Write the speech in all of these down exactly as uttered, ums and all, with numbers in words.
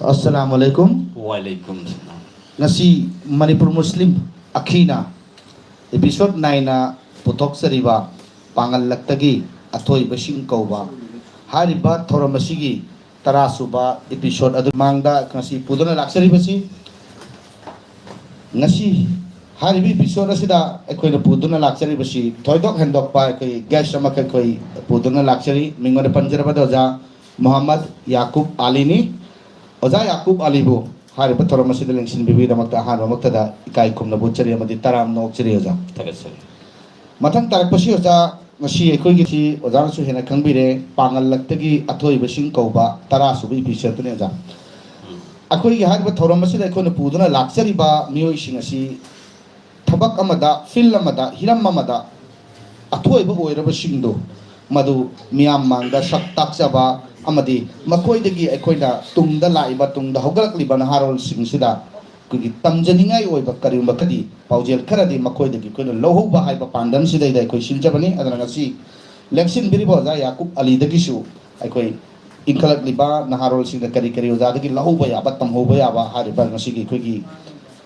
ꯑꯁꯂꯥꯃꯨ ꯑꯂꯥꯏꯀꯨꯝ꯫ ꯋꯥꯂꯥꯏꯀꯨꯝ ꯑꯁꯂꯥꯝ꯫ ꯉꯁꯤ ꯃꯅꯤꯄꯨꯔ ꯃꯨꯁꯂꯤꯝ ꯑꯈꯤꯅ episode nine ꯅ ꯄꯨꯊꯣꯛꯆꯔꯤꯕ ꯄꯥꯡꯒꯜꯂꯛꯇꯒꯤ ꯑꯊꯣꯏꯕꯁꯤꯡ ꯀꯧꯕ ꯍꯥꯏꯔꯤꯕ ꯊꯧꯔꯝ ꯑꯁꯤꯒꯤ ꯇꯔꯥ ꯁꯨꯕ episode ꯑꯗꯨ ꯃꯥꯡꯗ ꯉꯁꯤ ꯄꯨꯗꯨꯅ ꯂꯥꯛꯆꯔꯤꯕꯁꯤ, ꯉꯁꯤ ꯍꯥꯏꯔꯤꯕ episode ꯑꯁꯤꯗ ꯑꯩꯈꯣꯏꯅ ꯄꯨꯗꯨꯅ ꯂꯥꯛꯆꯔꯤꯕꯁꯤ ꯊꯣꯏꯗꯣꯛ ꯍꯦꯟꯗꯣꯛꯄ ꯑꯩꯈꯣꯏ guest ꯑꯃꯈꯛ ꯑꯩꯈꯣꯏ ꯄꯨꯗꯨꯅ ꯂꯥꯛꯆꯔꯤ꯫ ꯃꯤꯡ ꯑꯣꯏꯅ ꯄꯟꯖꯔꯕꯗ ꯑꯣꯖꯥ ꯃꯨꯍꯝꯃꯗ ꯌꯥꯀꯨꯕ ꯑꯂꯤꯅꯤ꯫ ꯑꯣꯖꯥ ꯌꯥꯀꯨꯕ ꯑꯂꯤꯕꯨ ꯍꯥꯏꯔꯤꯕ ꯊꯧꯔꯝ ꯑꯁꯤꯗ ꯂꯦꯡꯁꯤꯟꯕꯤꯕꯒꯤꯗꯃꯛꯇ ꯑꯍꯥꯟꯕꯃꯛꯇꯗ ꯏꯀꯥꯏ ꯈꯨꯝꯅꯕ ꯎꯠꯆꯔꯤ ꯑꯃꯗꯤ ꯇꯔꯥꯝꯅ ꯑꯣꯛꯆꯔꯤ ꯑꯣꯖꯥ꯫ ꯊꯥꯒꯠꯆꯔꯤ꯫ ꯃꯊꯪ ꯇꯥꯔꯛꯄꯁꯤ ꯑꯣꯖꯥ, ꯉꯁꯤ ꯑꯩꯈꯣꯏꯒꯤꯁꯤ ꯑꯣꯖꯥꯅꯁꯨ ꯍꯦꯟꯅ ꯈꯪꯕꯤꯔꯦ, ꯄꯥꯡꯒꯜꯂꯛꯇꯒꯤ ꯑꯊꯣꯏꯕꯁꯤꯡ ꯀꯧꯕ ꯇꯔꯥ ꯁꯨꯕ episode ꯗꯨꯅꯤ ꯑꯣꯖꯥ꯫ ꯑꯩꯈꯣꯏꯒꯤ ꯍꯥꯏꯔꯤꯕ ꯊꯧꯔꯝ ꯑꯁꯤꯗ ꯑꯩꯈꯣꯏꯅ ꯄꯨꯗꯨꯅ ꯂꯥꯛꯆꯔꯤꯕ ꯃꯤꯑꯣꯏꯁꯤꯡ ꯑꯁꯤ ꯊꯕꯛ ꯑꯃꯗ, field ꯑꯃꯗ, ꯍꯤꯔꯝ ꯑꯃꯗ ꯑꯊꯣꯏꯕ ꯑꯣꯏꯔꯕꯁꯤꯡꯗꯨ ꯃꯗꯨ ꯃꯤꯌꯥꯝ ꯃꯥꯡꯗ ꯁꯛ ꯇꯥꯛꯆꯕ ꯑꯃꯗꯤ ꯃꯈꯣꯏꯗꯒꯤ ꯑꯩꯈꯣꯏꯅ ꯇꯨꯡꯗ ꯂꯥꯛꯏꯕ, ꯇꯨꯡꯗ ꯍꯧꯒꯠꯂꯛꯂꯤꯕ ꯅꯍꯥꯔꯣꯜꯁꯤꯡꯁꯤꯗ ꯑꯩꯈꯣꯏꯒꯤ ꯇꯝꯖꯅꯤꯡꯉꯥꯏ ꯑꯣꯏꯕ ꯀꯔꯤꯒꯨꯝꯕ ꯈꯔꯗꯤ, ꯄꯥꯎꯖꯦꯜ ꯈꯔꯗꯤ ꯃꯈꯣꯏꯗꯒꯤ ꯑꯩꯈꯣꯏꯅ ꯂꯧꯍꯧꯕ ꯍꯥꯏꯕ ꯄꯥꯟꯗꯝꯁꯤꯗꯩꯗ ꯑꯩꯈꯣꯏ ꯁꯤꯟꯖꯕꯅꯤ꯫ ꯑꯗꯨꯅ ꯉꯁꯤ ꯂꯦꯡꯁꯤꯟꯕꯤꯔꯤꯕ ꯑꯣꯖꯥ ꯌꯥꯀꯨꯕ ꯑꯂꯤꯗꯒꯤꯁꯨ ꯑꯩꯈꯣꯏ ꯏꯟꯈꯠꯂꯛꯂꯤꯕ ꯅꯍꯥꯔꯣꯜꯁꯤꯡꯗ ꯀꯔꯤ ꯀꯔꯤ ꯑꯣꯖꯥꯗꯒꯤ ꯂꯧꯍꯧꯕ ꯌꯥꯕ, ꯇꯝꯍꯧꯕ ꯌꯥꯕ ꯍꯥꯏꯔꯤꯕ ꯉꯁꯤꯒꯤ ꯑꯩꯈꯣꯏꯒꯤ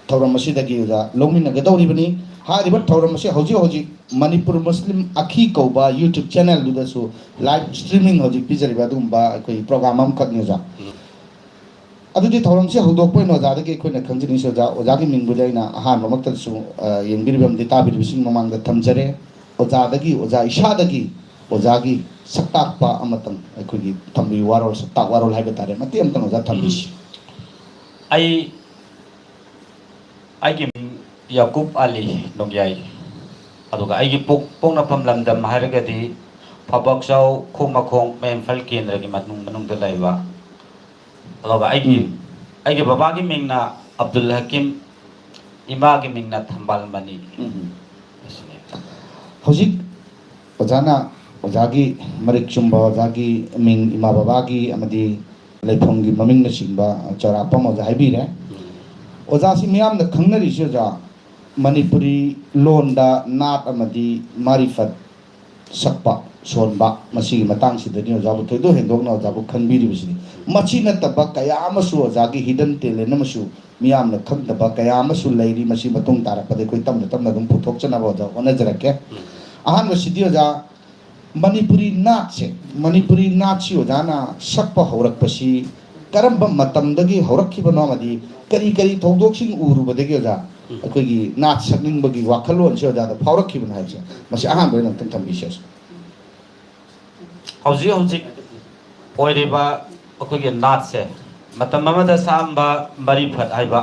ꯊꯧꯔꯝ ꯑꯁꯤꯗꯒꯤ ꯑꯣꯖꯥ ꯂꯧꯃꯤꯟꯅꯒꯗꯧꯔꯤꯕꯅꯤ꯫ ꯍꯥꯏꯔꯤꯕ ꯊꯧꯔꯝ ꯑꯁꯤ ꯍꯧꯖꯤꯛ ꯍꯧꯖꯤꯛ ꯃꯅꯤꯄꯨꯔ ꯃꯨꯁꯂꯤꯝ ꯑꯈꯤ ꯀꯧꯕ YouTube channel ꯗꯨꯗꯁꯨ live streaming ꯍꯧꯖꯤꯛ ꯄꯤꯖꯔꯤꯕ ꯑꯗꯨꯒꯨꯝꯕ ꯑꯩꯈꯣꯏꯒꯤ program ꯑꯃꯈꯛꯅꯤ ꯑꯣꯖꯥ꯫ ꯑꯗꯨꯗꯤ ꯊꯧꯔꯝꯁꯤ ꯍꯧꯗꯣꯛꯄ ꯑꯣꯏꯅ ꯑꯣꯖꯥꯗꯒꯤ ꯑꯩꯈꯣꯏꯅ ꯈꯪꯖꯅꯤꯡꯁꯤ꯫ ꯑꯣꯖꯥ, ꯑꯣꯖꯥꯒꯤ ꯃꯤꯡꯕꯨꯗꯤ ꯑꯩꯅ ꯑꯍꯥꯟꯕꯃꯛꯇꯗꯁꯨ, ꯑ, ꯌꯦꯡꯕꯤꯔꯤꯕ ꯑꯃꯗꯤ ꯇꯥꯕꯤꯔꯤꯕꯁꯤꯡ ꯃꯃꯥꯡꯗ ꯊꯝꯖꯔꯦ꯫ ꯑꯣꯖꯥꯗꯒꯤ, ꯑꯣꯖꯥ ꯏꯁꯥꯗꯒꯤ ꯑꯣꯖꯥꯒꯤ ꯁꯛꯇꯥꯛꯄ ꯑꯃꯇꯪ ꯑꯩꯈꯣꯏꯒꯤ ꯊꯝꯕꯤꯌꯨ, ꯋꯥꯔꯣꯜ, ꯁꯛꯇꯥꯛ ꯋꯥꯔꯣꯜ ꯍꯥꯏꯕ ꯇꯥꯔꯦ, ꯃꯇꯦꯛ ꯑꯃꯇꯪ ꯑꯣꯖꯥ ꯊꯝꯕꯤꯁꯤ꯫ ꯑꯩ ꯑꯩꯒꯤ ꯃꯤꯡ ꯌꯥꯀꯨꯕ ꯑꯂꯤ ꯅꯣꯡꯌꯥꯏ꯫ ꯑꯗꯨꯒ ꯑꯩꯒꯤ ꯄꯣꯛ-, ꯄꯣꯛꯅꯐꯝ ꯂꯝꯗꯝ ꯍꯥꯏꯔꯒꯗꯤ ꯐꯥꯕꯥꯛꯆꯥꯎ ꯈꯨꯃꯥꯈꯣꯡ ꯃꯌꯥꯏ ꯏꯝꯐꯥꯜ ꯀꯦꯟꯗ꯭ꯔꯒꯤ ꯃꯅꯨꯡ, ꯃꯅꯨꯡꯗ ꯂꯩꯕ꯫ ꯑꯗꯨꯒ ꯑꯩꯒꯤ, ꯎꯝ꯫ ꯑꯩꯒꯤ ꯕꯕꯥꯒꯤ ꯃꯤꯡꯅ ꯑꯕꯗꯨꯜ ꯍꯀꯤꯝ, ꯏꯃꯥꯒꯤ ꯃꯤꯡꯅ ꯊꯝꯕꯥꯜꯃꯅꯤ꯫ ꯎꯝ꯫ ꯑꯁꯤꯅꯤ꯫ ꯍꯧꯖꯤꯛ ꯑꯣꯖꯥꯅ ꯑꯣꯖꯥꯒꯤ ꯃꯔꯤꯛ ꯆꯨꯝꯕ, ꯑꯣꯖꯥꯒꯤ ꯃꯤꯡ, ꯏꯃꯥ ꯕꯕꯥꯒꯤ ꯑꯃꯗꯤ ꯂꯩꯐꯝꯒꯤ ꯃꯃꯤꯡꯅꯆꯤꯡꯕ ꯆꯥꯎꯔꯥꯛꯄ ꯑꯃ ꯑꯣꯖꯥ ꯍꯥꯏꯕꯤꯔꯦ꯫ ꯎꯝ꯫ ꯑꯣꯖꯥꯁꯤ ꯃꯤꯌꯥꯝꯅ ꯈꯪꯅꯔꯤꯁꯤ ꯑꯣꯖꯥ ꯃꯅꯤꯄꯨꯔꯤ ꯂꯣꯟꯗ ꯅꯥꯠ ꯑꯃꯗꯤ ꯃꯥꯔꯤꯐꯠ ꯁꯛꯄ ꯁꯣꯟꯕ, ꯃꯁꯤꯒꯤ ꯃꯇꯥꯡꯁꯤꯗꯅꯤ ꯑꯣꯖꯥꯕꯨ ꯊꯣꯏꯗꯣꯛ ꯍꯦꯟꯗꯣꯛꯅ ꯑꯣꯖꯥꯕꯨ ꯈꯟꯕꯤꯔꯤꯕꯁꯤꯅꯤ꯫ ꯃꯁꯤ ꯅꯠꯇꯕ ꯀꯌꯥ ꯑꯃꯁꯨ ꯑꯣꯖꯥꯒꯤ hidden talent ꯑꯃꯁꯨ ꯃꯤꯌꯥꯝꯅ ꯈꯪꯗꯕ ꯀꯌꯥ ꯑꯃꯁꯨ ꯂꯩꯔꯤ꯫ ꯃꯁꯤ ꯃꯇꯨꯡ ꯇꯥꯔꯛꯄꯗ ꯑꯩꯈꯣꯏ ꯇꯞꯅ ꯇꯞꯅ ꯑꯗꯨꯝ ꯄꯨꯊꯣꯛꯆꯅꯕ ꯑꯣꯖꯥ ꯍꯣꯠꯅꯖꯔꯛꯀꯦ꯫ ꯑꯍꯥꯟꯕꯁꯤꯗꯤ ꯑꯣꯖꯥ, ꯃꯅꯤꯄꯨꯔꯤ ꯅꯥꯠꯁꯦ, ꯃꯅꯤꯄꯨꯔꯤ ꯅꯥꯠꯁꯤ ꯑꯣꯖꯥꯅ ꯁꯛꯄ ꯍꯧꯔꯛꯄꯁꯤ ꯀꯔꯝꯕ ꯃꯇꯝꯗꯒꯤ ꯍꯧꯔꯛꯈꯤꯕꯅꯣ ꯑꯃꯗꯤ ꯀꯔꯤ ꯀꯔꯤ ꯊꯧꯗꯣꯛꯁꯤꯡ ꯎꯔꯨꯕꯗꯒꯤ ꯑꯣꯖꯥ ꯑꯩꯈꯣꯏꯒꯤ ꯅꯥꯠ ꯁꯛꯅꯤꯡꯕꯒꯤ ꯋꯥꯈꯜꯂꯣꯟꯁꯦ ꯑꯣꯖꯥꯗ ꯐꯥꯎꯔꯛꯈꯤꯕꯅꯣ ꯍꯥꯏꯕꯁꯦ, ꯃꯁꯤ ꯑꯍꯥꯟꯕ ꯑꯣꯏꯅ ꯑꯝꯇꯪ ꯊꯝꯕꯤꯁꯦ꯫ ꯍꯧꯖꯤꯛ ꯍꯧꯖꯤꯛ ꯑꯣꯏꯔꯤꯕ ꯑꯩꯈꯣꯏꯒꯤ ꯅꯥꯠꯁꯦ, ꯃꯇꯝ ꯑꯃꯗ ꯁꯛꯑꯝꯕ ꯃꯔꯤꯐꯠ ꯍꯥꯏꯕ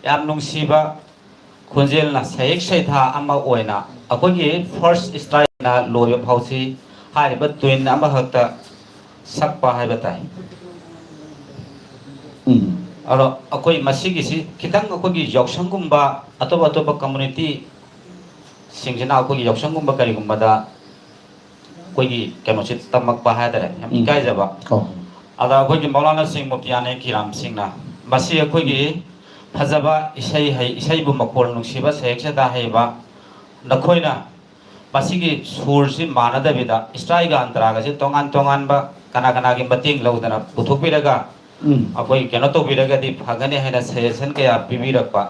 ꯌꯥꯝ ꯅꯨꯡꯁꯤꯕ ꯈꯣꯟꯖꯦꯜꯅ ꯁꯍꯤꯛ ꯁꯩꯊꯥ ꯑꯃ ꯑꯣꯏꯅ ꯑꯩꯈꯣꯏꯒꯤ first ꯁ꯭ꯇꯥꯔꯅ ꯂꯣꯏꯕ ꯐꯥꯎꯁꯤ ꯍꯥꯏꯔꯤꯕ ꯇ꯭ꯋꯤꯟ ꯑꯃꯈꯛꯇ ꯁꯛꯄ ꯍꯥꯏꯕ ꯇꯥꯏ꯫ ꯎꯝ꯫ ꯑꯗꯣ ꯑꯩꯈꯣꯏ ꯃꯁꯤꯒꯤꯁꯤ ꯈꯤꯇꯪ ꯑꯩꯈꯣꯏꯒꯤ ꯌꯥꯎꯁꯪꯒꯨꯝꯕ, ꯑꯇꯣꯞ ꯑꯇꯣꯞꯄ ꯀꯝꯃꯨꯅꯤꯇꯤ ꯁꯤꯡꯁꯤꯅ ꯑꯩꯈꯣꯏꯒꯤ ꯌꯥꯎꯁꯪꯒꯨꯝꯕ ꯀꯔꯤꯒꯨꯝꯕꯗ ꯑꯩꯈꯣꯏꯒꯤ ꯀꯩꯅꯣꯁꯤ ꯇꯝꯃꯛꯄ ꯍꯥꯏꯇꯥꯔꯦ, ꯌꯥꯝ ꯎꯝ꯫ ꯏꯀꯥꯏꯖꯕ꯫ ꯑꯣ꯫ ꯑꯗ ꯑꯩꯈꯣꯏꯒꯤ ꯃꯧꯂꯥꯅꯥ ꯁꯤꯡ ꯃꯨꯐꯇꯤꯌꯥꯅꯦ ꯀꯤꯔꯥꯝ ꯁꯤꯡꯅ ꯃꯁꯤ ꯑꯩꯈꯣꯏꯒꯤ ꯐꯖꯕ ꯏꯁꯩ ꯍꯩ, ꯏꯁꯩꯕꯨ ꯃꯈꯣꯜ ꯅꯨꯡꯁꯤꯕ ꯁꯍꯤꯛ ꯁꯩꯊꯥ ꯍꯩꯕ ꯅꯈꯣꯏꯅ ꯃꯁꯤꯒꯤ ꯁꯨꯔꯁꯤ ꯃꯥꯟꯅꯗꯕꯤꯗ ꯁ꯭ꯇꯥꯔꯒ ꯑꯟꯇꯔꯥꯒꯁꯤ ꯇꯣꯉꯥꯟ ꯇꯣꯉꯥꯟꯕ ꯀꯅꯥ ꯀꯅꯥꯒꯤ ꯃꯇꯦꯡ ꯂꯧꯗꯅ ꯄꯨꯊꯣꯛꯄꯤꯔꯒ ꯎꯝ꯫ ꯑꯩꯈꯣꯏ ꯀꯩꯅꯣ ꯇꯧꯕꯤꯔꯒꯗꯤ ꯐꯒꯅꯤ ꯍꯥꯏꯅ suggestion ꯀꯌꯥ ꯄꯤꯕꯤꯔꯛꯄ꯫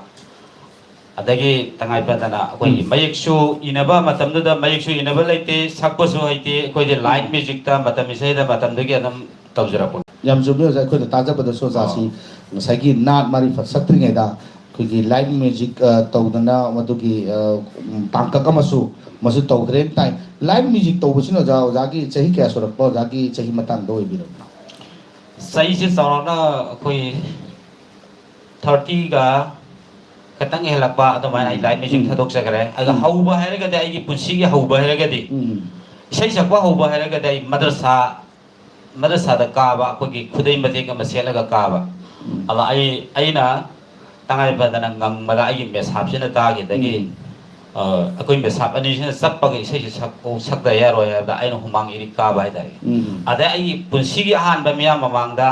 ꯑꯗꯒꯤ ꯇꯉꯥꯏ ꯐꯗꯅ ꯑꯩꯈꯣꯏꯒꯤ ꯎꯝ꯫ ꯃꯌꯦꯛꯁꯨ ꯏꯅꯕ ꯃꯇꯝꯗꯨꯗ ꯃꯌꯦꯛꯁꯨ ꯏꯅꯕ ꯂꯩꯇꯦ, ꯁꯛꯄꯁꯨ ꯍꯩꯇꯦ, ꯑꯩꯈꯣꯏꯗꯤ light musicꯇ ꯃꯇꯝ ꯏꯁꯩꯗ ꯃꯇꯝꯗꯨꯒꯤ ꯑꯗꯨꯝ ꯇꯧꯖꯔꯛꯄ꯫ ꯌꯥꯝ ꯆꯨꯝꯃꯤ ꯑꯣꯖꯥ, ꯑꯩꯈꯣꯏꯅ ꯇꯥꯖꯕꯗꯁꯨ ꯑꯣꯖꯥꯁꯤ ꯑꯥ꯫ ꯉꯁꯥꯏꯒꯤ ꯅꯥꯠ ꯃꯥꯔꯤꯐꯠ ꯁꯛꯇ꯭ꯔꯤꯉꯩꯗ ꯑꯩꯈꯣꯏꯒꯤ light music, ꯑ, ꯇꯧꯗꯅ ꯃꯗꯨꯒꯤ, ꯑ, ꯎꯝ, ꯇꯥꯡꯀꯛ ꯑꯃꯁꯨ ꯃꯁꯨ ꯇꯧꯈ꯭ꯔꯦꯅ ꯇꯥꯏ꯫ Light music ꯇꯧꯕꯁꯤꯅ ꯑꯣꯖꯥ, ꯑꯣꯖꯥꯒꯤ ꯆꯍꯤ ꯀꯌꯥ ꯁꯨꯔꯛꯄ, ꯑꯣꯖꯥꯒꯤ ꯆꯍꯤ ꯃꯇꯥꯡꯗ ꯑꯣꯏꯕꯤꯔꯕꯅꯣ? ꯆꯍꯤꯁꯦ ꯆꯥꯎꯔꯥꯛꯅ ꯑꯩꯈꯣꯏ thirtyꯒ ꯈꯤꯇꯪ ꯍꯦꯜꯂꯛꯄ ꯑꯗꯨꯃꯥꯏꯅ ꯑꯩ light music ꯎꯝ꯫ ꯊꯥꯗꯣꯛꯆꯈ꯭ꯔꯦ꯫ ꯑꯗ ꯎꯝ꯫ ꯍꯧꯕ ꯍꯥꯏꯔꯒꯗꯤ, ꯑꯩꯒꯤ ꯄꯨꯟꯁꯤꯒꯤ ꯍꯧꯕ ꯍꯥꯏꯔꯒꯗꯤ, ꯎꯝ꯫ ꯏꯁꯩ ꯁꯛꯄ ꯍꯧꯕ ꯍꯥꯏꯔꯒꯗꯤ ꯑꯩ ꯃꯗ꯭ꯔꯁꯥ, ꯃꯗ꯭ꯔꯁꯥꯗ ꯀꯥꯕ, ꯑꯩꯈꯣꯏꯒꯤ ꯈꯨꯗꯩ ꯃꯇꯦꯛ ꯑꯃ ꯁꯦꯠꯂꯒ ꯀꯥꯕ꯫ ꯎꯝ꯫ ꯑꯗ ꯑꯩ, ꯑꯩꯅ ꯇꯉꯥꯏ ꯐꯗꯅ ꯉꯪꯕꯗ ꯑꯩꯒꯤ ꯃꯦꯁꯥꯞꯁꯤꯅ ꯇꯥꯈꯤꯗꯒꯤ, ꯎꯝ꯫ ꯑ, ꯑꯩꯈꯣꯏ ꯃꯦꯁꯥꯞ ꯑꯅꯤꯁꯤꯅ ꯆꯞꯄꯒ ꯏꯁꯩꯁꯦ ꯁꯛ-, ꯁꯛꯇ ꯌꯥꯔꯣꯏ ꯍꯥꯏꯕꯗ ꯑꯩꯅ ꯍꯨꯃꯥꯡ ꯏꯔꯤꯛ ꯀꯥꯕ ꯍꯥꯏꯇꯥꯔꯦ꯫ ꯎꯝ꯫ ꯑꯗꯩ ꯑꯩꯒꯤ ꯄꯨꯟꯁꯤꯒꯤ ꯑꯍꯥꯟꯕ ꯃꯤꯌꯥꯝ ꯃꯃꯥꯡꯗ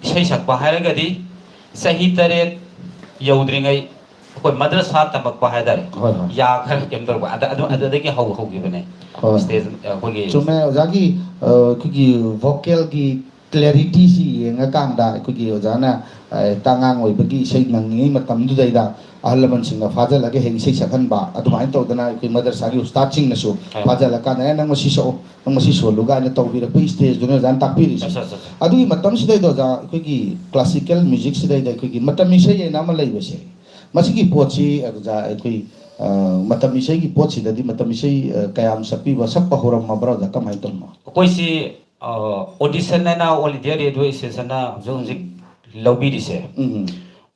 ꯏꯁꯩ ꯁꯛꯄ ꯍꯥꯏꯔꯒꯗꯤ ꯆꯍꯤ ꯇꯔꯦꯠ ꯌꯧꯗ꯭ꯔꯤꯉꯩ ꯑꯩꯈꯣꯏ ꯃꯗ꯭ꯔꯁꯥ ꯇꯝꯃꯛꯄ ꯍꯥꯏꯇꯥꯔꯦ꯫ ꯍꯣꯏ, ꯍꯣꯏ꯫ ꯌꯥ ꯈꯔ ꯀꯩꯅꯣ ꯇꯧꯔꯛꯄ ꯑꯗ- ꯑꯗꯨ- ꯑꯗꯨꯗꯒꯤ ꯍꯧ ꯍꯧꯈꯤꯕꯅꯦ꯫ ꯍꯣꯏ꯫ ꯁ꯭ꯇꯦꯖ ꯑꯩꯈꯣꯏꯒꯤ ꯆꯨꯝꯃꯦ ꯑꯣꯖꯥꯒꯤ, ꯑ, ꯑꯩꯈꯣꯏꯒꯤ vocalꯒꯤ clarityꯁꯤ ꯌꯦꯡꯉꯀꯥꯟꯗ ꯑꯩꯈꯣꯏꯒꯤ ꯑꯣꯖꯥꯅ, ꯑ, ꯍꯦꯛꯇ ꯑꯉꯥꯡ ꯑꯣꯏꯕꯒꯤ ꯏꯁꯩ ꯉꯪꯉꯤꯉꯩ ꯃꯇꯝꯗꯨꯗꯩꯗ ꯑꯍꯜ ꯂꯃꯟꯁꯤꯡꯅ ꯐꯥꯖꯤꯜꯂꯒ ꯍꯦꯛ ꯏꯁꯩ ꯁꯛꯍꯟꯕ, ꯑꯗꯨꯃꯥꯏꯅ ꯇꯧꯗꯅ ꯑꯩꯈꯣꯏ ꯃꯗꯔꯁꯥꯒꯤ ꯎꯁꯇꯥꯗꯁꯤꯡꯅꯁꯨ ꯍꯣꯏ꯫ ꯐꯥꯖꯤꯜꯂꯀꯥꯟꯗ, "ꯑꯦ, ꯅꯪ ꯃꯁꯤ ꯁꯛꯑꯣ, ꯅꯪ ꯃꯁꯤ ꯁꯣꯜꯂꯨ" ꯀꯥꯏꯅ ꯇꯧꯕꯤꯔꯛꯄ stageꯗꯨꯅ ꯑꯣꯖꯥꯅ ꯇꯥꯛꯄꯤꯔꯤꯁꯦ꯫ ꯑꯠꯆꯥ, ꯑꯠꯆꯥ, ꯑꯠꯆꯥ꯫ ꯑꯗꯨꯒꯤ ꯃꯇꯝꯁꯤꯗꯩꯗ ꯑꯣꯖꯥ, ꯑꯩꯈꯣꯏꯒꯤ classical musicꯁꯤꯗꯩꯗ ꯑꯩꯈꯣꯏꯒꯤ ꯃꯇꯝ ꯏꯁꯩ ꯍꯥꯏꯅ ꯑꯃ ꯂꯩꯕꯁꯦ, ꯃꯁꯤꯒꯤ ꯄꯣꯠꯁꯤ ꯑꯣꯖꯥ, ꯑꯩꯈꯣꯏ, ꯑ, ꯃꯇꯝ ꯏꯁꯩꯒꯤ ꯄꯣꯠꯁꯤꯗꯗꯤ ꯃꯇꯝ ꯏꯁꯩ, ꯑ, ꯀꯌꯥꯝ ꯁꯛꯄꯤꯕ, ꯁꯛꯄ ꯍꯧꯔꯝꯃꯕ꯭ꯔꯥ ꯑꯣꯖꯥ? ꯀꯃꯥꯏꯅ ꯇꯧꯔꯤꯅꯣ? ꯑꯩꯈꯣꯏꯁꯤ, ꯑ, audition ꯍꯥꯏꯅ All India Radio Stationꯅ ꯍꯧꯖꯤꯛ ꯍꯧꯖꯤꯛ ꯂꯧꯕꯤꯔꯤꯁꯦ, ꯎꯝ, ꯎꯝ꯫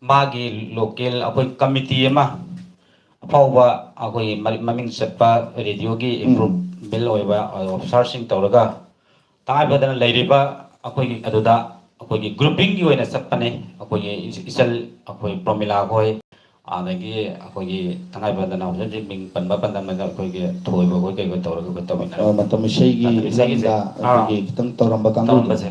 ꯃꯥꯒꯤ local ꯑꯩꯈꯣꯏ committee ꯑꯃ, ꯑꯐꯥꯎꯕ ꯑꯩꯈꯣꯏꯒꯤ ꯃꯔꯤ- ꯃꯃꯤꯡ ꯆꯠꯄ radioꯒꯤ ꯎꯝ꯫ improveable ꯑꯣꯏꯕ officerꯁꯤꯡ ꯇꯧꯔꯒ, ꯇꯉꯥꯏ ꯐꯗꯅ ꯂꯩꯔꯤꯕ ꯑꯩꯈꯣꯏꯒꯤ ꯑꯗꯨꯗ ꯑꯩꯈꯣꯏꯒꯤ groupingꯒꯤ ꯑꯣꯏꯅ ꯆꯠꯄꯅꯦ꯫ ꯑꯩꯈꯣꯏꯒꯤ ꯏꯆ- ꯏꯆꯜ, ꯑꯩꯈꯣꯏ ꯄ꯭ꯔꯣꯃꯤꯂꯥ ꯈꯣꯏ, ꯑꯗꯒꯤ ꯑꯩꯈꯣꯏꯒꯤ ꯇꯉꯥꯏ ꯐꯗꯅ ꯍꯧꯖꯤꯛ ꯍꯧꯖꯤꯛ ꯃꯤꯡ ꯄꯟꯕ ꯄꯟꯗꯕꯗ ꯑꯩꯈꯣꯏꯒꯤ ꯊꯣꯏꯕ ꯈꯣꯏ ꯀꯩ ꯈꯣꯏ ꯇꯧꯔꯒ ꯑꯩꯈꯣꯏ ꯇꯧꯃꯤꯟꯅꯔꯦ꯫ ꯑ, ꯃꯇꯝ ꯏꯁꯩꯒꯤ ꯃꯇꯝ ꯏꯁꯩꯒꯤꯁꯦ꯫ ꯂꯝꯗ ꯑꯥ꯫ ꯑꯩꯈꯣꯏꯒꯤ ꯈꯤꯇꯪ ꯇꯧꯔꯝꯕ ꯀꯥꯡꯕꯨꯗꯣ꯫ ꯇꯧꯔꯝꯕꯁꯦ꯫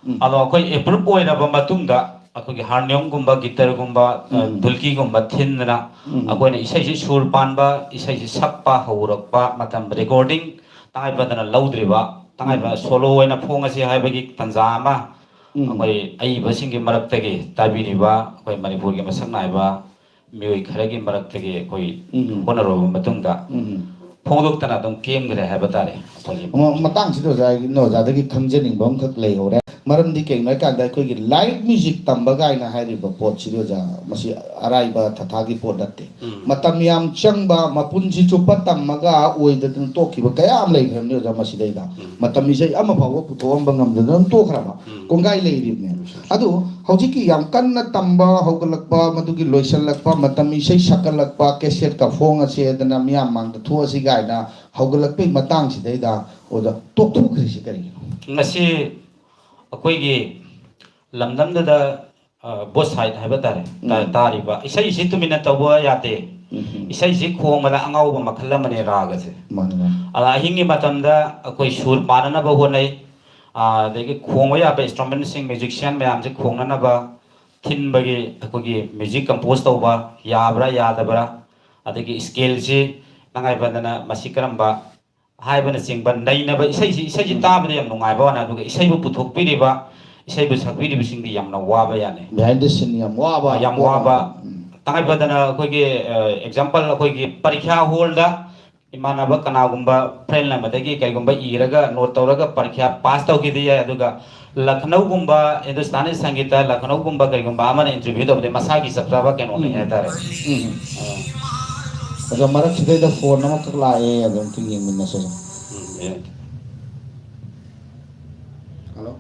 ꯎꯝ꯫ ꯑꯗꯣ ꯑꯩꯈꯣꯏ approve ꯑꯣꯏꯔꯕ ꯃꯇꯨꯡꯗ ꯑꯩꯈꯣꯏꯒꯤ harmoniumꯒꯨꯝꯕ, guitarꯒꯨꯝꯕ, ꯑ, ꯎꯝ꯫ ꯙꯨꯜꯀꯤꯒꯨꯝꯕ ꯊꯤꯟꯗꯅ ꯎꯝ꯫ ꯑꯩꯈꯣꯏꯅ ꯏꯁꯩꯁꯤ ꯁꯨꯔ ꯄꯥꯟꯕ, ꯏꯁꯩꯁꯤ ꯁꯛꯄ ꯍꯧꯔꯛꯄ ꯃꯇꯝ, recording ꯇꯉꯥꯏ ꯐꯗꯅ ꯂꯧꯗ꯭ꯔꯤꯕ, ꯇꯉꯥꯏ ꯐꯗꯅ ꯎꯝ꯫ solo ꯑꯣꯏꯅ ꯐꯣꯡꯉꯁꯤ ꯍꯥꯏꯕꯒꯤ ꯇꯥꯟꯖꯥ ꯑꯃ ꯎꯝ꯫ ꯑꯩꯈꯣꯏ ꯑꯏꯕꯁꯤꯡꯒꯤ ꯃꯔꯛꯇꯒꯤ ꯇꯥꯕꯤꯔꯤꯕ ꯑꯩꯈꯣꯏ ꯃꯅꯤꯄꯨꯔꯒꯤ ꯃꯁꯛ ꯅꯥꯏꯕ ꯃꯤꯑꯣꯏ ꯈꯔꯒꯤ ꯃꯔꯛꯇꯒꯤ ꯑꯩꯈꯣꯏ ꯎꯝ꯫ ꯍꯣꯠꯅꯔꯨꯔꯕ ꯃꯇꯨꯡꯗ ꯎꯝ꯫ ꯐꯣꯡꯗꯣꯛꯇꯅ ꯑꯗꯨꯝ ꯀꯦꯟꯈ꯭ꯔꯦ ꯍꯥꯏꯕ ꯇꯥꯔꯦ ꯑꯩꯈꯣꯏꯒꯤ꯫ ꯃ-, ꯃꯇꯥꯡꯁꯤꯗ ꯑꯣꯖꯥ, ꯑꯩꯅ ꯑꯣꯖꯥꯗꯒꯤ ꯈꯪꯖꯅꯤꯡꯕ ꯑꯃꯈꯛ ꯂꯩꯍꯧꯔꯦ꯫ ꯃꯔꯝꯗꯤ ꯀꯩꯒꯤꯅꯣ ꯍꯥꯏ ꯀꯥꯟꯗ ꯑꯩꯈꯣꯏꯒꯤ live music ꯇꯝꯕ ꯀꯥꯏꯅ ꯍꯥꯏꯔꯤꯕ ꯄꯣꯠꯁꯤꯗꯤ ꯑꯣꯖꯥ, ꯃꯁꯤ ꯑꯔꯥꯏꯕ ꯊꯊꯥꯒꯤ ꯄꯣꯠ ꯅꯠꯇꯦ꯫ ꯎꯝ꯫ ꯃꯇꯝ ꯌꯥꯝ ꯆꯪꯕ, ꯃꯄꯨꯟꯁꯤ ꯆꯨꯞꯄ ꯇꯝꯃꯒ ꯑꯣꯏꯗꯗꯅ ꯇꯣꯛꯈꯤꯕ ꯀꯌꯥ ꯑꯃ ꯂꯩꯈ꯭ꯔꯕꯅꯤ ꯑꯣꯖꯥ ꯃꯁꯤꯗꯩꯗ꯫ ꯎꯝ꯫ ꯃꯇꯝ ꯏꯁꯩ ꯑꯃ ꯐꯥꯎꯕ ꯄꯨꯊꯣꯛꯑꯝꯕ ꯉꯝꯗꯗꯅ ꯑꯗꯨꯝ ꯇꯣꯛꯈ꯭ꯔꯕ ꯎꯝ꯫ ꯀꯣꯡꯒꯥꯏ ꯂꯩꯔꯤꯕꯅꯦ꯫ ꯑꯗꯨ ꯍꯧꯖꯤꯛꯀꯤ ꯌꯥꯝ ꯀꯟꯅ ꯇꯝꯕ ꯍꯧꯒꯠꯂꯛꯄ, ꯃꯗꯨꯒꯤ ꯂꯣꯏꯁꯤꯜꯂꯛꯄ, ꯃꯇꯝ ꯏꯁꯩ ꯁꯛꯀꯠꯂꯛꯄ, cassette ꯀ ꯐꯣꯡꯉꯁꯦꯗꯅ ꯃꯤꯌꯥꯝ ꯃꯥꯡꯗ ꯊꯣꯛꯑꯁꯤ ꯀꯥꯏꯅ ꯍꯧꯒꯠꯂꯛꯄꯒꯤ ꯃꯇꯥꯡꯁꯤꯗꯩꯗ ꯑꯣꯖꯥ ꯇꯣꯛꯊꯣꯛꯈ꯭ꯔꯤꯁꯤ ꯀꯔꯤꯒꯤꯅꯣ? ꯉꯁꯤ ꯑꯩꯈꯣꯏꯒꯤ ꯂꯝꯗꯝꯗꯨꯗ, ꯑ, both side ꯍꯥꯏꯕ ꯇꯥꯔꯦ, ꯇꯥ- ꯎꯝ꯫ ꯇꯥꯔꯤꯕ ꯏꯁꯩꯁꯤ ꯇꯨꯃꯤꯟꯅ ꯇꯧꯕ ꯌꯥꯗꯦ꯫ ꯎꯝ꯫ ꯏꯁꯩꯁꯤ ꯈꯣꯡꯕꯗ ꯑꯉꯥꯎꯕ ꯃꯈꯜ ꯑꯃꯅꯦ ꯔꯥꯒꯁꯦ꯫ ꯃꯥꯅꯦ, ꯃꯥꯅꯦ꯫ ꯑꯗ ꯑꯍꯤꯡꯒꯤ ꯃꯇꯝꯗ ꯑꯩꯈꯣꯏ ꯁꯨꯔ ꯄꯥꯟꯅꯅꯕ ꯍꯣꯠꯅꯩ꯫ ꯑ, ꯑꯗꯒꯤ ꯈꯣꯡꯕ ꯌꯥꯕ instrumentꯁꯤꯡ, musician ꯃꯌꯥꯝꯁꯦ ꯈꯣꯡꯅꯅꯕ ꯊꯤꯟꯕꯒꯤ ꯑꯩꯈꯣꯏꯒꯤ ꯃ꯭ꯌꯨꯖꯤꯛ ꯀꯝꯄꯣꯖ ꯇꯧꯕ ꯌꯥꯕ꯭ꯔꯥ ꯌꯥꯗꯕ꯭ꯔꯥ, ꯑꯗꯒꯤ ꯁ꯭ꯀꯦꯜꯁꯤ ꯇꯉꯥꯏ ꯐꯗꯅ ꯃꯁꯤ ꯀꯔꯝꯕ ꯍꯥꯏꯕꯅꯆꯤꯡꯕ ꯅꯩꯅꯕ ꯏꯁꯩꯁꯤ, ꯏꯁꯩꯁꯤ ꯎꯝ꯫ ꯇꯥꯕꯗ ꯌꯥꯝ ꯅꯨꯡꯉꯥꯏꯕ ꯋꯥꯅꯤ, ꯑꯗꯨꯒ ꯏꯁꯩꯕꯨ ꯄꯨꯊꯣꯛꯄꯤꯔꯤꯕ, ꯏꯁꯩꯕꯨ ꯁꯛꯄꯤꯔꯤꯕꯁꯤꯡꯗꯤ ꯌꯥꯝꯅ ꯋꯥꯕ ꯌꯥꯅꯤ꯫ Behind the scene ꯌꯥꯝ ꯋꯥꯕ ꯌꯥꯝ ꯄꯣꯠ ꯋꯥꯕ꯫ ꯑꯃ꯫ ꯎꯝ꯫ ꯇꯉꯥꯏ ꯐꯗꯅ ꯑꯩꯈꯣꯏꯒꯤ, ꯑ, ꯑꯦꯛꯖꯥꯝꯄꯜ, ꯑꯩꯈꯣꯏꯒꯤ ꯄꯔꯤꯈ꯭ꯌꯥ ꯍꯣꯜꯗ ꯏꯃꯥꯟꯅꯕ ꯀꯅꯥꯒꯨꯝꯕ ꯐ꯭ꯔꯦꯟ ꯑꯃꯗꯒꯤ ꯀꯩꯒꯨꯝꯕ ꯏꯔꯒ ꯅꯣꯠ ꯇꯧꯔꯒ ꯄꯔꯤꯈ꯭ꯌꯥ ꯄꯥꯁ ꯇꯧꯈꯤꯕ ꯌꯥꯏ, ꯑꯗꯨꯒ ꯂꯈꯅꯧꯒꯨꯝꯕ, ꯍꯤꯟꯗꯨꯁꯇꯥꯅꯤ ꯁꯪꯒꯤꯇ ꯂꯈꯅꯧꯒꯨꯝꯕ ꯀꯩꯒꯨꯝꯕ ꯑꯃꯅ ꯏꯟꯇꯔꯚ꯭ꯌꯨ ꯇꯧꯕꯗꯤ ꯃꯁꯥꯒꯤ ꯆꯞ ꯆꯥꯕ ꯀꯩꯅꯣꯅꯤ ꯎꯝ꯫ ꯍꯥꯏꯇꯥꯔꯦ꯫ ꯎꯝ꯫ ꯑꯥ꯫ ꯑꯗꯣ ꯃꯔꯛꯁꯤꯗꯩꯗ ꯐꯣꯟ ꯑꯃꯈꯛ ꯂꯥꯛꯑꯦ, ꯑꯗꯨ ꯑꯝꯇ ꯌꯦꯡꯃꯤꯟꯅꯁꯦ ꯑꯣꯖꯥ꯫ ꯎꯝ, ꯌꯦꯡꯒꯦ꯫ ꯍꯜꯂꯣ꯫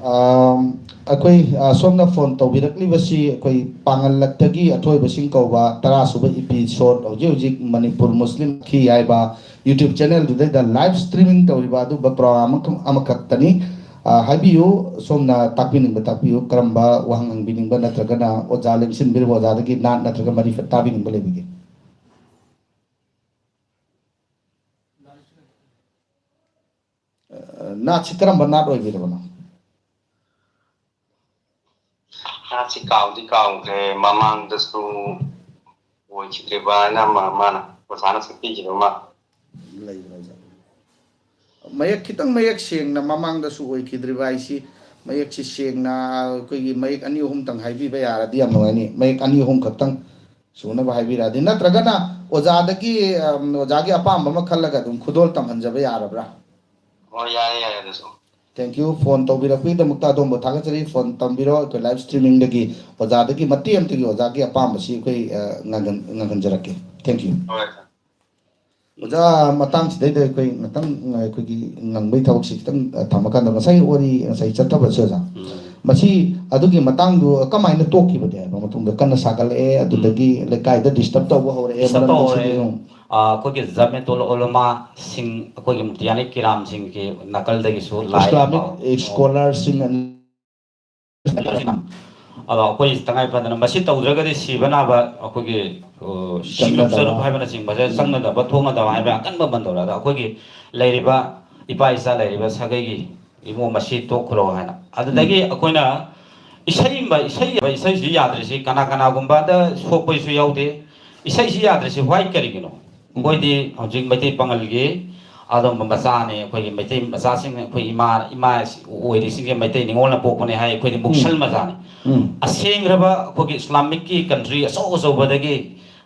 ꯑꯥꯝ, ꯑꯩꯈꯣꯏ, ꯑ, ꯁꯣꯝꯅ ꯐꯣꯟ ꯇꯧꯕꯤꯔꯛꯂꯤꯕꯁꯤ ꯑꯩꯈꯣꯏ ꯄꯥꯉꯜꯂꯛꯇꯒꯤ ꯑꯊꯣꯏꯕꯁꯤꯡ ꯀꯧꯕ ꯇꯔꯥ ꯁꯨꯕ ꯏꯄꯤꯁꯣꯠ, ꯍꯧꯖꯤꯛ ꯍꯧꯖꯤꯛ ꯃꯅꯤꯄꯨꯔ ꯃꯨꯁꯂꯤꯝ ꯈꯤ ꯍꯥꯏꯕ YouTube ꯆꯦꯅꯦꯜꯗꯨꯗꯩꯗ ꯂꯥꯏꯚ ꯁ꯭ꯇ꯭ꯔꯤꯃꯤꯡ ꯇꯧꯔꯤꯕ ꯑꯗꯨꯝꯕ ꯄ꯭ꯔꯣꯒ꯭ꯔꯥꯝ ꯑꯃꯈꯛ-, ꯑꯃꯈꯛꯇꯅꯤ꯫ ꯑ, ꯍꯥꯏꯕꯤꯌꯨ, ꯁꯣꯝꯅ ꯇꯥꯛꯄꯤꯅꯤꯡꯕ ꯇꯥꯛꯄꯤꯌꯨ, ꯀꯔꯝꯕ ꯋꯥꯍꯪ ꯍꯪꯕꯤꯅꯤꯡꯕ ꯅꯠꯇ꯭ꯔꯒꯅ ꯑꯣꯖꯥ ꯂꯦꯡꯁꯤꯟꯕꯤꯔꯤꯕ ꯑꯣꯖꯥꯗꯒꯤ ꯅꯥꯠ ꯅꯠꯇ꯭ꯔꯒ ꯃꯔꯤꯐꯠ ꯇꯥꯕꯤꯅꯤꯡꯕ ꯂꯩꯕꯤꯒꯦ? ꯑ, ꯅꯥꯠꯁꯤ ꯀꯔꯝꯕ ꯅꯥꯠ ꯑꯣꯏꯕꯤꯔꯕꯅꯣ? ꯅꯥꯠꯁꯤ ꯀꯥꯎꯗꯤ ꯀꯥꯎꯈ꯭ꯔꯦ, ꯃꯃꯥꯡꯗꯁꯨ ꯑꯣꯏꯈꯤꯗ꯭ꯔꯤꯕ ꯍꯥꯏꯅ ꯑꯃ ꯃꯥꯅ ꯑꯣꯖꯥꯅ ꯁꯛꯄꯤꯈꯤꯕ ꯑꯃ꯫ ꯂꯩꯕ꯭ꯔꯥ ꯑꯣꯖꯥ? ꯃꯌꯦꯛ ꯈꯤꯇꯪ ꯃꯌꯦꯛ ꯁꯦꯡꯅ ꯃꯃꯥꯡꯗꯁꯨ ꯑꯣꯏꯈꯤꯗ꯭ꯔꯤꯕ ꯍꯥꯏꯁꯤ, ꯃꯌꯦꯛꯁꯤ ꯁꯦꯡꯅ ꯑꯩꯈꯣꯏꯒꯤ ꯃꯌꯦꯛ ꯑꯅꯤ ꯑꯍꯨꯝꯇꯪ ꯍꯥꯏꯕꯤꯕ ꯌꯥꯔꯗꯤ ꯌꯥꯝ ꯅꯨꯡꯉꯥꯏꯅꯤ꯫ ꯃꯌꯦꯛ ꯑꯅꯤ ꯑꯍꯨꯝ ꯈꯛꯇꯪ ꯁꯨꯅꯕ ꯍꯥꯏꯕꯤꯔꯛꯑꯗꯤ, ꯅꯠꯇ꯭ꯔꯒꯅ ꯑꯣꯖꯥꯗꯒꯤ, ꯑꯝ, ꯑꯣꯖꯥꯒꯤ ꯑꯄꯥꯝꯕ ꯑꯃ ꯈꯜꯂꯒ ꯑꯗꯨꯝ ꯈꯨꯗꯣꯜ ꯇꯝꯍꯟꯖꯕ ꯌꯥꯔꯕ꯭ꯔꯥ? ꯑꯣ, ꯌꯥꯏꯌꯦ, ꯌꯥꯏꯌꯦ, ꯑꯗꯨꯁꯨ꯫ Thank you꯫ ꯐꯣꯟ ꯇꯧꯕꯤꯔꯛꯄꯒꯤꯗꯃꯛꯇ ꯑꯗꯣꯝꯕꯨ ꯊꯥꯒꯠꯆꯔꯤ꯫ ꯐꯣꯟ ꯇꯝꯕꯤꯔꯣ꯫ ꯑꯩꯈꯣꯏ ꯂꯥꯏꯚ ꯁ꯭ꯇ꯭ꯔꯤꯃꯤꯡꯗꯒꯤ ꯑꯣꯖꯥꯗꯒꯤ ꯃꯇꯦꯛ ꯑꯃꯇꯒꯤ ꯑꯣꯖꯥꯒꯤ ꯑꯄꯥꯝꯕꯁꯤ ꯑꯩꯈꯣꯏ, ꯑ, ꯉꯥꯡꯍꯟ-, ꯉꯥꯡꯍꯟꯖꯔꯛꯀꯦ꯫ Thank you꯫ ꯍꯣꯏ, ꯁꯥꯔ꯫ ꯑꯣꯖꯥ, ꯃꯇꯥꯡꯁꯤꯗꯩꯗ ꯑꯩꯈꯣꯏ ꯉꯥꯛꯇꯪ, ꯑ, ꯑꯩꯈꯣꯏꯒꯤ ꯉꯪꯕꯩ ꯊꯕꯛꯁꯤ ꯈꯤꯇꯪ, ꯑ, ꯊꯝꯃꯀꯥꯟꯗ ꯉꯁꯥꯏꯒꯤ ꯋꯥꯔꯤ ꯉꯁꯥꯏ ꯆꯠꯊꯕꯁꯦ ꯑꯣꯖꯥ, ꯎꯝ꯫ ꯃꯁꯤ ꯑꯗꯨꯒꯤ ꯃꯇꯥꯡꯗꯨ ꯀꯃꯥꯏꯅ ꯇꯣꯛꯈꯤꯕꯒꯦ ꯍꯥꯏꯕ ꯃꯇꯨꯡꯗ ꯀꯟꯅ ꯁꯥꯒꯠꯂꯛꯑꯦ, ꯑꯗꯨꯗꯒꯤ ꯎꯝ꯫ ꯂꯩꯀꯥꯏꯗ ꯗꯤꯁꯇꯔꯕ ꯇꯧꯕ ꯍꯧꯔꯛꯑꯦ, ꯗꯤꯁꯇꯔꯕ ꯃꯔꯝꯗꯤ ꯇꯧꯔꯦ꯫ ꯁꯤꯒꯤ ꯑꯃꯨꯛ ꯑ, ꯑꯩꯈꯣꯏꯒꯤ ꯖꯃꯤꯌꯥꯇꯨꯜ ꯎꯂꯃꯥꯁꯤꯡ, ꯑꯩꯈꯣꯏꯒꯤ ꯃꯨꯐꯇꯤꯌꯥꯅꯤ ꯀꯤꯔꯥꯝꯁꯤꯡꯒꯤ ꯅꯥꯀꯜꯗꯒꯤꯁꯨ ꯂꯥꯛꯑꯦ꯫ Islamic scholar ꯁꯤꯡ ꯑꯅꯤ꯫ ꯑꯗꯣ ꯑꯩꯈꯣꯏ ꯇꯉꯥꯏ ꯐꯗꯅ ꯃꯁꯤ ꯇꯧꯗ꯭ꯔꯒꯗꯤ ꯁꯤꯕ ꯅꯥꯕ ꯑꯩꯈꯣꯏꯒꯤ, ꯑ, ꯁꯤꯡꯂꯨꯞ ꯆꯪꯅꯗꯕ꯫ ꯆꯔꯨꯞ ꯍꯥꯏꯕꯅꯆꯤꯡꯕꯁꯦ ꯎꯝ꯫ ꯆꯪꯅꯗꯕ, ꯊꯣꯛꯅꯗꯕ ꯍꯥꯏꯕ ꯑꯀꯟꯕ ꯕꯟ ꯇꯧꯔꯦ꯫ ꯑꯗꯣ ꯑꯩꯈꯣꯏꯒꯤ ꯂꯩꯔꯤꯕ ꯏꯄꯥ ꯏꯆꯥ ꯂꯩꯔꯤꯕ ꯁꯥꯒꯩꯒꯤ "ꯏꯕꯨꯡꯉꯣ, ꯃꯁꯤ ꯇꯣꯛꯈ꯭ꯔꯣ" ꯍꯥꯏꯅ꯫ ꯑꯗꯨꯗꯒꯤ ꯑꯩꯈꯣꯏꯅ ꯏꯁꯩ ꯑꯃ, ꯏꯁꯩ, ꯏꯁꯩꯁꯤ ꯌꯥꯗ꯭ꯔꯤꯁꯤ ꯀꯅꯥ ꯀꯅꯥꯒꯨꯝꯕꯗ ꯁꯣꯛꯄꯁꯨ ꯌꯥꯎꯗꯦ꯫ ꯏꯁꯩꯁꯤ ꯌꯥꯗ꯭ꯔꯤꯁꯤ why ꯀꯔꯤꯒꯤꯅꯣ? ꯑꯩꯈꯣꯏꯗꯤ ꯍꯧꯖꯤꯛ ꯃꯩꯇꯩ ꯄꯥꯉꯜꯒꯤ ꯑꯗꯨꯝꯕ ꯃꯆꯥꯅꯤ꯫ ꯑꯩꯈꯣꯏꯒꯤ ꯃꯩꯇꯩ ꯃꯆꯥꯁꯤꯡ, ꯑꯩꯈꯣꯏ ꯏꯃꯥ, ꯏꯃꯥ ꯑꯣꯏꯔꯤꯁꯤꯡꯁꯦ ꯃꯩꯇꯩ ꯅꯤꯉꯣꯜꯅ ꯄꯣꯛꯄꯅꯦ ꯍꯥꯏ꯫ ꯑꯩꯈꯣꯏꯗꯤ ꯃꯨꯛꯁꯜ ꯃꯆꯥꯅꯤ꯫ ꯎꯝ꯫ ꯑꯁꯦꯡꯈ꯭ꯔꯕ ꯑꯩꯈꯣꯏꯒꯤ ꯏꯁꯂꯥꯃꯤꯛꯀꯤ country ꯑꯆꯧ ꯑꯆꯧꯕꯗꯒꯤ,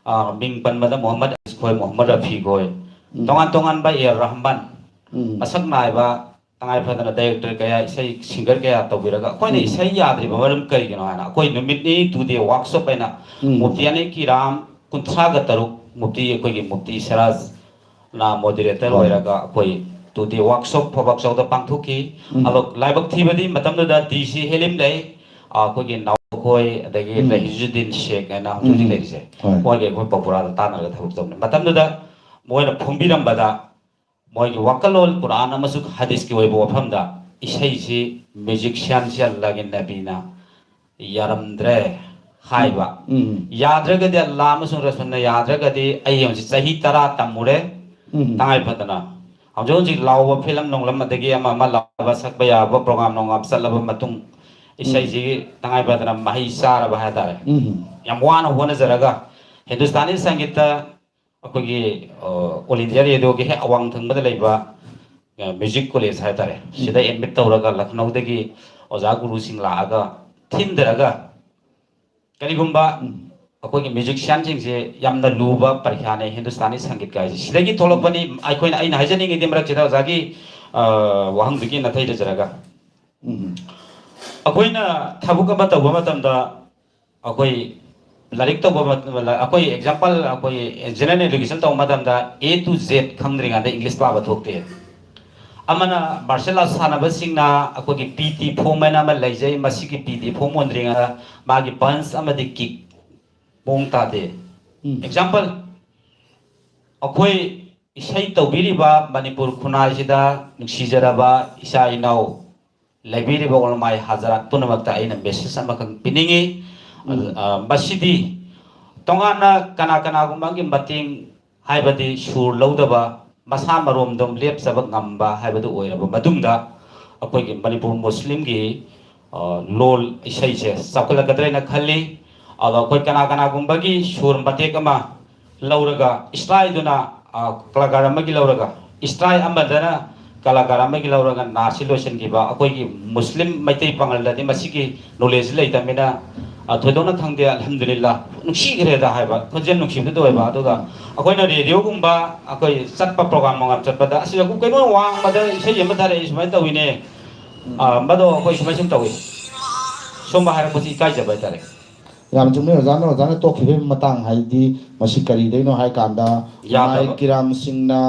ꯑ, ꯃꯤꯡ ꯄꯟꯕꯗ ꯃꯣꯍꯝꯃꯗ ꯑꯁꯤꯐ ꯈꯣꯏ, ꯃꯣꯍꯝꯃꯗ ꯔꯐꯤ ꯈꯣꯏ, ꯎꯝ꯫ ꯇꯣꯉꯥꯟ ꯇꯣꯉꯥꯟꯕ ꯑꯦ ꯑꯥꯔ ꯔꯍꯃꯟ, ꯎꯝ꯫ ꯃꯁꯛ ꯅꯥꯏꯕ, ꯇꯉꯥꯏ ꯐꯗꯅ director ꯀꯌꯥ, ꯏꯁꯩ singer ꯀꯌꯥ ꯇꯧꯕꯤꯔꯒ ꯑꯩꯈꯣꯏꯅ ꯎꯝ꯫ ꯏꯁꯩ ꯌꯥꯗ꯭ꯔꯤꯕ ꯃꯔꯝ ꯀꯔꯤꯒꯤꯅꯣ ꯍꯥꯏꯅ ꯑꯩꯈꯣꯏ ꯅꯨꯃꯤꯠ ꯅꯤꯅꯤ two day workshop ꯍꯥꯏꯅ ꯎꯝ꯫ ꯃꯨꯐꯇꯤꯌꯥꯅꯤ ꯀꯤꯔꯥꯝ ꯀꯨꯟꯊ꯭ꯔꯥꯒ ꯇꯔꯨꯛ, ꯃꯨꯐꯇꯤ, ꯑꯩꯈꯣꯏꯒꯤ ꯃꯨꯐꯇꯤ ꯁꯤꯔꯥꯖꯅ moderator ꯍꯣꯏ꯫ ꯑꯣꯏꯔꯒ ꯑꯩꯈꯣꯏ two day workshop ꯐꯕꯥꯛ ꯆꯥꯎꯗ ꯄꯥꯡꯊꯣꯛꯈꯤ꯫ ꯎꯝ꯫ ꯑꯗꯣ ꯂꯥꯏꯕꯛ ꯊꯤꯕꯗꯤ ꯃꯇꯝꯗꯨꯗ ꯗꯤ ꯁꯤ ꯍꯦꯂꯤꯝ ꯂꯩ, ꯑꯩꯈꯣꯏꯒꯤ ꯅꯥꯎꯈꯣꯏ, ꯑꯗꯒꯤ ꯎꯝ꯫ ꯔꯍꯤꯖꯨꯗꯤꯟ ꯁꯦꯈ ꯍꯥꯏꯅ ꯍꯧꯖꯤꯛ ꯍꯧꯖꯤꯛ ꯎꯝ꯫ ꯂꯩꯔꯤꯁꯦ, ꯍꯣꯏ꯫ ꯃꯣꯏꯒ ꯑꯩꯈꯣꯏ ꯄꯧꯄꯨꯔꯥꯗ ꯇꯥꯟꯅꯔꯒ ꯊꯕꯛ ꯇꯧꯕꯅꯤ꯫ ꯃꯇꯝꯗꯨꯗ ꯃꯣꯏꯅ ꯐꯣꯡꯕꯤꯔꯝꯕꯗ ꯃꯣꯏꯒꯤ ꯋꯥꯈꯜꯂꯣꯟ ꯀꯨꯔꯥꯟ ꯑꯃꯁꯨꯡ ꯍꯗꯤꯁꯀꯤ ꯑꯣꯏꯕ ꯋꯥꯐꯝꯗ ꯏꯁꯩꯁꯤ musicianꯁꯤ ꯑꯜꯂꯥꯍꯒꯤ ꯅꯕꯤꯅ ꯌꯥꯔꯝꯗ꯭ꯔꯦ ꯍꯥꯏꯕ꯫ ꯎꯝ꯫ ꯌꯥꯗ꯭ꯔꯒꯗꯤ, ꯑꯜꯂꯥꯍ ꯑꯃꯁꯨꯡ ꯔꯁꯨꯜꯅ ꯌꯥꯗ꯭ꯔꯒꯗꯤ ꯑꯩ ꯍꯧꯖꯤꯛ ꯆꯍꯤ ꯇꯔꯥ ꯇꯝꯃꯨꯔꯦ, ꯎꯝ꯫ ꯇꯉꯥꯏ ꯐꯗꯅ꯫ ꯍꯧꯖꯤꯛ ꯍꯧꯖꯤꯛ ꯂꯥꯎꯕ film ꯅꯣꯡꯂꯝ ꯑꯗꯒꯤ ꯑꯃ ꯑꯃ ꯂꯥꯎꯕ ꯁꯛꯄ ꯌꯥꯕ program ꯅꯣꯡꯒ꯭ꯔꯥꯝ ꯆꯠꯂꯕ ꯃꯇꯨꯡ ꯏꯁꯩꯁꯤꯒꯤ ꯇꯉꯥꯏ ꯐꯗꯅ ꯃꯍꯩ ꯆꯥꯔꯕ ꯍꯥꯏꯇꯥꯔꯦ꯫ ꯎꯝ꯫ ꯌꯥꯝ ꯋꯥꯅ ꯍꯣꯠꯅꯖꯔꯒ ꯍꯤꯟꯗꯨꯁꯇꯥꯅꯤ ꯁꯪꯒꯤꯠꯇ ꯑꯩꯈꯣꯏꯒꯤ, ꯑ, All India Radioꯒꯤ ꯍꯦꯛ ꯑꯋꯥꯡ ꯊꯪꯕꯗ ꯂꯩꯕ, ꯑ, music college ꯍꯥꯏꯇꯥꯔꯦ, ꯁꯤꯗ ꯎꯝ꯫ admit ꯇꯧꯔꯒ ꯂꯈꯅꯧꯗꯒꯤ ꯑꯣꯖꯥ ꯒꯨꯔꯨꯁꯤꯡ ꯂꯥꯛꯑꯒ ꯊꯤꯟꯊꯔꯒ, ꯀꯔꯤꯒꯨꯝꯕ ꯎꯝ꯫ ꯑꯩꯈꯣꯏꯒꯤ musicianꯁꯤꯡꯁꯦ ꯌꯥꯝꯅ ꯂꯨꯕ ꯄꯔꯤꯈ꯭ꯌꯥꯅꯦ ꯍꯤꯟꯗꯨꯁꯇꯥꯅꯤ ꯁꯪꯒꯤꯠꯀ ꯍꯥꯏꯁꯦ꯫ ꯁꯤꯗꯒꯤ ꯊꯣꯛꯂꯛꯄꯅꯤ꯫ ꯑꯩꯈꯣꯏꯅ, ꯑꯩꯅ ꯍꯥꯏꯖꯅꯤꯡꯉꯤꯗꯤ ꯃꯔꯛꯁꯤꯗ ꯑꯣꯖꯥꯒꯤ, ꯑ, ꯋꯥꯍꯪꯗꯨꯒꯤ ꯅꯥꯊꯩꯔꯖꯔꯒ, ꯎꯝ꯫ ꯑꯩꯈꯣꯏꯅ ꯊꯕꯛ ꯑꯃ ꯇꯧꯕ ꯃꯇꯝꯗ ꯑꯩꯈꯣꯏ ꯂꯥꯏꯔꯤꯛ ꯇꯧꯕ ꯃꯇꯝꯗ, ꯑꯩꯈꯣꯏ example, ꯑꯩꯈꯣꯏ general education ꯇꯧꯕ ꯃꯇꯝꯗ A to Z ꯈꯪꯗ꯭ꯔꯤꯉꯩꯗ English ꯄꯥꯕ ꯊꯣꯛꯇꯦ꯫ ꯑꯃꯅ martial arts ꯁꯥꯟꯅꯕꯁꯤꯡꯅ ꯑꯩꯈꯣꯏꯒꯤ P T form ꯍꯥꯏꯅ ꯑꯃ ꯂꯩꯖꯩ, ꯃꯁꯤꯒꯤ P T form ꯑꯣꯟꯗ꯭ꯔꯤꯉꯩꯗ ꯃꯥꯒꯤ punch ꯑꯃꯗꯤ kick ꯃꯑꯣꯡ ꯇꯥꯗꯦ꯫ ꯎꯝ꯫ Example, ꯑꯩꯈꯣꯏ ꯏꯁꯩ ꯇꯧꯕꯤꯔꯤꯕ ꯃꯅꯤꯄꯨꯔ ꯈꯨꯟꯅꯥꯏꯁꯤꯗ ꯅꯨꯡꯁꯤꯖꯔꯕ ꯏꯆꯥ ꯏꯅꯥꯎ ꯂꯩꯕꯤꯔꯤꯕ ꯎꯂꯃꯥꯏ ꯍꯖꯔꯥꯠ ꯄꯨꯝꯅꯃꯛꯇ ꯑꯩꯅ message ꯑꯃꯈꯛ ꯄꯤꯅꯤꯡꯉꯤ꯫ ꯎꯝ꯫ ꯑ, ꯃꯁꯤꯗꯤ ꯇꯣꯉꯥꯟꯅ ꯀꯅꯥ ꯀꯅꯥꯒꯨꯝꯕꯒꯤ ꯃꯇꯦꯡ, ꯍꯥꯏꯕꯗꯤ ꯁꯨꯔ ꯂꯧꯗꯕ, ꯃꯁꯥ ꯃꯔꯣꯝꯗꯣꯝ ꯂꯦꯞꯆꯕ ꯉꯝꯕ ꯍꯥꯏꯕꯗꯨ ꯑꯣꯏꯔꯕ ꯃꯇꯨꯡꯗ, ꯑꯩꯈꯣꯏꯒꯤ ꯃꯅꯤꯄꯨꯔ ꯃꯨꯁꯂꯤꯝꯒꯤ, ꯑ, ꯂꯣꯜ ꯏꯁꯩꯁꯦ ꯆꯥꯎꯈꯠꯂꯛꯀꯗ꯭ꯔꯦꯅ ꯈꯜꯂꯤ꯫ ꯑꯗꯣ ꯑꯩꯈꯣꯏ ꯀꯅꯥ ꯀꯅꯥꯒꯨꯝꯕꯒꯤ ꯁꯨꯔ ꯃꯇꯦꯛ ꯑꯃ ꯂꯧꯔꯒ, ꯏꯁꯇ꯭ꯔꯥꯏꯗꯨꯅ, ꯑ, ꯀꯂꯥꯀꯥꯔ ꯑꯃꯒꯤ ꯂꯧꯔꯒ, ꯏꯁꯇ꯭ꯔꯥꯏ ꯑꯃꯗꯅ ꯀꯂꯥꯀꯥꯔ ꯑꯃꯒꯤ ꯂꯧꯔꯒ ꯅꯥꯠꯁꯤ ꯂꯣꯏꯁꯤꯟꯈꯤꯕ, ꯑꯩꯈꯣꯏꯒꯤ ꯃꯨꯁꯂꯤꯝ ꯃꯩꯇꯩ ꯄꯥꯉꯜꯗꯗꯤ ꯃꯁꯤꯒꯤ ꯅꯣꯂꯦꯖ ꯂꯩꯇꯕꯅꯤꯅ, ꯑ, ꯊꯣꯏꯗꯣꯛꯅ ꯈꯪꯗꯦ꯫ ꯑꯜꯍꯝꯗꯨꯂꯤꯜꯂꯥ, ꯅꯨꯡꯁꯤꯈ꯭ꯔꯦꯗ ꯍꯥꯏꯕ, ꯈꯣꯟꯖꯦꯜ ꯅꯨꯡꯁꯤꯕꯗꯨꯗ ꯑꯣꯏꯕ꯫ ꯑꯗꯨꯒ ꯑꯩꯈꯣꯏꯅ ꯔꯦꯗꯤꯑꯣꯒꯨꯝꯕ, ꯑꯩꯈꯣꯏ ꯆꯠꯄ ꯄ꯭ꯔꯣꯒ꯭ꯔꯥꯝ ꯄ꯭ꯔꯣꯒ꯭ꯔꯥꯝ ꯆꯠꯄꯗ, "ꯑꯁꯤꯗ ꯀꯩꯅꯣ ꯋꯥꯡꯃꯗ ꯏꯁꯩ ꯑꯃ ꯊꯥꯔꯛꯏ, ꯁꯨꯃꯥꯏꯅ ꯇꯧꯋꯤꯅꯦ, ꯑ, ꯃꯗꯣ ꯑꯩꯈꯣꯏ ꯁꯨꯃꯥꯏ ꯁꯨꯝ ꯇꯧꯏ", ꯁꯨꯝꯕ ꯍꯥꯏꯔꯛꯄꯁꯤ ꯏꯀꯥꯏꯖꯕ ꯍꯥꯏꯇꯥꯔꯦ꯫ ꯌꯥꯝ ꯆꯨꯝꯃꯤ ꯑꯣꯖꯥꯅ, ꯑꯣꯖꯥꯅ ꯇꯣꯛꯈꯤꯕꯒꯤ ꯃꯇꯥꯡ ꯍꯥꯏꯗꯤ, ꯃꯁꯤ ꯀꯔꯤꯗꯩꯅꯣ ꯍꯥꯏ ꯀꯥꯟꯗ, ꯌꯥꯗꯕ꯫ ꯃꯥꯏ ꯀꯤꯔꯥꯝꯁꯤꯡꯅ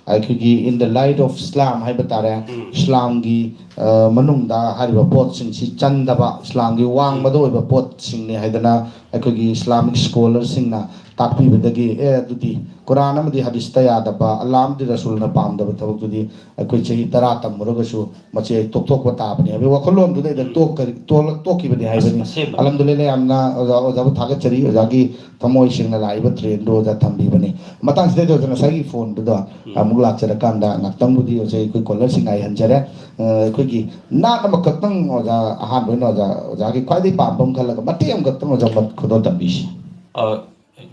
ꯑꯩꯈꯣꯏꯒꯤ "In the light of Islam" ꯍꯥꯏꯕ ꯇꯥꯔꯦ, ꯎꯝ꯫ ꯏꯁꯂꯥꯝꯒꯤ, ꯑ, ꯃꯅꯨꯡꯗ ꯍꯥꯏꯔꯤꯕ ꯄꯣꯠꯁꯤꯡꯁꯤ ꯆꯟꯗꯕ, ꯏꯁꯂꯥꯝꯒꯤ ꯋꯥꯡꯃꯗ ꯎꯝ꯫ ꯑꯣꯏꯕ ꯄꯣꯠꯁꯤꯡꯅꯤ ꯍꯥꯏꯗꯅ ꯑꯩꯈꯣꯏꯒꯤ ꯏꯁꯂꯥꯃꯤꯛ ꯁ꯭ꯀꯣꯂꯔꯁꯤꯡꯅ ꯇꯥꯛꯄꯤꯕꯗꯒꯤ, "ꯑꯦ, ꯑꯗꯨꯗꯤ ꯀꯨꯔꯥꯟ ꯑꯃꯗꯤ ꯍꯗꯤꯁꯇ ꯌꯥꯗꯕ, ꯑꯜꯂꯥ ꯑꯃꯗꯤ ꯔꯁꯨꯜꯅ ꯄꯥꯝꯗꯕ ꯊꯕꯛꯇꯨꯗꯤ ꯑꯩꯈꯣꯏ ꯆꯍꯤ ꯇꯔꯥ ꯇꯝꯃꯨꯔꯒꯁꯨ ꯃꯁꯤ ꯑꯩ ꯇꯣꯛꯊꯣꯛꯄ ꯇꯥꯕꯅꯤ" ꯍꯥꯏꯕꯒꯤ ꯋꯥꯈꯜꯂꯣꯟꯗꯨꯗ ꯑꯩꯅ ꯎꯝ꯫ ꯇꯣꯛꯀ-, ꯇꯣꯛꯂ-, ꯇꯣꯛꯈꯤꯕꯅꯤ ꯍꯥꯏꯕꯅꯤ꯫ ꯑꯁꯦꯡꯕꯅꯤ꯫ ꯑꯜꯍꯝꯗꯨꯂꯤꯜꯂꯥ, ꯌꯥꯝꯅ ꯑꯣꯖꯥ, ꯑꯣꯖꯥꯕꯨ ꯊꯥꯒꯠꯆꯔꯤ, ꯑꯣꯖꯥꯒꯤ ꯊꯃꯣꯏ ꯁꯦꯡꯅ ꯂꯥꯛꯏꯕ ꯇ꯭ꯔꯦꯟꯗꯨ ꯑꯣꯖꯥ ꯊꯝꯕꯤꯕꯅꯤ꯫ ꯃꯇꯥꯡꯁꯤꯗꯩꯗ ꯑꯣꯖꯥ ꯉꯁꯥꯏꯒꯤ ꯐꯣꯟꯗꯨꯗ ꯎꯝ꯫ ꯑꯃꯨꯛ ꯂꯥꯛꯆꯔꯀꯥꯟꯗ ꯉꯥꯛꯇꯪꯕꯨꯗꯤ ꯑꯣꯖꯥ ꯑꯩꯈꯣꯏ ꯀꯣꯂꯔꯁꯤꯡ ꯉꯥꯏꯍꯟꯖꯔꯦ꯫ ꯑ, ꯑꯩꯈꯣꯏꯒꯤ ꯅꯥꯠ ꯑꯃꯈꯛꯇꯪ ꯑꯣꯖꯥ, ꯑꯍꯥꯟꯕ ꯑꯣꯏꯅ ꯑꯣꯖꯥ, ꯑꯣꯖꯥꯒꯤ ꯈ꯭ꯋꯥꯏꯗꯒꯤ ꯄꯥꯝꯕ ꯑꯃ ꯈꯜꯂꯒ ꯃꯇꯦꯛ ꯑꯃꯈꯛꯇꯪ ꯑꯣꯖꯥ ꯃ-, ꯈꯨꯗꯣꯜ ꯇꯝꯕꯤꯁꯤ꯫ ꯑ,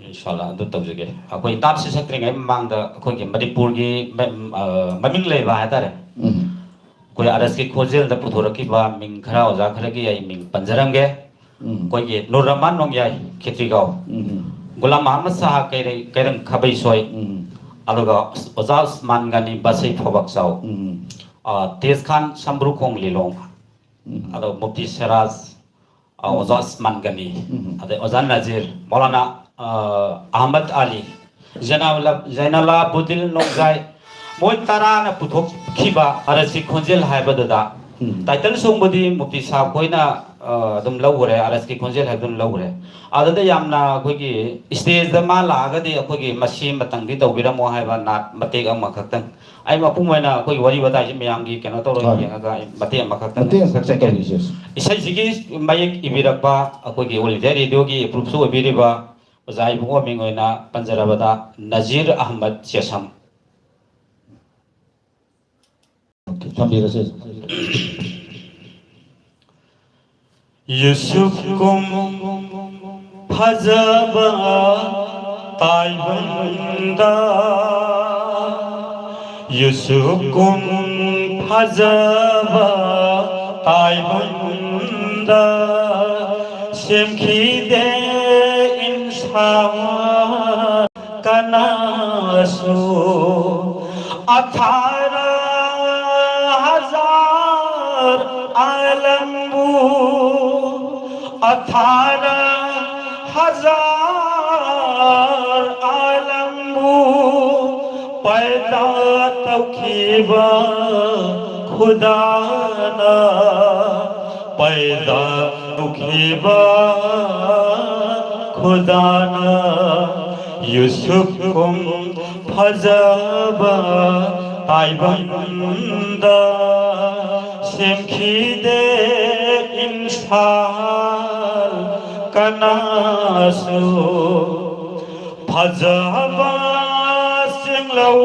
ꯏꯟꯁꯥꯜꯂꯥ, ꯑꯗꯨ ꯇꯧꯖꯒꯦ꯫ ꯑꯩꯈꯣꯏ ꯅꯥꯠꯁꯤ ꯁꯛꯇ꯭ꯔꯤꯉꯩ ꯃꯃꯥꯡꯗ ꯑꯩꯈꯣꯏꯒꯤ ꯃꯅꯤꯄꯨꯔꯒꯤ ꯃ-, ꯑ, ꯃꯃꯤꯡ ꯂꯩꯕ ꯍꯥꯏꯇꯥꯔꯦ꯫ ꯎꯝ꯫ ꯑꯩꯈꯣꯏ ꯑꯥꯔ ꯑꯦꯁ ꯀꯦ ꯈꯣꯟꯖꯦꯜꯗ ꯄꯨꯊꯣꯔꯛꯈꯤꯕ ꯃꯤꯡ ꯈꯔ, ꯑꯣꯖꯥ ꯈꯔꯒꯤ ꯑꯩ ꯃꯤꯡ ꯄꯟꯖꯔꯝꯒꯦ꯫ ꯎꯝ꯫ ꯑꯩꯈꯣꯏꯒꯤ ꯅꯨꯔ ꯔꯍꯃꯥꯟ ꯅꯣꯡꯌꯥꯏ ꯈꯦꯇ꯭ꯔꯤꯒꯥꯎ, ꯎꯝ꯫ ꯒꯨꯂꯥꯝ ꯑꯍꯃꯗ ꯁꯥꯍ ꯀꯩꯔꯩ-, ꯀꯩꯔꯪ ꯈꯥꯕꯩꯁꯣꯏ, ꯎꯝ꯫ ꯑꯗꯨꯒ ꯑꯣꯖꯥ ꯎꯁꯃꯥꯟ ꯒꯅꯤ ꯕꯁꯩ ꯐꯧꯕꯥꯛꯆꯥꯎ, ꯎꯝ꯫ ꯑ, ꯇꯦꯖ ꯈꯥꯟ ꯁꯝꯕ꯭ꯔꯨꯈꯣꯡ ꯂꯤꯂꯣꯡ, ꯎꯝ꯫ ꯑꯗꯨꯒ ꯃꯨꯐꯇꯤ ꯁꯤꯔꯥꯖ, ꯑ, ꯑꯣꯖꯥ ꯎꯁꯃꯥꯟ ꯒꯅꯤ, ꯎꯝ꯫ ꯑꯗꯩ ꯑꯣꯖꯥ ꯅꯖꯤꯔ, ꯃꯧꯂꯥꯅꯥ, ꯑ, ꯑꯍꯃꯗ ꯑꯂꯤ, ꯖꯩꯅꯥꯂꯥ-, ꯖꯩꯅꯥꯂꯥꯕꯨꯗꯤꯟ ꯅꯣꯡꯖꯥꯏ, ꯃꯣꯏ ꯇꯔꯥꯅ ꯄꯨꯊꯣꯛꯈꯤꯕ ꯑꯥꯔ ꯑꯦꯁ ꯀꯦ ꯈꯣꯟꯖꯦꯜ ꯍꯥꯏꯕꯗꯨꯗ, ꯎꯝ꯫ ꯇꯥꯏꯇꯜ ꯁꯣꯡꯕꯨꯗꯤ ꯃꯨꯐꯇꯤ ꯁꯥꯍꯕ ꯈꯣꯏꯅ, ꯑ, ꯑꯗꯨꯝ ꯂꯧꯈ꯭ꯔꯦ, ꯑꯥꯔ ꯑꯦꯁ ꯀꯦ ꯈꯣꯟꯖꯦꯜ ꯍꯥꯏꯕꯗꯨꯅ ꯂꯧꯈ꯭ꯔꯦ꯫ ꯑꯗꯨꯗ ꯌꯥꯝꯅ ꯑꯩꯈꯣꯏꯒꯤ ꯁ꯭ꯇꯦꯖꯇ ꯃꯥ ꯂꯥꯛꯑꯒꯗꯤ ꯑꯩꯈꯣꯏꯒꯤ ꯃꯁꯤ ꯑꯃꯇꯪꯗꯤ ꯇꯧꯕꯤꯔꯝꯃꯣ ꯍꯥꯏꯕ ꯅꯥꯠ ꯃꯇꯦꯛ ꯑꯃꯈꯛꯇꯪ꯫ ꯑꯩ ꯃꯄꯨꯡ ꯑꯣꯏꯅ ꯑꯩꯈꯣꯏꯒꯤ ꯋꯥꯔꯤ ꯋꯥꯇꯥꯏꯁꯤ ꯃꯌꯥꯝꯒꯤ ꯀꯩꯅꯣ ꯇꯧꯔꯒ ꯍꯣꯏ꯫ ꯌꯦꯡꯉꯒ ꯑꯩ ꯃꯇꯦꯛ ꯑꯃꯈꯛꯇꯪ ꯃꯇꯦꯛ ꯑꯃꯈꯛꯇꯪ ꯁꯛꯆꯒꯦ꯫ ꯇꯧꯕꯤꯁꯦ꯫ ꯏꯁꯩꯁꯤꯒꯤ ꯃꯌꯦꯛ ꯏꯕꯤꯔꯛꯄ ꯑꯩꯈꯣꯏꯒꯤ ꯑꯣꯜ ꯏꯟꯗꯤꯌꯥ ꯔꯦꯗꯤꯑꯣꯒꯤ ꯑꯦꯄ꯭ꯔꯨꯞꯁꯨ ꯑꯣꯏꯕꯤꯔꯤꯕ ꯑꯣꯖꯥ ꯏꯕꯨꯡꯉꯣ ꯃꯤꯡ ꯑꯣꯏꯅ ꯄꯟꯖꯔꯕꯗ ꯅꯖꯤꯔ ꯑꯍꯃꯗ ꯆꯦꯁꯝ꯫ ꯑꯣꯀꯦ, ꯊꯝꯕꯤꯔꯁꯦ꯫ ꯌꯨꯁꯨꯐ ꯀꯨꯝ ꯐꯖꯕ ꯇꯥꯏꯕꯪꯗ, ꯌꯨꯁꯨꯐ ꯀꯨꯝ ꯐꯖꯕ ꯇꯥꯏꯕꯪꯗ ꯁꯦꯝꯈꯤꯗꯦ ꯏꯟꯁꯥꯟ ꯀꯅꯥꯁꯨ꯫ ꯑꯊꯥꯔ ꯍꯖꯥꯔ ꯑꯥꯂꯝꯕꯨ, ꯑꯊꯥꯔ ꯍꯖꯥꯔ ꯑꯥꯂꯝꯕꯨ ꯄꯩꯗꯥ ꯇꯧꯈꯤꯕ ꯈꯨꯗꯥꯅ, ꯄꯩꯗꯥ ꯇꯧꯈꯤꯕ ꯈꯨꯗꯥꯅ꯫ ꯌꯨꯁꯨꯐ ꯀꯨꯝ ꯐꯖꯕ ꯇꯥꯏꯕꯪꯗ ꯁꯦꯝꯈꯤꯗꯦ ꯏꯟꯁꯥꯟ ꯀꯅꯥꯁꯨ꯫ ꯐꯖꯕ ꯆꯤꯡꯂꯧ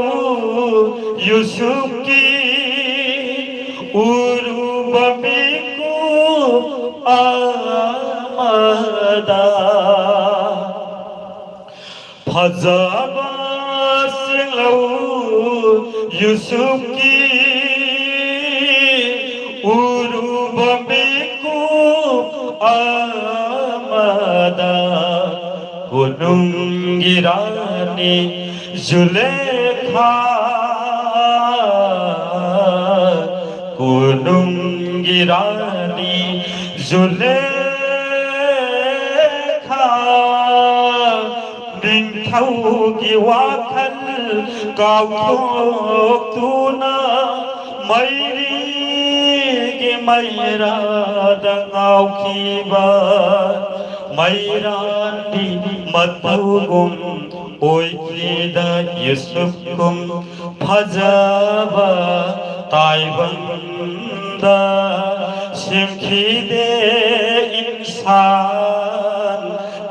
ꯌꯨꯁꯨꯐꯀꯤ ꯎꯔꯨꯕ ꯃꯤꯀꯨꯞ ꯑꯃꯗ꯫ ꯐꯖꯕ ꯆꯤꯡꯂꯧ ꯌꯨꯁꯨꯐꯀꯤ ꯎꯔꯨꯕ ꯃꯤꯀꯨꯞ ꯑꯃꯗ ꯀꯣꯅꯨꯡꯒꯤ ꯔꯥꯅꯤ ꯖꯨꯂꯦꯈꯥ, ꯀꯣꯅꯨꯡꯒꯤ ꯔꯥꯅꯤ ꯖꯨꯂꯦꯈꯥ, ꯅꯤꯡꯊꯧꯒꯤ ꯋꯥꯈꯜ ꯀꯥꯎꯊꯣꯛꯇꯨꯅ ꯃꯩꯔꯤꯒꯤ ꯃꯩꯔꯥꯗ ꯉꯥꯎꯈꯤꯕ ꯃꯩꯔꯥꯟꯕꯤ ꯃꯇꯧꯒꯨꯝ ꯑꯣꯏꯈꯤꯗ ꯌꯨꯁꯨꯐ ꯀꯨꯝ ꯐꯖꯕ ꯇꯥꯏꯕꯪꯗ ꯁꯦꯝꯈꯤꯗꯦ ꯏꯟꯁꯥꯟ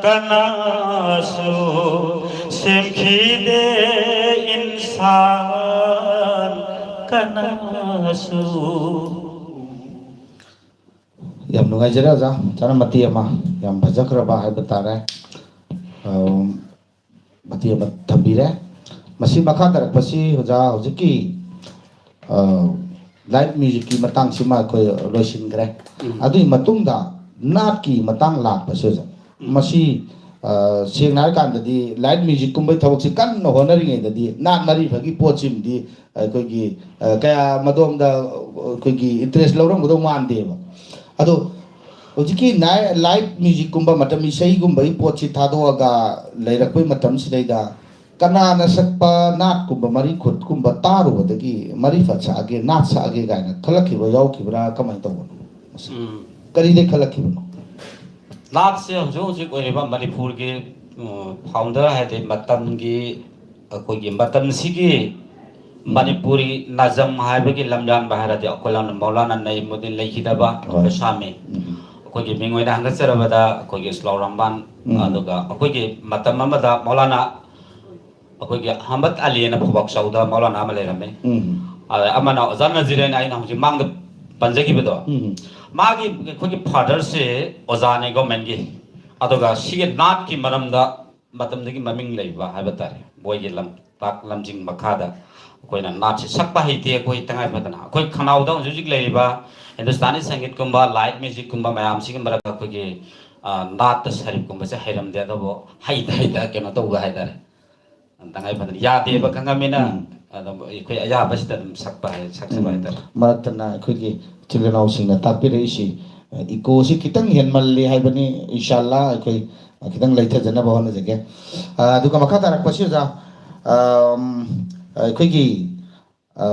ꯀꯅꯥꯁꯨ, ꯁꯦꯝꯈꯤꯗꯦ ꯏꯟꯁꯥꯟ ꯀꯅꯥꯁꯨ꯫ ꯅꯨꯡꯉꯥꯏꯖꯔꯦ ꯑꯣꯖꯥ꯫ ꯑꯣꯖꯥꯅ ꯃꯇꯦꯛ ꯑꯃ, ꯌꯥꯝ ꯐꯖꯈ꯭ꯔꯕ ꯍꯥꯏꯕ ꯇꯥꯔꯦ, ꯑꯝ, ꯃꯇꯦꯛ ꯑꯃ ꯊꯝꯕꯤꯔꯦ꯫ ꯃꯁꯤ ꯃꯈꯥ ꯇꯥꯔꯛꯄꯁꯤ ꯑꯣꯖꯥ ꯍꯧꯖꯤꯛꯀꯤ, ꯑ, ꯂꯥꯏꯠ ꯃ꯭ꯌꯨꯖꯤꯛꯀꯤ ꯃꯇꯥꯡꯁꯤꯃ ꯑꯩꯈꯣꯏ ꯂꯣꯏꯁꯤꯟꯈ꯭ꯔꯦ꯫ ꯎꯝ꯫ ꯑꯗꯨꯒꯤ ꯃꯇꯨꯡꯗ ꯅꯥꯠꯀꯤ ꯃꯇꯥꯡ ꯂꯥꯛꯄꯁꯦ ꯑꯣꯖꯥ, ꯎꯝ꯫ ꯃꯁꯤ, ꯑ, ꯁꯦꯡꯅ ꯍꯥꯏꯔꯀꯥꯟꯗꯗꯤ ꯂꯥꯏꯠ ꯃ꯭ꯌꯨꯖꯤꯛꯀꯨꯝꯕꯒꯤ ꯊꯕꯛꯁꯤ ꯀꯟꯅ ꯍꯣꯠꯅꯔꯤꯉꯩꯗꯗꯤ ꯅꯥꯠ ꯃꯔꯤ ꯐꯥꯒꯤ ꯄꯣꯠꯁꯤꯃꯗꯤ ꯑꯩꯈꯣꯏꯒꯤ, ꯑ, ꯀꯌꯥ ꯃꯗꯣꯝꯗ ꯑꯩꯈꯣꯏꯒꯤ ꯏꯟꯇꯔꯦꯁ ꯂꯧꯔꯝꯒꯗꯧ ꯃꯥꯟꯗꯦꯕ꯫ ꯑꯗꯣ ꯍꯧꯖꯤꯛꯀꯤ ꯅꯥꯏ-, ꯂꯥꯏꯠ ꯃ꯭ꯌꯨꯖꯤꯛꯀꯨꯝꯕ, ꯃꯇꯝ ꯏꯁꯩꯒꯨꯝꯕꯒꯤ ꯄꯣꯠꯁꯤ ꯊꯥꯗꯣꯛꯑꯒ ꯂꯩꯔꯛꯄꯩ ꯃꯇꯝꯁꯤꯗꯩꯗ ꯀꯅꯥꯅ ꯁꯛꯄ ꯅꯥꯠꯀꯨꯝꯕ, ꯃꯔꯤꯈꯨꯠꯀꯨꯝꯕ ꯇꯥꯔꯨꯕꯗꯒꯤ ꯃꯔꯤꯐꯠ ꯁꯛꯑꯒꯦ, ꯅꯥꯠ ꯁꯛꯑꯒꯦ ꯀꯥꯏꯅ ꯈꯜꯂꯛꯈꯤꯕ ꯌꯥꯎꯈꯤꯕ꯭ꯔꯥ? ꯀꯃꯥꯏꯅ ꯇꯧꯕꯅꯣ? ꯎꯝ꯫ ꯀꯔꯤꯗꯩ ꯈꯜꯂꯛꯈꯤꯕꯅꯣ? ꯅꯥꯠꯁꯦ ꯍꯧꯖꯤꯛ ꯍꯧꯖꯤꯛ ꯑꯣꯏꯔꯤꯕ ꯃꯅꯤꯄꯨꯔꯒꯤ, ꯎꯝ, ꯐꯥꯎꯟꯗꯔ ꯍꯥꯏꯗꯤ ꯃꯇꯝꯒꯤ, ꯑꯩꯈꯣꯏꯒꯤ ꯃꯇꯝꯁꯤꯒꯤ ꯎꯝ꯫ ꯃꯅꯤꯄꯨꯔꯤ ꯅꯥꯖꯝ ꯍꯥꯏꯕꯒꯤ ꯂꯝꯌꯥꯟꯕ ꯍꯥꯏꯔꯗꯤ ꯑꯩꯈꯣꯏ ꯂꯝꯅ ꯃꯧꯂꯥꯅꯥ ꯅꯩꯃꯨꯗꯤꯟ ꯂꯩꯈꯤꯗꯕ ꯍꯣꯏ꯫ ꯁꯥꯃꯤ꯫ ꯎꯝ꯫ ꯑꯩꯈꯣꯏꯒꯤ ꯃꯤꯡ ꯑꯣꯏꯅ ꯍꯪꯒꯠꯆꯔꯕꯗ ꯑꯩꯈꯣꯏꯒꯤ ꯁ꯭ꯂꯥꯎꯔꯝꯕꯥꯟ, ꯎꯝ꯫ ꯑꯗꯨꯒ ꯑꯩꯈꯣꯏꯒꯤ ꯃꯇꯝ ꯑꯃꯗ ꯃꯧꯂꯥꯅꯥ ꯑꯩꯈꯣꯏꯒꯤ ꯑꯍꯃꯗ ꯑꯂꯤꯅ ꯐꯨꯕꯥꯛ ꯆꯥꯎꯗ ꯃꯧꯂꯥꯅꯥ ꯑꯃ ꯂꯩꯔꯝꯃꯤ꯫ ꯎꯝ꯫ ꯑꯗ ꯑꯃꯅ ꯑꯣꯖꯥ ꯅꯖꯤꯔ ꯍꯥꯏꯅ ꯑꯩꯅ ꯍꯧꯖꯤꯛ ꯃꯥꯡꯗ ꯄꯟꯖꯈꯤꯕꯗꯣ, ꯎꯝ꯫ ꯃꯥꯒꯤ ꯑꯩꯈꯣꯏꯒꯤ ꯐꯥꯗꯔꯁꯦ ꯑꯣꯖꯥꯅꯤ ꯒꯣꯔꯃꯦꯟꯒꯤ, ꯑꯗꯨꯒ ꯁꯤꯒꯤ ꯅꯥꯠꯀꯤ ꯃꯔꯝꯗ ꯃꯇꯝꯗꯒꯤ ꯃꯃꯤꯡ ꯂꯩꯕ ꯍꯥꯏꯕ ꯇꯥꯔꯦ꯫ ꯃꯣꯏꯒꯤ ꯂꯝꯇꯥꯛ ꯂꯝꯖꯤꯡ ꯃꯈꯥꯗ ꯑꯩꯈꯣꯏꯅ ꯅꯥꯠꯁꯤ ꯁꯛꯄ ꯍꯩꯇꯦ꯫ ꯑꯩꯈꯣꯏ ꯇꯉꯥꯏ ꯐꯗꯅ ꯑꯩꯈꯣꯏ ꯈꯅꯥꯎꯗ ꯍꯧꯖꯤꯛ ꯍꯧꯖꯤꯛ ꯂꯩꯔꯤꯕ ꯍꯤꯟꯗꯨꯁꯇꯥꯅꯤ ꯁꯪꯒꯤꯠꯀꯨꯝꯕ, ꯂꯥꯏꯠ ꯃ꯭ꯌꯨꯖꯤꯛꯀꯨꯝꯕ ꯃꯌꯥꯝꯁꯤꯒꯤ ꯃꯔꯛꯇ ꯑꯩꯈꯣꯏꯒꯤ, ꯑ, ꯅꯥꯠꯇ ꯁꯔꯤꯞꯀꯨꯝꯕꯁꯦ ꯍꯩꯔꯝꯗꯦ꯫ ꯑꯗꯨꯕꯨ ꯍꯩꯇ ꯍꯩꯇ ꯀꯩꯅꯣ ꯇꯧꯕ ꯍꯥꯏꯇꯥꯔꯦ, ꯇꯉꯥꯏ ꯐꯗꯅ ꯌꯥꯗꯦꯕ ꯎꯝ꯫ ꯈꯪꯉꯝꯃꯤꯅ, ꯎꯝ꯫ ꯑꯗꯨꯝ ꯑꯩꯈꯣꯏ ꯑꯌꯥꯕꯁꯤꯗ ꯑꯗꯨꯝ ꯁꯛꯄ ꯍꯥꯏ-, ꯁꯛꯆꯕ ꯎꯝ꯫ ꯍꯥꯏꯇꯥꯔꯦ꯫ ꯃꯔꯛꯇꯅ ꯑꯩꯈꯣꯏꯒꯤ ꯏꯆꯤꯜ ꯏꯅꯥꯎꯁꯤꯡꯅ ꯇꯥꯛꯄꯤꯔꯛꯏꯁꯤ, ꯏꯀꯣꯁꯤ ꯈꯤꯇꯪ ꯍꯦꯟꯃꯜꯂꯤ ꯍꯥꯏꯕꯅꯤ, ꯏꯟꯁꯥꯜꯂꯥ ꯑꯩꯈꯣꯏ ꯈꯤꯇꯪ ꯂꯩꯊꯖꯅꯕ ꯍꯣꯠꯅꯖꯒꯦ꯫ ꯑ, ꯑꯗꯨꯒ ꯃꯈꯥ ꯇꯥꯔꯛꯄꯁꯤ ꯑꯣꯖꯥ, ꯑꯝ, ꯑꯩꯈꯣꯏꯒꯤ, ꯑ,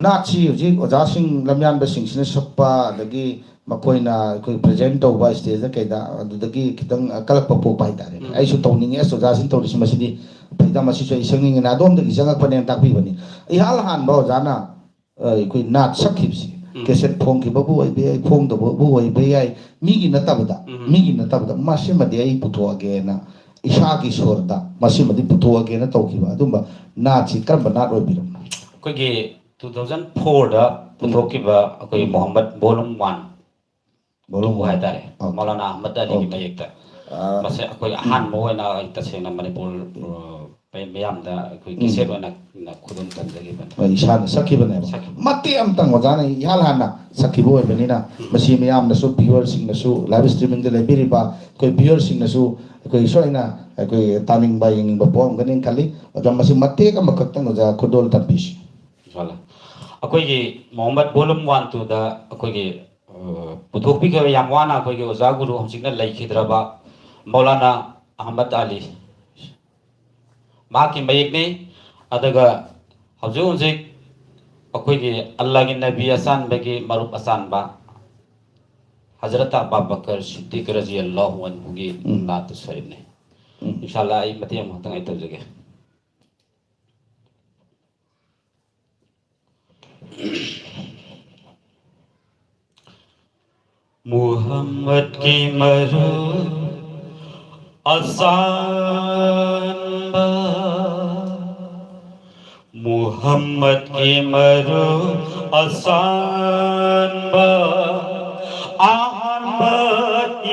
ꯅꯥꯠꯁꯤ ꯍꯧꯖꯤꯛ ꯑꯣꯖꯥꯁꯤꯡ ꯂꯝꯌꯥꯟꯕꯁꯤꯡꯁꯤꯅ ꯁꯛꯄ, ꯑꯗꯒꯤ ꯃꯈꯣꯏꯅ ꯑꯩꯈꯣꯏ ꯄ꯭ꯔꯖꯦꯟ ꯇꯧꯕ ꯁ꯭ꯇꯦꯖꯇ ꯀꯩꯗ, ꯑꯗꯨꯗꯒꯤ ꯈꯤꯇꯪ ꯀꯜꯂꯛꯄ ꯄꯣꯛꯄ ꯍꯥꯏꯇꯥꯔꯦ꯫ ꯎꯝ꯫ ꯑꯩꯁꯨ ꯇꯧꯅꯤꯡꯉꯦ, ꯑꯁ, ꯑꯣꯖꯥꯁꯤꯡ ꯇꯧꯔꯤꯁꯤ ꯃꯁꯤꯗꯤ ꯐꯩꯗ, ꯃꯁꯤꯁꯨ ꯑꯩ ꯁꯛꯅꯤꯡꯉꯦꯅ ꯑꯗꯣꯝꯗꯒꯤ ꯆꯪꯉꯛꯄꯅꯦꯅ ꯇꯥꯛꯄꯤꯕꯅꯤ꯫ ꯏꯍꯥꯟ ꯍꯥꯟꯕ ꯑꯣꯖꯥꯅ, ꯑ, ꯑꯩꯈꯣꯏ ꯅꯥꯠ ꯁꯛꯈꯤꯕꯁꯤ, ꯎꯝ꯫ ꯀꯦꯁꯦꯠ ꯐꯣꯡꯈꯤꯕꯕꯨ ꯑꯣꯏꯕ ꯌꯥꯏ, ꯐꯣꯡꯗꯕꯕꯨ ꯑꯣꯏꯕ ꯌꯥꯏ, ꯃꯤꯒꯤ ꯅꯠꯇꯕꯗ, ꯎꯝ꯫ ꯃꯤꯒꯤ ꯅꯠꯇꯕꯗ ꯃꯁꯤꯃꯗꯤ ꯑꯩ ꯄꯨꯊꯣꯛꯑꯒꯦꯅ ꯏꯁꯥꯒꯤ ꯁꯣꯔꯗ ꯃꯁꯤꯃꯗꯤ ꯄꯨꯊꯣꯛꯑꯒꯦꯅ ꯇꯧꯈꯤꯕ ꯑꯗꯨꯝꯕ ꯅꯥꯠꯁꯤ ꯀꯔꯝꯕ ꯅꯥꯠ ꯑꯣꯏꯕꯤꯔꯕꯅꯣ? ꯑꯩꯈꯣꯏꯒꯤ two thousand four ꯗ ꯄꯨꯊꯣꯛꯈꯤꯕ ꯑꯩꯈꯣꯏꯒꯤ ꯎꯝ꯫ ꯃꯣꯍꯝꯃꯗ volume one, ꯕꯣꯂꯨꯝ ꯄꯨꯊꯣꯛꯄ ꯋꯥꯟ꯫ ꯍꯥꯏꯇꯥꯔꯦ꯫ ꯑꯣꯀꯦ꯫ ꯃꯧꯂꯥꯅꯥ ꯑꯍꯃꯗ ꯑꯂꯤꯒꯤ ꯑꯣꯀꯦ꯫ ꯃꯌꯦꯛꯇ꯫ ꯑꯥ, ꯃꯁꯦ ꯑꯩꯈꯣꯏ ꯎꯝ꯫ ꯑꯍꯥꯟꯕ ꯑꯣꯏꯅ ꯑꯩ ꯇꯁꯦꯡꯅ ꯃꯅꯤꯄꯨꯔ, ꯑ, ꯃꯌꯥꯝꯗ ꯑꯩꯈꯣꯏ ꯎꯝ꯫ ꯀꯦꯁꯦꯠ ꯑꯣꯏꯅ ꯈꯨꯗꯣꯜ ꯇꯝꯖꯈꯤꯕꯅꯤ꯫ ꯍꯣꯏ, ꯏꯁꯥꯅ ꯁꯛꯈꯤꯕꯅꯦꯕ꯫ ꯁꯛꯈꯤꯕ꯫ ꯃꯇꯦꯛ ꯑꯃꯇꯪ ꯑꯣꯖꯥꯅ ꯏꯍꯥꯟ ꯍꯥꯟꯅ ꯁꯛꯈꯤꯕ ꯑꯣꯏꯕꯅꯤꯅ, ꯎꯝ꯫ ꯃꯁꯤ ꯃꯌꯥꯝꯅꯁꯨ, viewerꯁꯤꯡꯅꯁꯨ, live streamingꯗ ꯂꯩꯕꯤꯔꯤꯕ ꯑꯩꯈꯣꯏ viewerꯁꯤꯡꯅꯁꯨ ꯑꯩꯈꯣꯏ ꯁꯣꯏꯅ ꯑꯩꯈꯣꯏ ꯇꯥꯅꯤꯡꯕ, ꯌꯦꯡꯅꯤꯡꯕ ꯄꯣꯛꯂꯝꯒꯅꯤ ꯈꯜꯂꯤ꯫ ꯑꯣꯖꯥ, ꯃꯁꯤ ꯃꯇꯦꯛ ꯑꯃꯈꯛꯇꯪ ꯑꯣꯖꯥ ꯈꯨꯗꯣꯜ ꯇꯝꯕꯤꯁꯤ꯫ ꯏꯟꯁꯥꯜꯂꯥ꯫ ꯑꯩꯈꯣꯏꯒꯤ ꯃꯣꯍꯝꯃꯗ volume one, twoꯗ ꯑꯩꯈꯣꯏꯒꯤ, ꯑ, ꯄꯨꯊꯣꯛꯄꯤꯈꯤꯕ ꯌꯥꯝ ꯋꯥꯅ ꯑꯩꯈꯣꯏꯒꯤ ꯑꯣꯖꯥ ꯒꯨꯔꯨ ꯍꯧꯖꯤꯛꯅ ꯂꯩꯈꯤꯗ꯭ꯔꯕ ꯃꯧꯂꯥꯅꯥ ꯑꯍꯃꯗ ꯑꯂꯤ, ꯃꯍꯥꯛꯀꯤ ꯃꯌꯦꯛꯅꯤ꯫ ꯑꯗꯨꯒ ꯍꯧꯖꯤꯛ ꯍꯧꯖꯤꯛ ꯑꯩꯈꯣꯏꯒꯤ ꯑꯜꯂꯥꯍꯒꯤ ꯅꯕꯤ ꯑꯆꯥꯟꯕꯒꯤ ꯃꯔꯨꯞ ꯑꯆꯥꯟꯕ ꯍꯖꯔꯠ ꯑꯕꯥ ꯕꯀꯔ ꯁꯤꯗꯤꯛ ꯔꯖꯤꯌꯜꯂꯥꯍꯨ ꯑꯟꯍꯨꯒꯤ ꯎꯝ꯫ ꯅꯥꯠꯇꯨ ꯁꯔꯤꯐꯅꯤ꯫ ꯎꯝ꯫ ꯏꯟꯁꯥꯜꯂꯥ, ꯑꯩ ꯃꯇꯦꯛ ꯑꯃꯈꯛꯇꯪ ꯑꯩ ꯇꯧꯖꯒꯦ꯫ ꯃꯨꯍꯝꯃꯗꯀꯤ ꯃꯔꯨꯞ ꯑꯆꯥꯟꯕ, ꯃꯨꯍꯝꯃꯗꯀꯤ ꯃꯔꯨꯞ ꯑꯆꯥꯟꯕ, ꯑꯍꯥꯟꯕ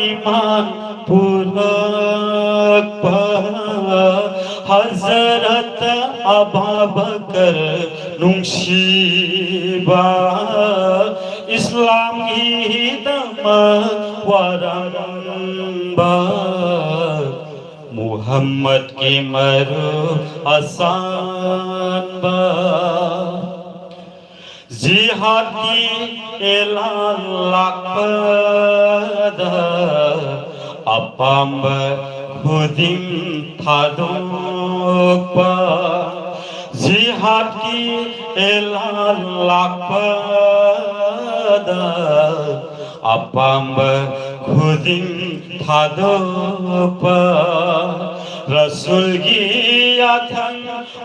ꯏꯃꯥꯟ ꯄꯨꯔꯛꯄ ꯍꯖꯔꯠ ꯑꯕꯥꯕꯀꯔ ꯅꯨꯡꯁꯤꯕ, ꯏꯁꯂꯥꯝꯒꯤꯗꯃꯛ ꯋꯥꯔꯝꯕ ꯃꯨꯍꯝꯃꯗꯀꯤ ꯃꯔꯨꯞ ꯑꯆꯥꯟꯕ꯫ ꯖꯤꯍꯥꯗꯀꯤ ꯑꯦꯂꯥꯟ ꯂꯥꯛꯄꯗ ꯑꯄꯥꯝꯕ ꯈꯨꯗꯤꯡ ꯊꯥꯗꯣꯛꯄ, ꯖꯤꯍꯥꯗꯀꯤ ꯑꯦꯂꯥꯟ ꯂꯥꯛꯄꯗ ꯑꯄꯥꯝꯕ ꯈꯨꯗꯤꯡ ꯊꯥꯗꯣꯛꯄ, ꯔꯁꯨꯜꯒꯤ ꯌꯥꯊꯪ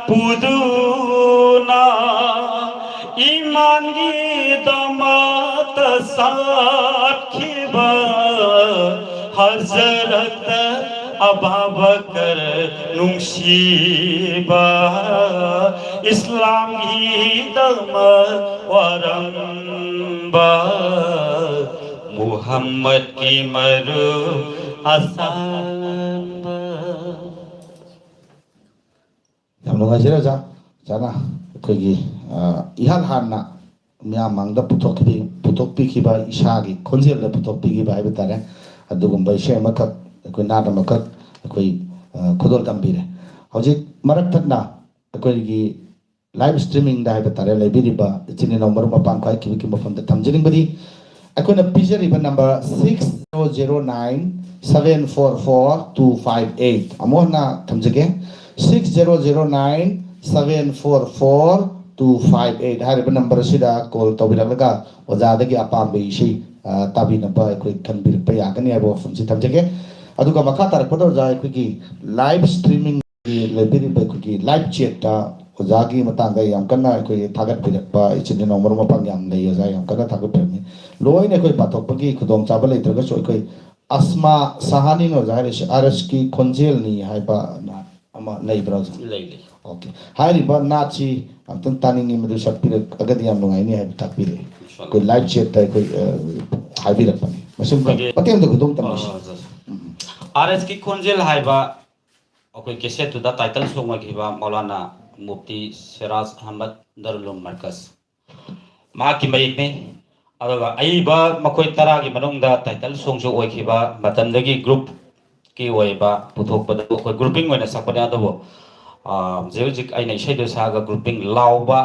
ꯄꯨꯗꯨꯅ ꯏꯃꯥꯟꯒꯤꯗꯃꯛꯇ ꯆꯠꯈꯤꯕ ꯍꯖꯔꯠ ꯑꯕꯥꯕꯀꯔ ꯅꯨꯡꯁꯤꯕ, ꯏꯁꯂꯥꯝꯒꯤꯗꯃꯛ ꯋꯥꯔꯝꯕ ꯃꯨꯍꯝꯃꯗꯀꯤ ꯃꯔꯨꯞ ꯑꯁꯥꯡꯕ꯫ ꯌꯥꯝ ꯅꯨꯡꯉꯥꯏꯖꯔꯦ ꯑꯣꯖꯥ꯫ ꯑꯣꯖꯥꯅ ꯑꯩꯈꯣꯏꯒꯤ ꯑ, ꯏꯍꯥꯟ ꯍꯥꯟꯅ ꯃꯤꯌꯥꯝ ꯃꯥꯡꯗ ꯄꯨꯊꯣꯛꯈꯤ- ꯄꯨꯊꯣꯛꯄꯤꯈꯤꯕ, ꯏꯁꯥꯒꯤ ꯈꯣꯟꯖꯦꯜꯗ ꯄꯨꯊꯣꯛꯄꯤꯈꯤꯕ ꯍꯥꯏꯕ ꯇꯥꯔꯦ, ꯑꯗꯨꯒꯨꯝꯕ ꯏꯁꯩ ꯑꯃꯈꯛ, ꯑꯩꯈꯣꯏ ꯅꯥꯠ ꯑꯃꯈꯛ ꯑꯩꯈꯣꯏ ꯑ, ꯈꯨꯗꯣꯜ ꯇꯝꯕꯤꯔꯦ꯫ ꯍꯧꯖꯤꯛ ꯃꯔꯛ ꯊꯠꯅ ꯑꯩꯈꯣꯏꯒꯤ ꯂꯥꯏꯚ ꯁ꯭ꯇ꯭ꯔꯤꯃꯤꯡꯗ ꯍꯥꯏꯕ ꯇꯥꯔꯦ, ꯂꯩꯕꯤꯔꯤꯕ ꯏꯆꯤꯟ ꯏꯅꯥꯎ ꯃꯔꯨꯞ ꯃꯄꯥꯡ ꯈ꯭ꯋꯥꯏ ꯈꯤꯕꯤꯛꯀꯤ ꯃꯐꯝꯗ ꯊꯝꯖꯅꯤꯡꯕꯗꯤ, ꯑꯩꯈꯣꯏꯅ ꯄꯤꯖꯔꯤꯕ number six zero zero nine seven four four two five eight, ꯑꯃꯨꯛ ꯍꯟꯅ ꯊꯝꯖꯒꯦ, six zero zero nine seven four four two five eight ꯍꯥꯏꯔꯤꯕ ꯅꯝꯕꯔ ꯑꯁꯤꯗ ꯀꯣꯜ ꯇꯧꯕꯤꯔꯛꯂꯒ ꯑꯣꯖꯥꯗꯒꯤ ꯑꯄꯥꯝꯕ ꯏꯁꯩ ꯑ, ꯇꯥꯕꯤꯅꯕ ꯑꯩꯈꯣꯏ ꯈꯟꯕꯤꯔꯛꯄ ꯌꯥꯒꯅꯤ ꯍꯥꯏꯕ ꯋꯥꯐꯝꯁꯤ ꯊꯝꯖꯒꯦ꯫ ꯑꯗꯨꯒ ꯃꯈꯥ ꯇꯥꯔꯛꯄꯗ ꯑꯣꯖꯥ, ꯑꯩꯈꯣꯏꯒꯤ ꯂꯥꯏꯚ ꯁ꯭ꯇ꯭ꯔꯤꯃꯤꯡꯒꯤ ꯂꯩꯕꯤꯔꯤꯕ ꯑꯩꯈꯣꯏꯒꯤ ꯂꯥꯏꯚ ꯆꯦꯠꯇ ꯑꯣꯖꯥꯒꯤ ꯃꯇꯥꯡꯗ ꯌꯥꯝ ꯀꯟꯅ ꯑꯩꯈꯣꯏ ꯊꯥꯒꯠꯄꯤꯔꯛꯄ ꯏꯆꯤꯟ ꯏꯅꯥꯎ ꯃꯔꯨꯞ ꯃꯄꯥꯡ ꯌꯥꯝ ꯂꯩ꯫ ꯑꯣꯖꯥ ꯌꯥꯝ ꯀꯟꯅ ꯊꯥꯒꯠꯄꯤꯔꯝꯃꯤ꯫ ꯂꯣꯏꯅ ꯑꯩꯈꯣꯏ ꯄꯥꯊꯣꯛꯄꯒꯤ ꯈꯨꯗꯣꯡꯆꯥꯕ ꯂꯩꯇ꯭ꯔꯒꯁꯨ, ꯑꯩꯈꯣꯏ ꯑꯁꯃꯥ ꯁꯍꯥꯅꯤꯅ ꯑꯣꯖꯥ ꯍꯥꯏꯔꯤꯁꯦ ꯑꯥꯔ ꯑꯦꯁꯀꯤ ꯈꯣꯟꯖꯦꯜꯅꯤ ꯍꯥꯏꯕ ꯑꯃ ꯂꯩꯕ꯭ꯔꯥ ꯑꯣꯖꯥ? ꯂꯩ ꯂꯩ꯫ ꯑꯣꯀꯦ꯫ ꯍꯥꯏꯔꯤꯕ ꯅꯥꯠꯁꯤ ꯑꯝꯇꯪ ꯇꯥꯅꯤꯡꯉꯤ, ꯃꯗꯨ ꯁꯛꯄꯤꯔꯛꯑꯒꯗꯤ ꯌꯥꯝ ꯅꯨꯡꯉꯥꯏꯅꯤ ꯍꯥꯏꯕ ꯇꯥꯛꯄꯤꯔꯛꯑꯦ꯫ ꯑꯩꯈꯣꯏ ꯂꯥꯏꯚ ꯆꯦꯠꯇ ꯑꯩꯈꯣꯏ ꯑ, ꯍꯥꯏꯕꯤꯔꯛꯄꯅꯤ꯫ ꯃꯁꯤ ꯑꯃꯇꯪ ꯑꯩꯈꯣꯏꯒꯤ ꯃꯇꯦꯛ ꯑꯃꯇ ꯈꯨꯗꯣꯡ ꯇꯝꯕꯤꯁꯤ꯫ ꯑꯥꯔ ꯑꯦꯁꯀꯤ ꯈꯣꯟꯖꯦꯜ ꯍꯥꯏꯕ ꯑꯩꯈꯣꯏ ꯀꯦꯁꯦꯠꯇꯨꯗ ꯇꯥꯏꯇꯜ ꯁꯣꯡ ꯑꯣꯏꯈꯤꯕ ꯃꯧꯂꯥꯅꯥ ꯃꯨꯐꯇꯤ ꯁꯤꯔꯥꯖ ꯑꯍꯃꯗ ꯗꯔꯨꯂꯨꯝ ꯃꯔꯀꯖ, ꯃꯍꯥꯛꯀꯤ ꯃꯌꯦꯛꯅꯤ꯫ ꯑꯗꯨꯒ ꯑꯏꯕ ꯃꯈꯣꯏ ꯇꯔꯥꯒꯤ ꯃꯅꯨꯡꯗ ꯇꯥꯏꯇꯜ ꯁꯣꯡꯁꯨ ꯑꯣꯏꯈꯤꯕ ꯃꯇꯝꯗꯒꯤ ꯒ꯭ꯔꯨꯞꯀꯤ ꯑꯣꯏꯕ ꯄꯨꯊꯣꯛꯄꯗ ꯑꯩꯈꯣꯏ ꯒ꯭ꯔꯨꯄꯤꯡ ꯑꯣꯏꯅ ꯁꯛꯄꯅꯦ꯫ ꯑꯗꯨꯕꯨ ꯑ, ꯍꯧꯖꯤꯛ ꯍꯧꯖꯤꯛ ꯑꯩꯅ ꯏꯁꯩꯗꯨ ꯁꯛꯑꯒ ꯒ꯭ꯔꯨꯄꯤꯡ ꯂꯥꯎꯕ,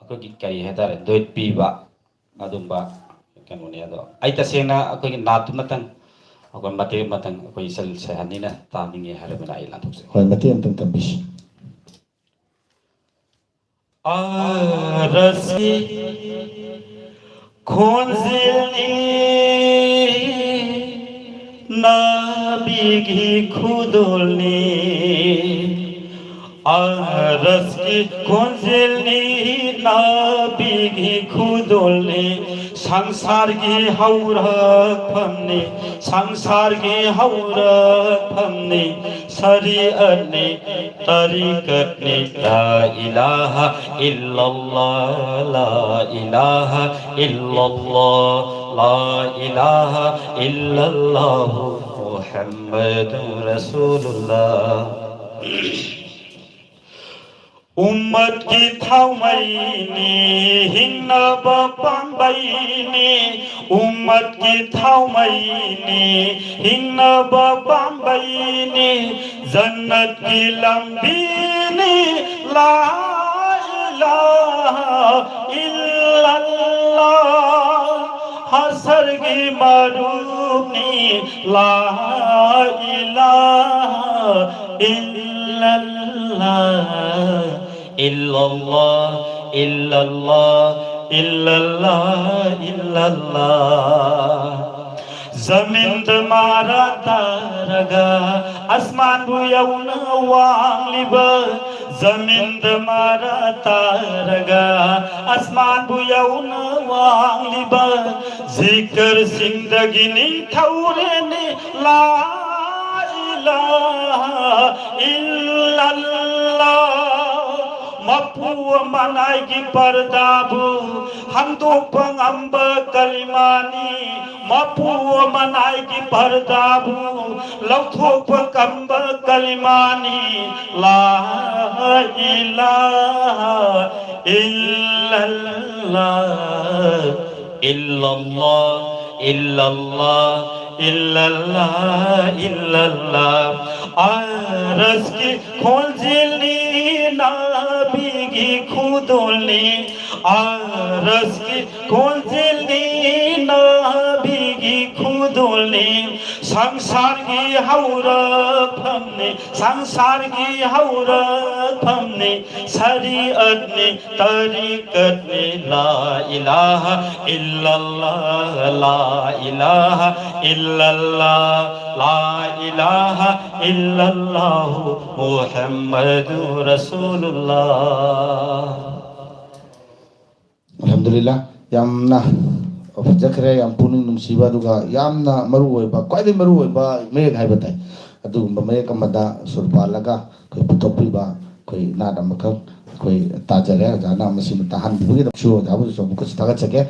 ꯑꯩꯈꯣꯏꯒꯤ ꯀꯔꯤ ꯍꯥꯏꯇꯥꯔꯦ, ꯗꯣꯏꯠ ꯄꯤꯕ ꯑꯗꯨꯝꯕ ꯀꯩꯅꯣꯅꯦ꯫ ꯑꯗꯣ ꯑꯩ ꯇꯁꯦꯡꯅ ꯑꯩꯈꯣꯏꯒꯤ ꯅꯥꯠꯇꯨꯃꯇꯪ, ꯑꯩꯈꯣꯏ ꯃꯇꯦꯛ ꯑꯃꯇꯪ ꯑꯩꯈꯣꯏ ꯏꯆꯜ ꯁꯍꯥꯅꯤꯅ ꯇꯥꯅꯤꯡꯉꯦ ꯍꯥꯏꯔꯕꯅ ꯑꯩ ꯂꯥꯟꯊꯣꯛꯆꯩ꯫ ꯍꯣꯏ, ꯃꯇꯦꯛ ꯑꯃꯇꯪ ꯇꯝꯕꯤꯁꯤ꯫ ꯑꯥꯔꯁꯀꯤ ꯈꯣꯟꯖꯦꯜꯅꯤ, ꯅꯥꯕꯤꯒꯤ ꯈꯨꯗꯣꯜꯅꯤ꯫ ꯑꯥꯔꯁꯀꯤ ꯈꯣꯟꯖꯦꯜꯅꯤ, ꯅꯥꯕꯤꯒꯤ ꯈꯨꯗꯣꯜꯅꯤ꯫ ꯁꯪꯁꯥꯔꯒꯤ ꯍꯧꯔꯛꯐꯝꯅꯤ, ꯁꯪꯁꯥꯔꯒꯤ ꯍꯧꯔꯛꯐꯝꯅꯤ, ꯁꯔꯤꯑꯠꯅꯤ, ꯇꯔꯤꯀꯠꯅꯤ꯫ لا إله إلا الله، لا إله إلا الله، لا إله إلا الله، محمد رسول الله. ꯎꯝꯃꯠꯀꯤ ꯊꯥꯎꯃꯩꯅꯤ, ꯍꯤꯡꯅꯕ ꯄꯥꯝꯕꯩꯅꯤ꯫ ꯎꯝꯃꯠꯀꯤ ꯊꯥꯎꯃꯩꯅꯤ, ꯍꯤꯡꯅꯕ ꯄꯥꯝꯕꯩꯅꯤ꯫ ꯖꯟꯅꯠꯀꯤ ꯂꯝꯕꯤꯅꯤ꯫ لا إله إلا الله. ꯍꯁꯔꯒꯤ ꯃꯔꯨꯞꯅꯤ꯫ لا إله إلا الله. إلا الله، إلا الله، إلا الله، إلا الله. ꯖꯃꯤꯟꯗ ꯃꯥꯔꯥ ꯇꯥꯔꯒ ꯑꯁꯃꯥꯟꯕꯨ ꯌꯧꯅ ꯋꯥꯡꯂꯤꯕ, ꯖꯃꯤꯟꯗ ꯃꯥꯔꯥ ꯇꯥꯔꯒ ꯑꯁꯃꯥꯟꯕꯨ ꯌꯧꯅ ꯋꯥꯡꯂꯤꯕ, ꯖꯤꯀꯔꯁꯤꯡꯗꯒꯤ ꯅꯤꯡꯊꯧꯔꯦꯅꯤ꯫ لا إله إلا الله. ꯃꯄꯨ ꯃꯅꯥꯏꯒꯤ ꯄꯔꯗꯥꯕꯨ ꯍꯥꯡꯗꯣꯛꯄ ꯉꯝꯕ ꯀꯂꯤꯃꯥꯅꯤ꯫ ꯃꯄꯨ ꯃꯅꯥꯏꯒꯤ ꯄꯔꯗꯥꯕꯨ ꯂꯧꯊꯣꯛꯄ ꯉꯝꯕ ꯀꯂꯤꯃꯥꯅꯤ꯫ لا إله إلا الله. إلا الله، إلا الله، إلا الله، إلا الله. ꯑꯔꯁꯀꯤ ꯈꯣꯟꯖꯦꯜꯅꯤ, ꯅꯥꯕꯤꯒꯤ ꯈꯨꯗꯣꯜꯅꯤ꯫ ꯑꯔꯁꯀꯤ ꯈꯣꯟꯖꯦꯜꯅꯤ, ꯅꯥꯕꯤꯒꯤ ꯈꯨꯗꯣꯜꯅꯤ꯫ ꯁꯪꯁꯥꯔꯒꯤ ꯍꯧꯔꯛꯐꯝꯅꯤ, ꯁꯪꯁꯥꯔꯒꯤ ꯍꯧꯔꯛꯐꯝꯅꯤ꯫ ꯁꯔꯤꯑꯠꯅꯤ, ꯇꯔꯤꯀꯠꯅꯤ꯫ لا إله إلا الله، لا إله إلا الله، لا إله إلا الله، محمد رسول الله. ꯑꯜꯍꯝꯗꯨꯂꯤꯜꯂꯥꯍ, ꯌꯥꯝꯅ ꯐꯖꯈ꯭ꯔꯦ, ꯌꯥꯝ ꯄꯨꯛꯅꯤꯡ ꯅꯨꯡꯁꯤꯕ, ꯑꯗꯨꯒ ꯌꯥꯝꯅ ꯃꯔꯨ ꯑꯣꯏꯕ, ꯈ꯭ꯋꯥꯏꯗꯒꯤ ꯃꯔꯨ ꯑꯣꯏꯕ ꯃꯌꯦꯛ ꯍꯥꯏꯕ ꯇꯥꯏ꯫ ꯑꯗꯨꯒꯨꯝꯕ ꯃꯌꯦꯛ ꯑꯃꯗ ꯁꯨꯔ ꯄꯥꯜꯂꯒ ꯑꯩꯈꯣꯏ ꯄꯨꯊꯣꯛꯄꯤꯕ ꯑꯩꯈꯣꯏ ꯅꯥꯠ ꯑꯃꯈꯛ ꯑꯩꯈꯣꯏ ꯇꯥꯖꯔꯦ꯫ ꯑꯣꯖꯥꯅ ꯃꯁꯤꯃ ꯇꯥꯍꯟꯕꯤꯕꯒꯤꯗꯃꯛꯁꯨ ꯑꯣꯖꯥꯕꯨꯁꯨ ꯑꯃꯨꯛꯀꯁꯨ ꯊꯥꯒꯠꯆꯒꯦ꯫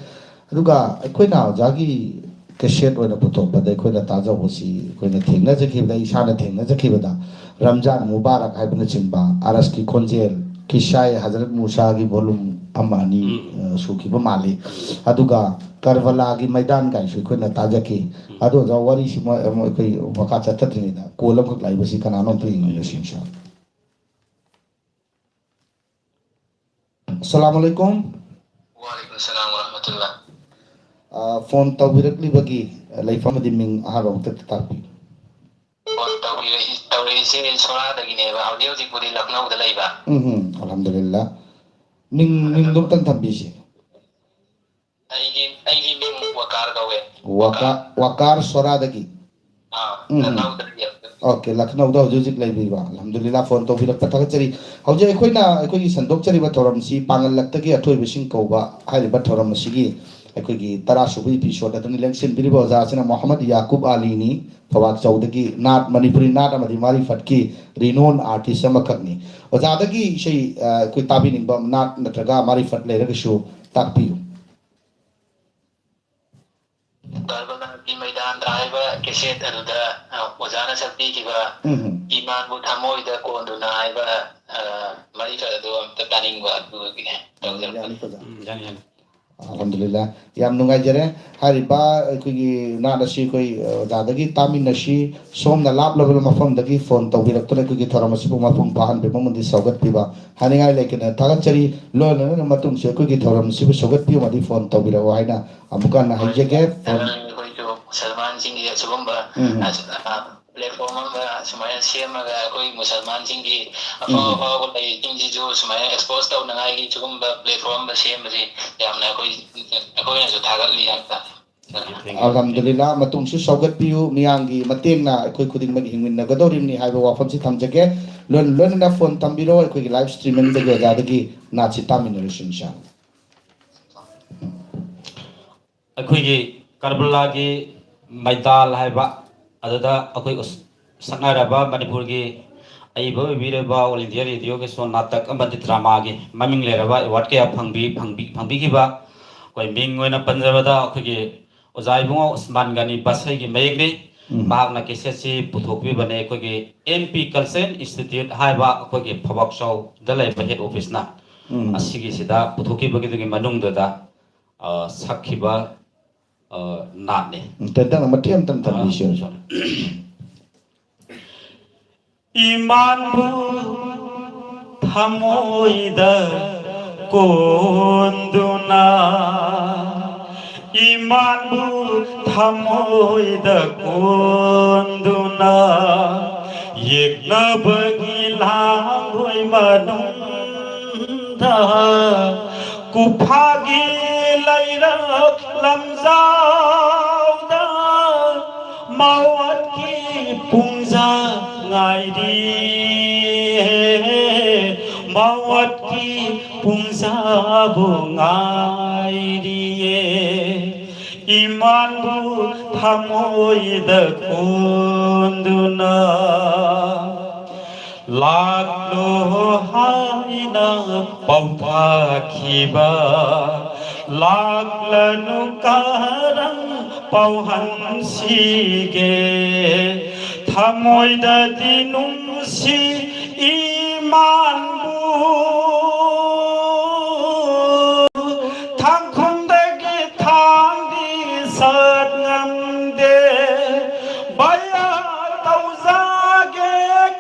ꯑꯗꯨꯒ ꯑꯩꯈꯣꯏꯅ ꯑꯣꯖꯥꯒꯤ ꯀꯦꯁꯦꯠ ꯑꯣꯏꯅ ꯄꯨꯊꯣꯛꯄꯗ ꯑꯩꯈꯣꯏꯅ ꯇꯥꯖꯍꯧꯕꯁꯤ ꯑꯩꯈꯣꯏꯅ ꯊꯦꯡꯅꯖꯈꯤꯕꯗ, ꯏꯁꯥꯅ ꯊꯦꯡꯅꯖꯈꯤꯕꯗ ꯔꯝꯖꯥꯟ ꯃꯨꯕꯥꯔꯛ ꯍꯥꯏꯕꯅꯆꯤꯡꯕ, ꯑꯔꯁꯀꯤ ꯈꯣꯟꯖꯦꯜ, ꯀꯤꯁꯥꯏ ꯍꯖꯔꯠ ꯃꯨꯁꯥꯒꯤ volume ꯑꯃ ꯑꯅꯤ, ꯎꯝ꯫ ꯑ, ꯁꯨꯈꯤꯕ ꯃꯥꯜꯂꯤ꯫ ꯑꯗꯨꯒ ꯀꯔꯕꯂꯥꯒꯤ ꯃꯩꯗꯥꯟ ꯀꯥꯏꯁꯨ ꯑꯩꯈꯣꯏꯅ ꯇꯥꯖꯈꯤ꯫ ꯎꯝ꯫ ꯑꯗꯣ ꯑꯣꯖꯥ, ꯋꯥꯔꯤꯁꯤ ꯃ-, ꯑꯃ ꯑꯩꯈꯣꯏ ꯃꯈꯥ ꯆꯠꯊꯗ꯭ꯔꯤꯉꯩꯗ call ꯑꯃꯈꯛ ꯂꯥꯛꯏꯕꯁꯤ ꯀꯅꯥꯅꯣ ꯑꯝꯇ ꯌꯦꯡꯃꯤꯟꯅꯁꯤ, ꯏꯟꯁꯥ ꯑꯜꯂꯥ꯫ ꯑꯁꯁꯂꯥꯃꯨ ꯑꯂꯥꯏꯀꯨꯝ꯫ ꯋꯥꯂꯥꯏꯀꯨꯝ ꯁꯂꯥꯝ ꯋꯔꯍꯃꯇꯨꯜꯂꯥ꯫ ꯑ, phone ꯇꯧꯕꯤꯔꯛꯂꯤꯕꯒꯤ ꯂꯩꯐꯝ ꯑꯃꯗꯤ ꯃꯤꯡ ꯑꯍꯥꯟꯕ ꯑꯃꯨꯛꯇ ꯇꯥꯛꯄꯤꯌꯨ꯫ Phone ꯇꯧꯕꯤꯔꯛꯏ-, ꯇꯧꯔꯛꯏꯁꯦ ꯁꯣꯔꯥꯗꯒꯤꯅꯦꯕ꯫ ꯍꯧꯖꯤꯛ ꯍꯧꯖꯤꯛꯄꯨꯗꯤ ꯂꯈꯅꯧꯗ ꯂꯩꯕ꯫ ꯎꯝ ꯍꯝ, ꯑꯜꯍꯝꯗꯨꯂꯤꯜꯂꯥ꯫ ꯃꯤꯡ, ꯃꯤꯡꯗꯣ ꯑꯝꯇꯪ ꯊꯝꯕꯤꯁꯤ꯫ ꯑꯩꯒꯤ, ꯑꯩꯒꯤ ꯃꯤꯡ ꯋꯀꯥꯔ ꯀꯧꯋꯦ꯫ ꯋꯀꯥ-, ꯋꯀꯥꯔ ꯁꯣꯔꯥꯗꯒꯤ? ꯑꯥ, ꯎꯝ, ꯎꯝ꯫ ꯂꯈꯅꯧꯗ ꯂꯩꯌꯦ꯫ OK, ꯂꯈꯅꯧꯗ ꯍꯧꯖꯤꯛ ꯍꯧꯖꯤꯛ ꯂꯩꯕꯤꯕ꯫ ꯑꯜꯍꯝꯗꯨꯂꯤꯜꯂꯥ, phone ꯇꯧꯕꯤꯔꯛꯄ ꯊꯥꯒꯠꯆꯔꯤ꯫ ꯍꯧꯖꯤꯛ ꯑꯩꯈꯣꯏꯅ, ꯑꯩꯈꯣꯏꯒꯤ ꯁꯟꯗꯣꯛꯆꯔꯤꯕ ꯊꯧꯔꯝꯁꯤ ꯄꯥꯡꯒꯜꯂꯛꯇꯒꯤ ꯑꯊꯣꯏꯕꯁꯤꯡ ꯀꯧꯕ ꯍꯥꯏꯔꯤꯕ ꯊꯧꯔꯝ ꯑꯁꯤꯒꯤ ꯑꯩꯈꯣꯏꯒꯤ ꯇꯔꯥꯁꯨꯕ episode ꯑꯗꯨꯅꯤ꯫ ꯂꯦꯡꯁꯤꯟꯕꯤꯔꯤꯕ ꯑꯣꯖꯥꯁꯤꯅ ꯃꯣꯍꯝꯃꯗ ꯌꯥꯀꯨꯕ ꯑꯂꯤꯅꯤ, ꯊꯧꯕꯥꯜꯆꯧꯗꯒꯤ, ꯅꯥꯠ, ꯃꯅꯤꯄꯨꯔꯤ ꯅꯥꯠ ꯑꯃꯗꯤ ꯃꯥꯔꯤꯐꯠꯀꯤ renowned artist ꯑꯃꯈꯛꯅꯤ꯫ ꯑꯣꯖꯥꯗꯒꯤ ꯏꯁꯩ, ꯑ, ꯑꯩꯈꯣꯏ ꯇꯥꯕꯤꯅꯤꯡꯕ ꯅꯥꯠ ꯅꯠꯇ꯭ꯔꯒ ꯃꯥꯔꯤꯐꯠ ꯂꯩꯔꯒꯁꯨ ꯇꯥꯛꯄꯤꯌꯨ꯫ ꯀꯔꯕꯂꯥꯒꯤ ꯃꯩꯗꯥꯟꯗ ꯍꯥꯏꯕ ꯀꯦꯁꯦꯠ ꯑꯗꯨꯗ, ꯑ, ꯑꯣꯖꯥꯅ ꯁꯛꯄꯤꯈꯤꯕ ꯎꯝ꯫ ꯏꯃꯥꯟꯕꯨ ꯊꯃꯣꯏꯗ ꯀꯣꯟꯗꯨꯅ ꯍꯥꯏꯕ, ꯑ, ꯃꯔꯤꯈꯛ ꯑꯗꯨ ꯑꯝꯇ ꯇꯥꯅꯤꯡꯕ ꯑꯗꯨꯒꯤꯅꯦ ꯇꯧꯖꯔꯛꯄꯅꯤ꯫ ꯌꯥꯅꯤ, ꯑꯣꯖꯥ꯫ ꯎꯝ, ꯌꯥꯅꯤ, ꯌꯥꯅꯤ꯫ ꯑꯜꯍꯝꯗꯨꯂꯤꯜꯂꯥ꯫ ꯌꯥꯝ ꯅꯨꯡꯉꯥꯏꯖꯔꯦ꯫ ꯍꯥꯏꯔꯤꯕ ꯑꯩꯈꯣꯏꯒꯤ ꯅꯥꯠ ꯑꯁꯤ ꯑꯩꯈꯣꯏ, ꯑ, ꯑꯣꯖꯥꯗꯒꯤ ꯇꯥꯃꯤꯟꯅꯁꯤ꯫ ꯁꯣꯝꯅ ꯂꯥꯞꯂꯕ ꯃꯐꯝꯗꯒꯤ phone ꯇꯧꯕꯤꯔꯛꯇꯨꯅ ꯑꯩꯈꯣꯏꯒꯤ ꯊꯧꯔꯝ ꯑꯁꯤꯕꯨ ꯃꯄꯨꯡ ꯐꯥꯍꯟꯕꯤꯕ ꯑꯃꯗꯤ ꯁꯧꯒꯠꯄꯤꯕ ꯍꯥꯏꯅꯤꯡꯉꯥꯏ ꯂꯩꯇꯅ ꯊꯥꯒꯠꯆꯔꯤ꯫ ꯂꯣꯟꯅ ꯂꯣꯟꯅ ꯃꯇꯨꯡꯁꯨ ꯑꯩꯈꯣꯏꯒꯤ ꯊꯧꯔꯝ ꯑꯁꯤꯕꯨ ꯁꯧꯒꯠꯄꯤꯌꯨ ꯑꯃꯗꯤ phone ꯇꯧꯕꯤꯔꯛꯎ ꯍꯥꯏꯅ ꯑꯃꯨꯛꯀ ꯍꯟꯅ ꯍꯥꯏꯖꯒꯦ꯫ ꯑꯩꯈꯣꯏꯁꯨ ꯃꯨꯁꯜꯃꯥꯟꯁꯤꯡꯒꯤ ꯑꯁꯤꯒꯨꯝꯕ, ꯎꯝ꯫ ꯑ, platform ꯑꯃ ꯁꯨꯃꯥꯏꯅ ꯁꯦꯝꯃꯒ ꯑꯩꯈꯣꯏ ꯃꯨꯁꯜꯃꯥꯟꯁꯤꯡꯒꯤ ꯑꯐꯥꯎ ꯎꯝ꯫ ꯑꯐꯥꯎꯕ ꯂꯩꯁꯤꯡꯁꯤꯁꯨ ꯁꯨꯃꯥꯏꯅ expose ꯇꯧꯅꯉꯥꯏꯒꯤ ꯁꯤꯒꯨꯝꯕ platform ꯑꯃ ꯁꯦꯝꯕꯁꯤ ꯌꯥꯝꯅ ꯑꯩꯈꯣꯏ, ꯑꯩꯈꯣꯏꯅꯁꯨ ꯊꯥꯒꯠꯂꯤ ꯍꯥꯏꯕ ꯇꯥꯔꯦ꯫ Thank you, thank you. ꯑꯜꯍꯝꯗꯨꯂꯤꯜꯂꯥ, ꯃꯇꯨꯡꯁꯨ ꯁꯧꯒꯠꯄꯤꯌꯨ꯫ ꯃꯤꯌꯥꯝꯒꯤ ꯃꯇꯦꯡꯅ ꯑꯩꯈꯣꯏ ꯈꯨꯗꯤꯡꯃꯛ ꯍꯤꯡꯃꯤꯟꯅꯒꯗꯧꯔꯤꯕꯅꯤ ꯍꯥꯏꯕ ꯋꯥꯐꯝꯁꯤ ꯊꯝꯖꯒꯦ꯫ ꯂꯣꯏꯅ ꯂꯣꯏꯅꯅ phone ꯊꯝꯕꯤꯔꯣ, ꯑꯩꯈꯣꯏꯒꯤ live streamingꯗꯒꯤ ꯑꯣꯖꯥꯗꯒꯤ ꯅꯥꯠꯁꯤ ꯇꯥꯃꯤꯟꯅꯔꯁꯤ, ꯏꯟꯁꯥ ꯑꯜꯂꯥ꯫ ꯑꯩꯈꯣꯏꯒꯤ ꯀꯔꯕꯂꯥꯒꯤ ꯃꯩꯗꯥꯜ ꯍꯥꯏꯕ ꯑꯗꯨꯗ ꯑꯩꯈꯣꯏ ꯎꯁ-, ꯁꯛꯅꯔꯕ ꯃꯅꯤꯄꯨꯔꯒꯤ ꯑꯏꯕ ꯑꯣꯏꯕꯤꯔꯕ All India Radioꯒꯤꯁꯨ ꯅꯥꯇꯛ ꯑꯃꯗꯤ dramaꯒꯤ ꯃꯃꯤꯡ ꯂꯩꯔꯕ award ꯀꯌꯥ ꯐꯪꯕꯤ-, ꯐꯪꯕꯤ-, ꯐꯪꯕꯤꯈꯤꯕ, ꯑꯩꯈꯣꯏ ꯃꯤꯡ ꯑꯣꯏꯅ ꯄꯟꯖꯕꯗ ꯑꯩꯈꯣꯏꯒꯤ ꯑꯣꯖꯥ ꯏꯕꯨꯡꯉꯣ ꯎꯁꯃꯥꯟ ꯒꯅꯤ ꯕꯁꯩꯒꯤ ꯃꯌꯦꯛꯅꯤ꯫ ꯎꯝ꯫ ꯃꯍꯥꯛꯅ cassette ꯁꯤ ꯄꯨꯊꯣꯛꯄꯤꯕꯅꯦ꯫ ꯑꯩꯈꯣꯏꯒꯤ M P Cultural Institute ꯍꯥꯏꯕ ꯑꯩꯈꯣꯏꯒꯤ ꯐꯕꯥꯛꯆꯥꯎꯗ ꯂꯩꯕ head office ꯅ ꯎꯝ꯫ ꯑꯁꯤꯒꯤꯁꯤꯗ ꯄꯨꯊꯣꯛꯈꯤꯕꯒꯤꯗꯨꯒꯤ ꯃꯅꯨꯡꯗꯨꯗ, ꯑ, ꯁꯛꯈꯤꯕ, ꯑ, ꯅꯥꯠꯅꯤ꯫ ꯎꯝ, ꯇꯦꯟꯇꯛꯅ ꯃꯇꯦꯛ ꯑꯃꯇꯪ ꯇꯝꯕꯤꯁꯤꯔ? ꯑ, ꯏꯃꯥꯟꯕꯨ ꯊꯃꯣꯏꯗ ꯀꯣꯟꯗꯨꯅ, ꯏꯃꯥꯟꯕꯨ ꯊꯃꯣꯏꯗ ꯀꯣꯟꯗꯨꯅ, ꯌꯦꯛꯅꯕꯒꯤ ꯂꯥꯡꯒꯣꯏ ꯃꯅꯨꯡꯗ, ꯀꯨꯐꯥꯒꯤ ꯂꯩꯔꯛ ꯂꯝꯖꯥꯎꯗ, ꯃꯥꯋꯠꯀꯤ ꯄꯨꯡꯖꯥ ꯉꯥꯏꯔꯤ, ꯃꯥꯋꯠꯀꯤ ꯄꯨꯡꯖꯥꯕꯨ ꯉꯥꯏꯔꯤꯌꯦ꯫ ꯏꯃꯥꯟꯕꯨ ꯊꯃꯣꯏꯗ ꯀꯣꯟꯗꯨꯅ, ꯂꯥꯛꯂꯣ ꯍꯥꯏꯅ ꯄꯥꯎꯊꯥꯈꯤꯕ, ꯂꯥꯛꯂꯅꯨ ꯀꯔꯝ ꯄꯥꯎꯍꯟꯁꯤꯒꯦ? ꯊꯃꯣꯏꯗꯗꯤ ꯅꯨꯡꯁꯤ ꯏꯃꯥꯟꯕꯨ, ꯊꯥꯡꯈꯨꯟꯗꯒꯤ ꯊꯥꯡꯗꯤ ꯁꯠ ꯉꯝꯗꯦ꯫ ꯕꯌꯥ ꯇꯧꯖꯒꯦ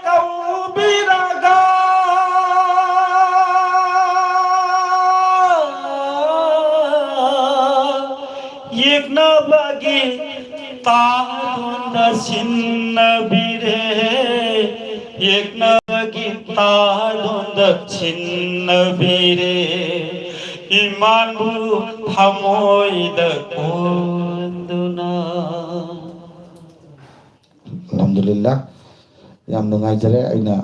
ꯀꯧꯕꯤꯔꯒ, ꯌꯦꯛꯅꯕꯒꯤ ꯇꯥꯗꯣꯟꯗ ꯁꯤꯟꯅꯕꯤꯔꯦ, ꯌꯦꯛꯅꯕꯒꯤ ꯇꯥꯗꯣꯟꯗ ꯁꯤꯟꯅꯕꯤꯔꯦ, ꯏꯃꯥꯟꯕꯨ ꯊꯃꯣꯏꯗ ꯀꯣꯟꯗꯨꯅ꯫ ꯑꯜꯍꯝꯗꯨꯂꯤꯜꯂꯥ, ꯌꯥꯝ ꯅꯨꯡꯉꯥꯏꯖꯔꯦ꯫ ꯑꯩꯅ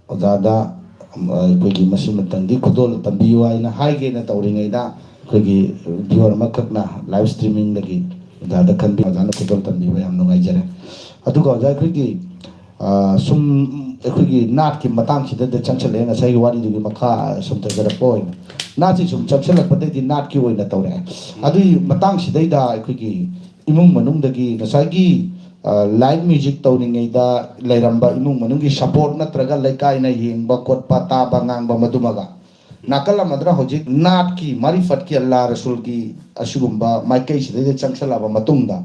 ꯑꯣꯖꯥꯗ, ꯑꯩꯈꯣꯏꯒꯤ ꯃꯁꯤꯃꯇꯪꯗꯤ ꯈꯨꯗꯣꯜ ꯇꯝꯕꯤꯌꯨ ꯍꯥꯏꯅ ꯍꯥꯏꯒꯦꯅ ꯇꯧꯔꯤꯉꯩꯗ, ꯑꯩꯈꯣꯏꯒꯤ viewer ꯑꯃꯈꯛꯅ live streamingꯗꯒꯤ ꯑꯣꯖꯥꯗ ꯈꯟꯕꯤ, ꯑꯣꯖꯥꯅ ꯈꯨꯗꯣꯜ ꯇꯝꯕꯤꯕ ꯌꯥꯝ ꯅꯨꯡꯉꯥꯏꯖꯔꯦ꯫ ꯑꯗꯨꯒ ꯑꯣꯖꯥ, ꯑꯩꯈꯣꯏꯒꯤ, ꯑ, ꯁꯨꯝ ꯑꯩꯈꯣꯏꯒꯤ ꯅꯥꯠꯀꯤ ꯃꯇꯥꯡꯁꯤꯗꯗ ꯆꯪꯁꯤꯜꯂꯛꯑꯦ, ꯉꯁꯥꯏꯒꯤ ꯋꯥꯔꯤꯗꯨꯒꯤ ꯃꯈꯥ ꯁꯨꯝ ꯇꯧꯖꯔꯛꯄ ꯑꯣꯏꯅ꯫ ꯅꯥꯠꯁꯤ ꯁꯨꯝ ꯆꯪꯁꯤꯜꯂꯛꯄꯗꯩꯗꯤ ꯅꯥꯠꯀꯤ ꯑꯣꯏꯅ ꯇꯧꯔꯛꯑꯦ꯫ ꯑꯗꯨꯒꯤ ꯃꯇꯥꯡꯁꯤꯗꯩꯗ ꯑꯩꯈꯣꯏꯒꯤ ꯏꯃꯨꯡ ꯃꯅꯨꯡꯗꯒꯤ ꯉꯁꯥꯏꯒꯤ, ꯑ, live music ꯇꯧꯔꯤꯉꯩꯗ ꯂꯩꯔꯝꯕ ꯏꯃꯨꯡ ꯃꯅꯨꯡꯒꯤ support ꯅꯠꯇ꯭ꯔꯒ ꯂꯩꯀꯥꯏꯅ ꯌꯦꯡꯕ ꯈꯣꯠꯄ, ꯇꯥꯕ ꯉꯥꯡꯕ, ꯃꯗꯨꯃꯒ ꯅꯥꯀꯜ ꯑꯃꯗꯅ ꯍꯧꯖꯤꯛ ꯅꯥꯠꯀꯤ ꯃꯥꯔꯤꯐꯠꯀꯤ ꯑꯜꯂꯥ ꯔꯁꯨꯜꯒꯤ ꯑꯁꯤꯒꯨꯝꯕ ꯃꯥꯏꯀꯩꯁꯤꯗꯩꯗ ꯆꯪꯁꯜꯂꯛꯑꯕ ꯃꯇꯨꯡꯗ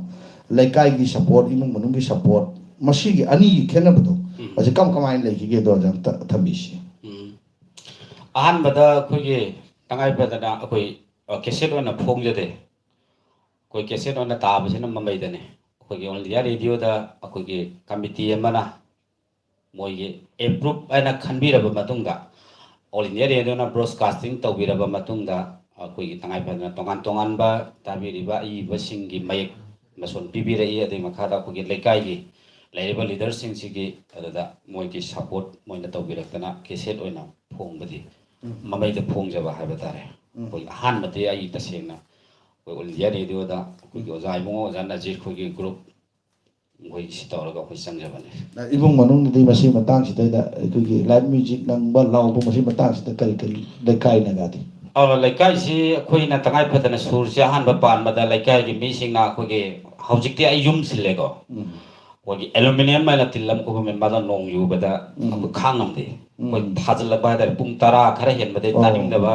ꯂꯩꯀꯥꯏꯒꯤ support, ꯏꯃꯨꯡ ꯃꯅꯨꯡꯒꯤ support, ꯃꯁꯤꯒꯤ ꯑꯅꯤꯒꯤ ꯈꯦꯠꯅꯕꯗꯣ ꯎꯝ꯫ ꯍꯧꯖꯤꯛ ꯀꯔꯝ ꯀꯃꯥꯏꯅ ꯂꯩꯈꯤꯒꯦꯗꯣ ꯑꯣꯖꯥ ꯑꯝꯇ ꯊꯝꯕꯤꯁꯤ꯫ ꯎꯝ꯫ ꯑꯍꯥꯟꯕꯗ ꯑꯩꯈꯣꯏꯒꯤ ꯇꯉꯥꯏ ꯐꯗꯅ ꯑꯩꯈꯣꯏ, ꯑ, cassette ꯑꯣꯏꯅ ꯐꯣꯡꯖꯗꯦ꯫ ꯑꯩꯈꯣꯏ cassette ꯑꯣꯏꯅ ꯇꯥꯕꯁꯤꯅ ꯃꯃꯩꯗꯅꯦ꯫ ꯑꯩꯈꯣꯏꯒꯤ All India Radioꯗ ꯑꯩꯈꯣꯏꯒꯤ committee ꯑꯃꯅ ꯃꯣꯏꯒꯤ approve ꯍꯥꯏꯅ ꯈꯟꯕꯤꯔꯕ ꯃꯇꯨꯡꯗ, All India Radioꯅ broadcasting ꯇꯧꯕꯤꯔꯕ ꯃꯇꯨꯡꯗ, ꯑꯩꯈꯣꯏꯒꯤ ꯇꯉꯥꯏ ꯐꯗꯅ ꯇꯣꯉꯥꯟ ꯇꯣꯉꯥꯟꯕ ꯇꯥꯕꯤꯔꯤꯕ ꯑꯏꯕꯁꯤꯡꯒꯤ ꯃꯌꯦꯛ ꯃꯁꯣꯟ ꯄꯤꯕꯤꯔꯛꯏ꯫ ꯑꯗꯨꯒꯤ ꯃꯈꯥꯗ ꯑꯩꯈꯣꯏꯒꯤ ꯂꯩꯀꯥꯏꯒꯤ ꯂꯩꯔꯤꯕ leaderꯁꯤꯡꯁꯤꯒꯤ ꯑꯗꯨꯗ ꯃꯣꯏꯒꯤ support ꯃꯣꯏꯅ ꯇꯧꯕꯤꯔꯛꯇꯅ cassette ꯑꯣꯏꯅ ꯐꯣꯡꯕꯗꯤ, ꯎꯝ꯫ ꯃꯃꯩꯗ ꯐꯣꯡꯖꯕ ꯍꯥꯏꯕ ꯇꯥꯔꯦ꯫ ꯎꯝ꯫ ꯑꯩꯈꯣꯏ ꯑꯍꯥꯟꯕꯗꯤ ꯑꯩ ꯇꯁꯦꯡꯅ ꯑꯩꯈꯣꯏ All India Radioꯗ ꯑꯩꯈꯣꯏꯒꯤ ꯎꯝ꯫ ꯑꯣꯖꯥ ꯏꯕꯨꯡꯉꯣ, ꯑꯣꯖꯥ ꯅꯖꯤꯔ, ꯑꯩꯈꯣꯏꯒꯤ group ꯑꯩꯈꯣꯏ ꯁꯤ ꯇꯧꯔꯒ ꯑꯩꯈꯣꯏ ꯆꯪꯖꯕꯅꯦ꯫ ꯏꯃꯨꯡ ꯃꯅꯨꯡꯗꯗꯤ ꯃꯁꯤ ꯃꯇꯥꯡꯁꯤꯗꯩꯗ ꯑꯩꯈꯣꯏꯒꯤ live music ꯅꯝꯕ ꯂꯥꯎꯕ ꯃꯁꯤ ꯃꯇꯥꯡꯁꯤꯗ ꯀꯔꯤ ꯀꯔꯤ ꯂꯩꯀꯥꯏꯅꯒꯗꯤ? ꯑ, ꯂꯩꯀꯥꯏꯁꯤ ꯑꯩꯈꯣꯏꯅ ꯇꯉꯥꯏ ꯐꯗꯅ ꯁꯨꯔꯁꯦ ꯑꯍꯥꯟꯕ ꯄꯥꯟꯕꯗ ꯂꯩꯀꯥꯏꯒꯤ ꯃꯤꯁꯤꯡꯅ ꯑꯩꯈꯣꯏꯒꯤ, ꯍꯧꯖꯤꯛꯇꯤ ꯑꯩ ꯌꯨꯝ ꯁꯤꯜꯂꯦꯀꯣ꯫ ꯎꯝ꯫ ꯑꯩꯈꯣꯏꯒꯤ aluminium ꯍꯥꯏꯅ ꯇꯤꯜ ꯑꯃ ꯀꯨꯞꯄꯝꯃꯦ, ꯃꯥꯗ ꯅꯣꯡ ꯌꯨꯕꯗ ꯎꯝ꯫ ꯑꯩꯈꯣꯏ ꯈꯥꯡ ꯉꯝꯗꯦ꯫ ꯑꯩꯈꯣꯏ ꯎꯝ꯫ ꯊꯥꯖꯤꯜꯂꯛꯄ ꯍꯥꯏꯇꯥꯔꯦ, ꯄꯨꯡ ꯇꯔꯥ ꯈꯔ ꯍꯦꯟꯕꯗꯩ ꯑꯣ꯫ ꯇꯥꯅꯤꯡꯗꯕ,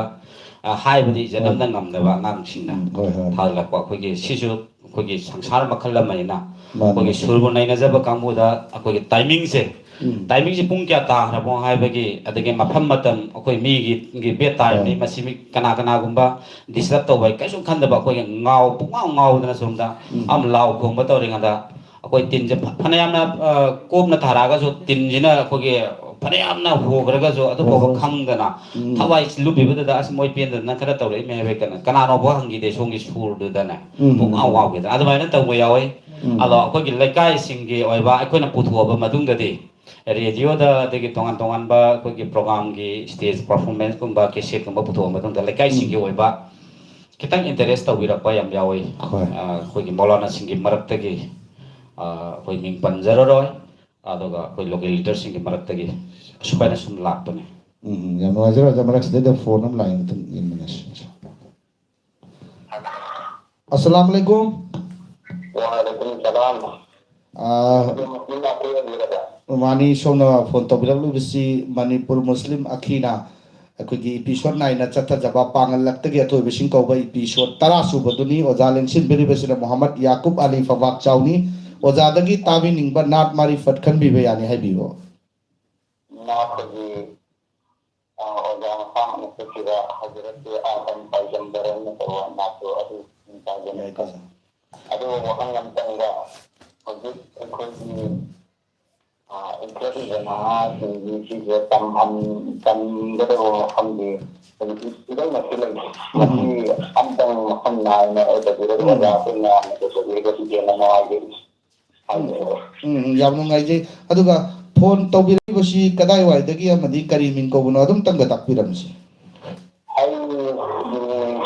ꯑ, ꯍꯥꯏꯕꯗꯤ ꯏꯖꯠ ꯍꯣꯏ꯫ ꯑꯃꯅ ꯉꯝꯗꯕ ꯑꯉꯥꯡꯁꯤꯡꯅ ꯎꯝ, ꯍꯣꯏ, ꯍꯣꯏ꯫ ꯊꯥꯖꯤꯜꯂꯛꯄ꯫ ꯑꯩꯈꯣꯏꯒꯤ ꯁꯤꯁꯨ ꯑꯩꯈꯣꯏꯒꯤ ꯁꯪꯁꯥꯔ ꯃꯈꯜ ꯑꯃꯅꯤꯅ ꯃꯥꯅꯤ꯫ ꯑꯩꯈꯣꯏꯒꯤ ꯁꯨꯔꯕꯨ ꯅꯩꯅꯖꯕ ꯀꯥꯡꯕꯨꯗ ꯑꯩꯈꯣꯏꯒꯤ timingꯁꯦ, ꯎꯝ꯫ Timingꯁꯦ ꯄꯨꯡ ꯀꯌꯥ ꯇꯥꯈ꯭ꯔꯕꯣ ꯍꯥꯏꯕꯒꯤ, ꯑꯗꯒꯤ ꯃꯐꯝ ꯃꯇꯝ ꯑꯩꯈꯣꯏ ꯃꯤꯒꯤ, ꯒꯤ bed timeꯅꯤ, ꯍꯣꯏ꯫ ꯃꯁꯤ ꯃꯤ ꯀꯅꯥ ꯀꯅꯥꯒꯨꯝꯕ disturb ꯇꯧꯕ ꯀꯩꯁꯨ ꯈꯟꯗꯕ, ꯑꯩꯈꯣꯏꯒꯤ ꯉꯥꯎ, ꯄꯨꯡꯉꯥꯎ ꯉꯥꯎꯗꯅ ꯁꯣꯝꯗ ꯎꯝ꯫ ꯑꯃ ꯂꯥꯎ ꯈꯣꯡꯕ ꯇꯧꯔꯤꯉꯩꯗ ꯑꯩꯈꯣꯏ ꯇꯤꯟꯁꯦ ꯐ-, ꯐꯅꯌꯥꯝꯅ, ꯑ, ꯀꯣꯝꯅ ꯊꯥꯔꯛꯑꯒꯁꯨ ꯇꯤꯟꯁꯤꯅ ꯑꯩꯈꯣꯏꯒꯤ ꯐꯅꯌꯥꯝꯅ ꯍꯣꯈ꯭ꯔꯒꯁꯨ ꯑꯗꯨꯐꯥꯎꯕ ꯍꯣꯈ꯭ꯔꯒꯁꯨ꯫ ꯈꯪꯗꯅ ꯎꯝ꯫ ꯊꯋꯥꯏ ꯂꯨꯞꯄꯤꯕꯗꯨꯗ ꯑꯁ ꯃꯣꯏ ꯄꯦꯟꯗꯗꯅ ꯈꯔ ꯇꯧꯔꯛꯏꯃꯦ ꯍꯥꯏꯕ ꯀꯩꯅꯣ ꯀꯅꯥꯅꯣꯐꯥꯎ ꯍꯪꯈꯤꯗꯦ ꯁꯣꯝꯒꯤ ꯁꯨꯔꯗꯨꯗꯅꯦ꯫ ꯎꯝ, ꯄꯨꯡꯉꯥꯎ ꯎꯝ꯫ ꯉꯥꯎꯈꯤꯗꯅ ꯑꯗꯨꯃꯥꯏꯅ ꯇꯧꯕ ꯌꯥꯎꯋꯤ꯫ ꯎꯝ꯫ ꯑꯗꯣ ꯑꯩꯈꯣꯏꯒꯤ ꯂꯩꯀꯥꯏꯁꯤꯡꯒꯤ ꯑꯣꯏꯕ ꯑꯩꯈꯣꯏꯅ ꯄꯨꯊꯣꯛꯑꯕ ꯃꯇꯨꯡꯗꯗꯤ radioꯗ ꯑꯗꯒꯤ ꯇꯣꯉꯥꯟ ꯇꯣꯉꯥꯟꯕ ꯑꯩꯈꯣꯏꯒꯤ programꯒꯤ stage performanceꯀꯨꯝꯕ cassetteꯀꯨꯝꯕ ꯄꯨꯊꯣꯛꯑꯕ ꯃꯇꯨꯡꯗ ꯂꯩꯀꯥꯏꯁꯤꯡꯒꯤ ꯎꯝ꯫ ꯑꯣꯏꯕ ꯈꯤꯇꯪ ꯏꯟꯇꯔꯦꯁ ꯇꯧꯕꯤꯔꯛꯄ ꯌꯥꯝ ꯌꯥꯎꯋꯤ꯫ ꯍꯣꯏ꯫ ꯑ, ꯑꯩꯈꯣꯏꯒꯤ ꯃꯧꯂꯥꯅꯥꯁꯤꯡꯒꯤ ꯃꯔꯛꯇꯒꯤ, ꯑ, ꯑꯩꯈꯣꯏ ꯃꯤꯡ ꯄꯟꯖꯔꯔꯣꯏ, ꯑꯗꯨꯒ ꯑꯩꯈꯣꯏ ꯂꯣꯀꯦꯜ ꯂꯤꯗꯔꯁꯤꯡꯒꯤ ꯃꯔꯛꯇꯒꯤ ꯑꯁꯨꯃꯥꯏꯅ ꯁꯨꯝ ꯂꯥꯛꯄꯅꯦ꯫ ꯎꯝ, ꯎꯝ, ꯌꯥꯝ ꯅꯨꯡꯉꯥꯏꯖꯔꯦ꯫ ꯑꯣꯖꯥ, ꯃꯔꯛꯁꯤꯗꯩꯗ ꯐꯣꯟ ꯑꯃ ꯂꯥꯛꯑꯦ, ꯑꯝꯇꯪ ꯌꯦꯡꯃꯤꯟꯅꯁꯤ꯫ ꯑꯁꯂꯥꯝ ꯑꯂꯩꯀꯨꯝ꯫ ꯋꯥꯂꯩꯀꯨꯝ ꯁꯂꯥꯝ꯫ ꯑꯥ, ꯑꯗꯨꯝ ꯃꯁꯂꯤꯝ ꯑꯩꯈꯣꯏ ꯑꯣꯏꯕꯤꯔꯕ? ꯃꯥꯅꯤ, ꯁꯣꯝꯅ ꯐꯣꯟ ꯇꯧꯕꯤꯔꯛꯂꯤꯕꯁꯤ ꯃꯅꯤꯄꯨꯔ ꯃꯨꯁꯂꯤꯝ ꯑꯈꯤꯅ ꯑꯩꯈꯣꯏꯒꯤ episode nine ꯆꯠꯊꯖꯕ ꯄꯥꯡꯒꯜ ꯂꯛꯇꯒꯤ ꯑꯊꯣꯏꯕꯁꯤꯡ ꯀꯧꯕ episode ꯇꯔꯥ ꯁꯨꯕꯗꯨꯅꯤ꯫ ꯑꯣꯖꯥ ꯂꯦꯡꯁꯤꯟꯕꯤꯔꯤꯕꯁꯤꯅ ꯃꯨꯍꯝꯃꯗ ꯌꯥꯀꯨꯕ ꯑꯂꯤ ꯐꯕꯥꯛ ꯆꯥꯎꯅꯤ꯫ ꯑꯣꯖꯥꯗꯒꯤ ꯇꯥꯕꯤꯅꯤꯡꯕ ꯅꯥꯠ ꯃꯥꯔꯤꯐꯠ ꯈꯟꯕꯤꯕ ꯌꯥꯅꯤ, ꯍꯥꯏꯕꯤꯌꯨ꯫ ꯅꯥꯠꯇꯒꯤ ꯑꯣꯖꯥ ꯃꯁꯥꯃꯛꯅ ꯆꯠꯈꯤꯕ ꯍꯖꯔꯠꯀꯤ ꯑꯥꯗꯝ ꯄꯥꯏꯒꯝꯕꯔ ꯑꯃ ꯇꯧꯕ ꯅꯥꯠꯇꯣ ꯑꯗꯨ ꯇꯥꯖꯅꯤꯡꯏ꯫ ꯑꯗꯨꯒ ꯋꯥꯍꯪ ꯑꯃꯇꯪꯒ, ꯍꯧꯖꯤꯛ ꯑꯩꯈꯣꯏꯒꯤ ꯏꯟꯈꯠꯂꯤꯕ ꯅꯍꯥꯁꯤꯡꯒꯤ ꯁꯤꯁꯦ ꯇꯝꯍꯟ ꯇꯝꯒꯗꯕ ꯃꯐꯝꯗꯤ ꯍꯧꯖꯤꯛꯇꯤ ꯏꯔꯩꯃꯛꯇꯤ ꯂꯩꯇꯦ꯫ ꯃꯁꯤ ꯑꯝꯇꯪ ꯃꯐꯝ ꯅꯥꯏꯅ ꯑꯣꯏꯗꯕꯤꯔꯒ ꯑꯣꯖꯥꯁꯤꯡꯅ ꯇꯧꯕꯤꯔꯒꯗꯤ ꯍꯦꯟꯅ ꯅꯨꯡꯉꯥꯏꯖꯩ꯫ ꯎꯝ, ꯎꯝ, ꯌꯥꯝ ꯅꯨꯡꯉꯥꯏꯖꯩ꯫ ꯑꯗꯨꯒ ꯐꯣꯟ ꯇꯧꯕꯤꯔꯛꯂꯤꯕꯁꯤ ꯀꯗꯥꯏꯋꯥꯏꯗꯒꯤ ꯑꯃꯗꯤ ꯀꯔꯤ ꯃꯤꯡ ꯀꯧꯕꯅꯣ ꯑꯗꯨꯝꯇꯪꯒ ꯇꯥꯛꯄꯤꯔꯝꯁꯤ꯫ ꯑꯩ ꯃꯤꯡ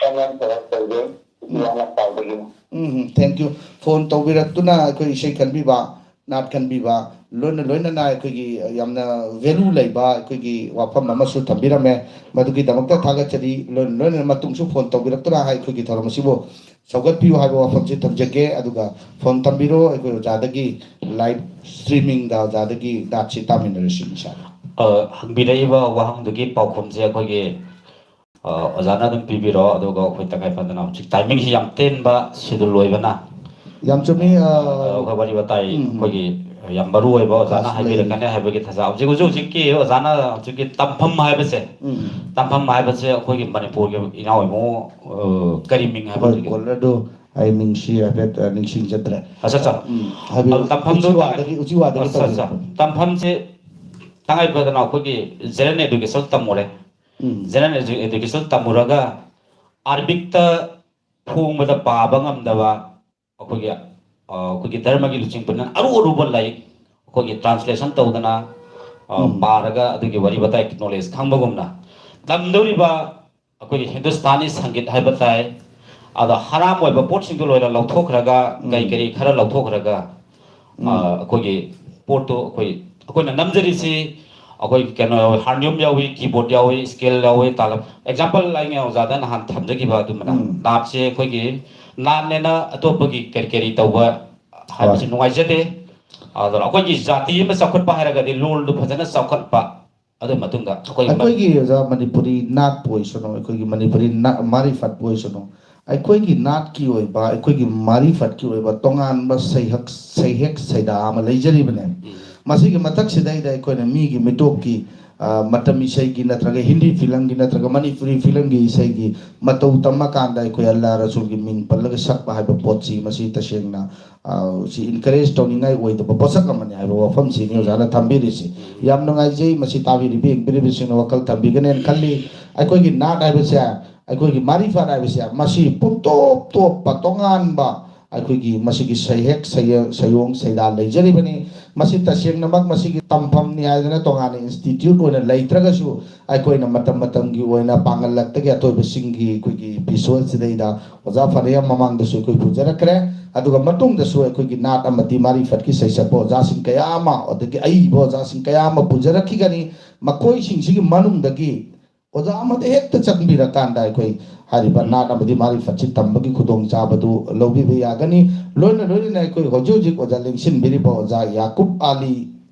ꯑꯦꯝ ꯑꯦꯝ ꯁꯔꯠ ꯀꯧꯖꯩ꯫ ꯏꯄꯤ ꯋꯥꯅ ꯄꯥꯏꯗꯒꯤ꯫ ꯎꯝ, ꯎꯝ, thank you꯫ ꯐꯣꯟ ꯇꯧꯕꯤꯔꯛꯇꯨꯅ ꯑꯩꯈꯣꯏ ꯏꯁꯩ ꯈꯟꯕꯤꯕ, ꯅꯥꯠ ꯈꯟꯕꯤꯕ, ꯂꯣꯏꯅ ꯂꯣꯏꯅꯅ ꯑꯩꯈꯣꯏꯒꯤ ꯌꯥꯝꯅ value ꯂꯩꯕ ꯑꯩꯈꯣꯏꯒꯤ ꯋꯥꯐꯝ ꯑꯃꯁꯨ ꯊꯝꯕꯤꯔꯝꯃꯦ꯫ ꯃꯗꯨꯒꯤꯗꯃꯛꯇ ꯊꯥꯒꯠꯆꯔꯤ꯫ ꯂꯣꯏꯅ ꯂꯣꯏꯅꯅ ꯃꯇꯨꯡꯁꯨ ꯐꯣꯟ ꯇꯧꯕꯤꯔꯛꯇꯨꯅ ꯑꯩꯈꯣꯏꯒꯤ ꯊꯧꯔꯝ ꯑꯁꯤꯕꯨ ꯁꯧꯒꯠꯄꯤꯌꯨ ꯍꯥꯏꯕ ꯋꯥꯐꯝꯁꯤ ꯊꯝꯖꯒꯦ꯫ ꯑꯗꯨꯒ ꯐꯣꯟ ꯊꯝꯕꯤꯔꯣ, ꯑꯩꯈꯣꯏ ꯑꯣꯖꯥꯗꯒꯤ live streamingꯗ ꯑꯣꯖꯥꯗꯒꯤ ꯅꯥꯠꯁꯤ ꯇꯥꯃꯤꯟꯅꯔꯁꯤ, ꯏꯟꯁꯥ ꯑꯜꯂꯥ꯫ ꯑ, ꯍꯪꯕꯤꯔꯛꯏꯕ ꯋꯥꯍꯪꯗꯨꯒꯤ ꯄꯥꯎꯈꯨꯝꯁꯦ ꯑꯩꯈꯣꯏꯒꯤ, ꯑ, ꯑꯣꯖꯥꯅ ꯑꯗꯨꯝ ꯄꯤꯕꯤꯔꯣ, ꯑꯗꯨꯒ ꯑꯩꯈꯣꯏ ꯇꯉꯥꯏ ꯐꯗꯅ ꯍꯧꯖꯤꯛ timingꯁꯤ ꯌꯥꯝ ꯇꯦꯟꯕ schedule ꯑꯣꯏꯕꯅ, ꯌꯥꯝ ꯆꯨꯝꯃꯤ꯫ ꯑ, ꯑ, ꯑꯩꯈꯣꯏ ꯋꯥꯔꯤ ꯋꯥꯇꯥꯏ ꯎꯝ꯫ ꯑꯩꯈꯣꯏꯒꯤ ꯌꯥꯝ ꯃꯔꯨ ꯑꯣꯏꯕ ꯑꯣꯖꯥꯅ ꯈꯥꯁ ꯍꯥꯏꯕꯤꯔꯛꯀꯅꯤ ꯍꯥꯏꯕꯒꯤ ꯊꯥꯖ-, ꯍꯧꯖꯤꯛ ꯍꯧꯖꯤꯛ ꯍꯧꯖꯤꯛꯀꯤ ꯑꯣꯖꯥꯅ ꯍꯧꯖꯤꯛꯀꯤ ꯇꯝꯐꯝ ꯍꯥꯏꯕꯁꯦ, ꯎꯝ꯫ ꯇꯝꯐꯝ ꯍꯥꯏꯕꯁꯦ ꯑꯩꯈꯣꯏꯒꯤ ꯃꯅꯤꯄꯨꯔꯒꯤ ꯏꯅꯥꯎ ꯏꯕꯨꯡꯉꯣ, ꯑ, ꯀꯔꯤ ꯃꯤꯡ ꯍꯥꯏꯕ ꯍꯣꯏ, ꯍꯧꯖꯤꯛꯀꯤ? Caller ꯑꯗꯨ ꯑꯩ ꯃꯤꯡꯁꯤ ꯍꯥꯏꯐꯦꯠ, ꯑ, ꯅꯤꯡꯁꯤꯡꯖꯗ꯭ꯔꯦ꯫ ꯑꯠꯆꯥ, ꯑꯠꯆꯥ꯫ ꯎꯝ, ꯍꯥꯏꯕꯤꯌꯨ꯫ ꯑꯗꯨ ꯇꯝꯐꯝꯗꯨ ꯎꯆꯤꯋꯥꯗꯒꯤ, ꯎꯆꯤꯋꯥꯗꯒꯤ ꯑꯠꯆꯥ, ꯑꯠꯆꯥ꯫ ꯇꯧꯕꯤꯔꯛꯄꯅꯤ꯫ ꯇꯝꯐꯝꯁꯦ ꯇꯉꯥꯏ ꯐꯗꯅ ꯑꯩꯈꯣꯏꯒꯤ general education ꯇꯝꯃꯨꯔꯦ꯫ ꯎꯝ꯫ General edu-, education ꯇꯝꯃꯨꯔꯒ ꯑꯔꯕꯤꯛꯇ ꯐꯣꯡꯕꯗ ꯄꯥꯕ ꯉꯝꯗꯕ ꯑꯩꯈꯣꯏꯒꯤ, ꯑ, ꯑꯩꯈꯣꯏꯒꯤ ꯙꯔꯃꯒꯤ ꯂꯨꯆꯤꯡ ꯄꯨꯝꯅꯃꯛ ꯑꯔꯨ ꯑꯔꯨꯕ ꯂꯥꯏꯔꯤꯛ ꯑꯩꯈꯣꯏꯒꯤ translation ꯇꯧꯗꯅ, ꯑ, ꯎꯝ꯫ ꯄꯥꯔꯒ ꯑꯗꯨꯒꯤ ꯋꯥꯔꯤ ꯋꯥꯇꯥꯏ knowledge ꯈꯪꯕꯒꯨꯝꯅ ꯇꯝꯗꯧꯔꯤꯕ ꯑꯩꯈꯣꯏꯒꯤ ꯍꯤꯟꯗꯨꯁꯇꯥꯅꯤ ꯁꯪꯒꯤꯠ ꯍꯥꯏꯕ ꯇꯥꯏ꯫ ꯑꯗꯣ ꯍꯔꯥꯝ ꯑꯣꯏꯕ ꯄꯣꯠꯁꯤꯡꯗꯣ ꯂꯣꯏꯅ ꯂꯧꯊꯣꯛꯈ꯭ꯔꯒ, ꯀꯩ ꯎꯝ꯫ ꯀꯔꯤ ꯈꯔ ꯂꯧꯊꯣꯛꯈ꯭ꯔꯒ, ꯎꯝ꯫ ꯑ, ꯑꯩꯈꯣꯏꯒꯤ ꯄꯣꯠꯇꯣ ꯑꯩꯈꯣꯏ, ꯑꯩꯈꯣꯏꯅ ꯅꯝꯖꯔꯤꯁꯤ ꯑꯩꯈꯣꯏ ꯀꯩꯅꯣ ꯌꯥꯎꯋꯤ, ꯍꯥꯔꯃꯣꯅꯤꯌꯝ ꯌꯥꯎꯋꯤ, ꯀꯤꯕꯣꯔꯗ ꯌꯥꯎꯋꯤ, ꯁ꯭ꯀꯦꯜ ꯌꯥꯎꯋꯤ, ꯇꯥꯂꯞ꯫ ꯑꯦꯛꯖꯥꯝꯄꯜ ꯑꯩꯅ ꯑꯣꯖꯥꯗ ꯅꯍꯥꯟ ꯊꯝꯖꯈꯤꯕ ꯑꯗꯨꯝꯕꯅ, ꯎꯝ꯫ ꯅꯥꯠꯁꯦ ꯑꯩꯈꯣꯏꯒꯤ ꯅꯥꯠꯅꯦꯅ ꯑꯇꯣꯞꯄꯒꯤ ꯀꯔꯤ ꯀꯔꯤ ꯇꯧꯕ ꯍꯥꯏꯕꯁꯤ ꯍꯣꯏ꯫ ꯅꯨꯡꯉꯥꯏꯖꯗꯦ꯫ ꯑꯗꯨꯅ ꯑꯩꯈꯣꯏꯒꯤ ꯖꯥꯇꯤ ꯑꯃ ꯆꯥꯎꯈꯠꯄ ꯍꯥꯏꯔꯒꯗꯤ ꯂꯣꯜꯗꯨ ꯐꯖꯅ ꯆꯥꯎꯈꯠꯄ, ꯑꯗꯨ ꯃꯇꯨꯡꯗ ꯑꯩꯈꯣꯏꯒꯤ ꯃ- ꯑꯩꯈꯣꯏꯒꯤ ꯑꯣꯖꯥ ꯃꯅꯤꯄꯨꯔꯤ ꯅꯥꯠꯄꯨ ꯑꯣꯏꯁꯅꯨ, ꯑꯩꯈꯣꯏꯒꯤ ꯃꯅꯤꯄꯨꯔꯤ ꯅꯥꯠ ꯃꯥꯔꯤꯐꯠꯄꯨ ꯑꯣꯏꯁꯅꯨ, ꯑꯩꯈꯣꯏꯒꯤ ꯅꯥꯠꯀꯤ ꯑꯣꯏꯕ, ꯑꯩꯈꯣꯏꯒꯤ ꯃꯥꯔꯤꯐꯠꯀꯤ ꯑꯣꯏꯕ ꯇꯣꯉꯥꯟꯕ ꯁꯩꯍꯛ-, ꯁꯩꯍꯦꯛ ꯁꯩꯗꯥ ꯑꯃ ꯂꯩꯖꯔꯤꯕꯅꯦ꯫ ꯎꯝ꯫ ꯃꯁꯤꯒꯤ ꯃꯊꯛꯁꯤꯗꯩꯗ ꯑꯩꯈꯣꯏꯅ ꯃꯤꯒꯤ ꯃꯤꯇꯣꯞꯀꯤ, ꯑ, ꯃꯇꯝ ꯏꯁꯩꯒꯤ ꯅꯠꯇ꯭ꯔꯒ ꯍꯤꯟꯗꯤ ꯐꯤꯂꯝꯒꯤ ꯅꯠꯇ꯭ꯔꯒ ꯃꯅꯤꯄꯨꯔꯤ ꯐꯤꯂꯝꯒꯤ ꯏꯁꯩꯒꯤ ꯃꯇꯧ ꯇꯝꯃꯀꯥꯟꯗ ꯑꯩꯈꯣꯏ ꯑꯜꯂꯥ ꯔꯁꯨꯜꯒꯤ ꯃꯤꯡ ꯄꯜꯂꯒ ꯁꯛꯄ ꯍꯥꯏꯕ ꯄꯣꯠꯁꯤ, ꯃꯁꯤ ꯇꯁꯦꯡꯅ, ꯑ, ꯁꯤ encourage ꯇꯧꯅꯤꯡꯉꯥꯏ ꯑꯣꯏꯗꯕ ꯄꯣꯠꯁꯛ ꯑꯃꯅꯤ ꯍꯥꯏꯕ ꯋꯥꯐꯝꯁꯤꯅꯤ ꯑꯣꯖꯥꯅ ꯊꯝꯕꯤꯔꯤꯁꯤ꯫ ꯌꯥꯝ ꯅꯨꯡꯉꯥꯏꯖꯩ, ꯃꯁꯤ ꯇꯥꯕꯤꯔꯤꯕ ꯌꯦꯡꯕꯤꯔꯤꯕꯁꯤꯡꯅ ꯋꯥꯈꯜ ꯊꯝꯕꯤꯒꯅꯦꯅ ꯈꯜꯂꯤ꯫ ꯑꯩꯈꯣꯏꯒꯤ ꯅꯥꯠ ꯍꯥꯏꯕꯁꯦ, ꯑꯩꯈꯣꯏꯒꯤ ꯃꯥꯔꯤꯐꯠ ꯍꯥꯏꯕꯁꯦ, ꯃꯁꯤ ꯄꯨꯡꯇꯣꯞ ꯇꯣꯞꯄ ꯇꯣꯉꯥꯟꯕ ꯑꯩꯈꯣꯏꯒꯤ ꯃꯁꯤꯒꯤ ꯁꯩꯍꯦꯛ ꯁꯩꯌꯦ-, ꯁꯩꯑꯣꯡ ꯁꯩꯗꯥ ꯂꯩꯖꯔꯤꯕꯅꯤ꯫ ꯃꯁꯤ ꯇꯁꯦꯡꯅꯃꯛ ꯃꯁꯤꯒꯤ ꯇꯝꯐꯝꯅꯤ ꯍꯥꯏꯗꯅ ꯇꯣꯉꯥꯟꯅ institute ꯑꯣꯏꯅ ꯂꯩꯇ꯭ꯔꯒꯁꯨ, ꯑꯩꯈꯣꯏꯅ ꯃꯇꯝ ꯃꯇꯝꯒꯤ ꯑꯣꯏꯅ ꯄꯥꯡꯒꯜꯂꯛꯇꯒꯤ ꯑꯇꯣꯏꯕꯁꯤꯡꯒꯤ ꯑꯩꯈꯣꯏꯒꯤ visual ꯁꯤꯗꯩꯗ ꯑꯣꯖꯥ ꯐꯅꯌꯥꯝ ꯃꯃꯥꯡꯗꯁꯨ ꯑꯩꯈꯣꯏ ꯄꯨꯖꯔꯛꯈ꯭ꯔꯦ꯫ ꯑꯗꯨꯒ ꯃꯇꯨꯡꯗꯁꯨ ꯑꯩꯈꯣꯏꯒꯤ ꯅꯥꯠ ꯑꯃꯗꯤ ꯃꯥꯔꯤꯐꯠꯀꯤ ꯁꯩꯁꯛꯄ ꯑꯣꯖꯥꯁꯤꯡ ꯀꯌꯥ ꯑꯃ, ꯑꯗꯒꯤ ꯑꯏꯕ ꯑꯣꯖꯥꯁꯤꯡ ꯀꯌꯥ ꯑꯃ ꯄꯨꯖꯔꯛꯈꯤꯒꯅꯤ꯫ ꯃꯈꯣꯏꯁꯤꯡꯁꯤꯒꯤ ꯃꯅꯨꯡꯗꯒꯤ ꯑꯣꯖꯥ ꯑꯃꯗ ꯍꯦꯛꯇ ꯆꯪꯕꯤꯔꯀꯥꯟꯗ ꯑꯩꯈꯣꯏ ꯍꯥꯏꯔꯤꯕ ꯅꯥꯠ ꯑꯃꯗꯤ ꯃꯥꯔꯤꯐꯠꯁꯤ ꯇꯝꯕꯒꯤ ꯈꯨꯗꯣꯡꯆꯥꯕꯗꯨ ꯂꯧꯕꯤꯕ ꯌꯥꯒꯅꯤ꯫ ꯂꯣꯏꯅ ꯂꯣꯏꯅꯅ ꯑꯩꯈꯣꯏ ꯍꯧꯖꯤꯛ ꯍꯧꯖꯤꯛ ꯑꯣꯖꯥ ꯂꯦꯡꯁꯤꯟꯕꯤꯔꯤꯕ ꯑꯣꯖꯥ ꯌꯥꯀꯨꯕ ꯑꯂꯤ,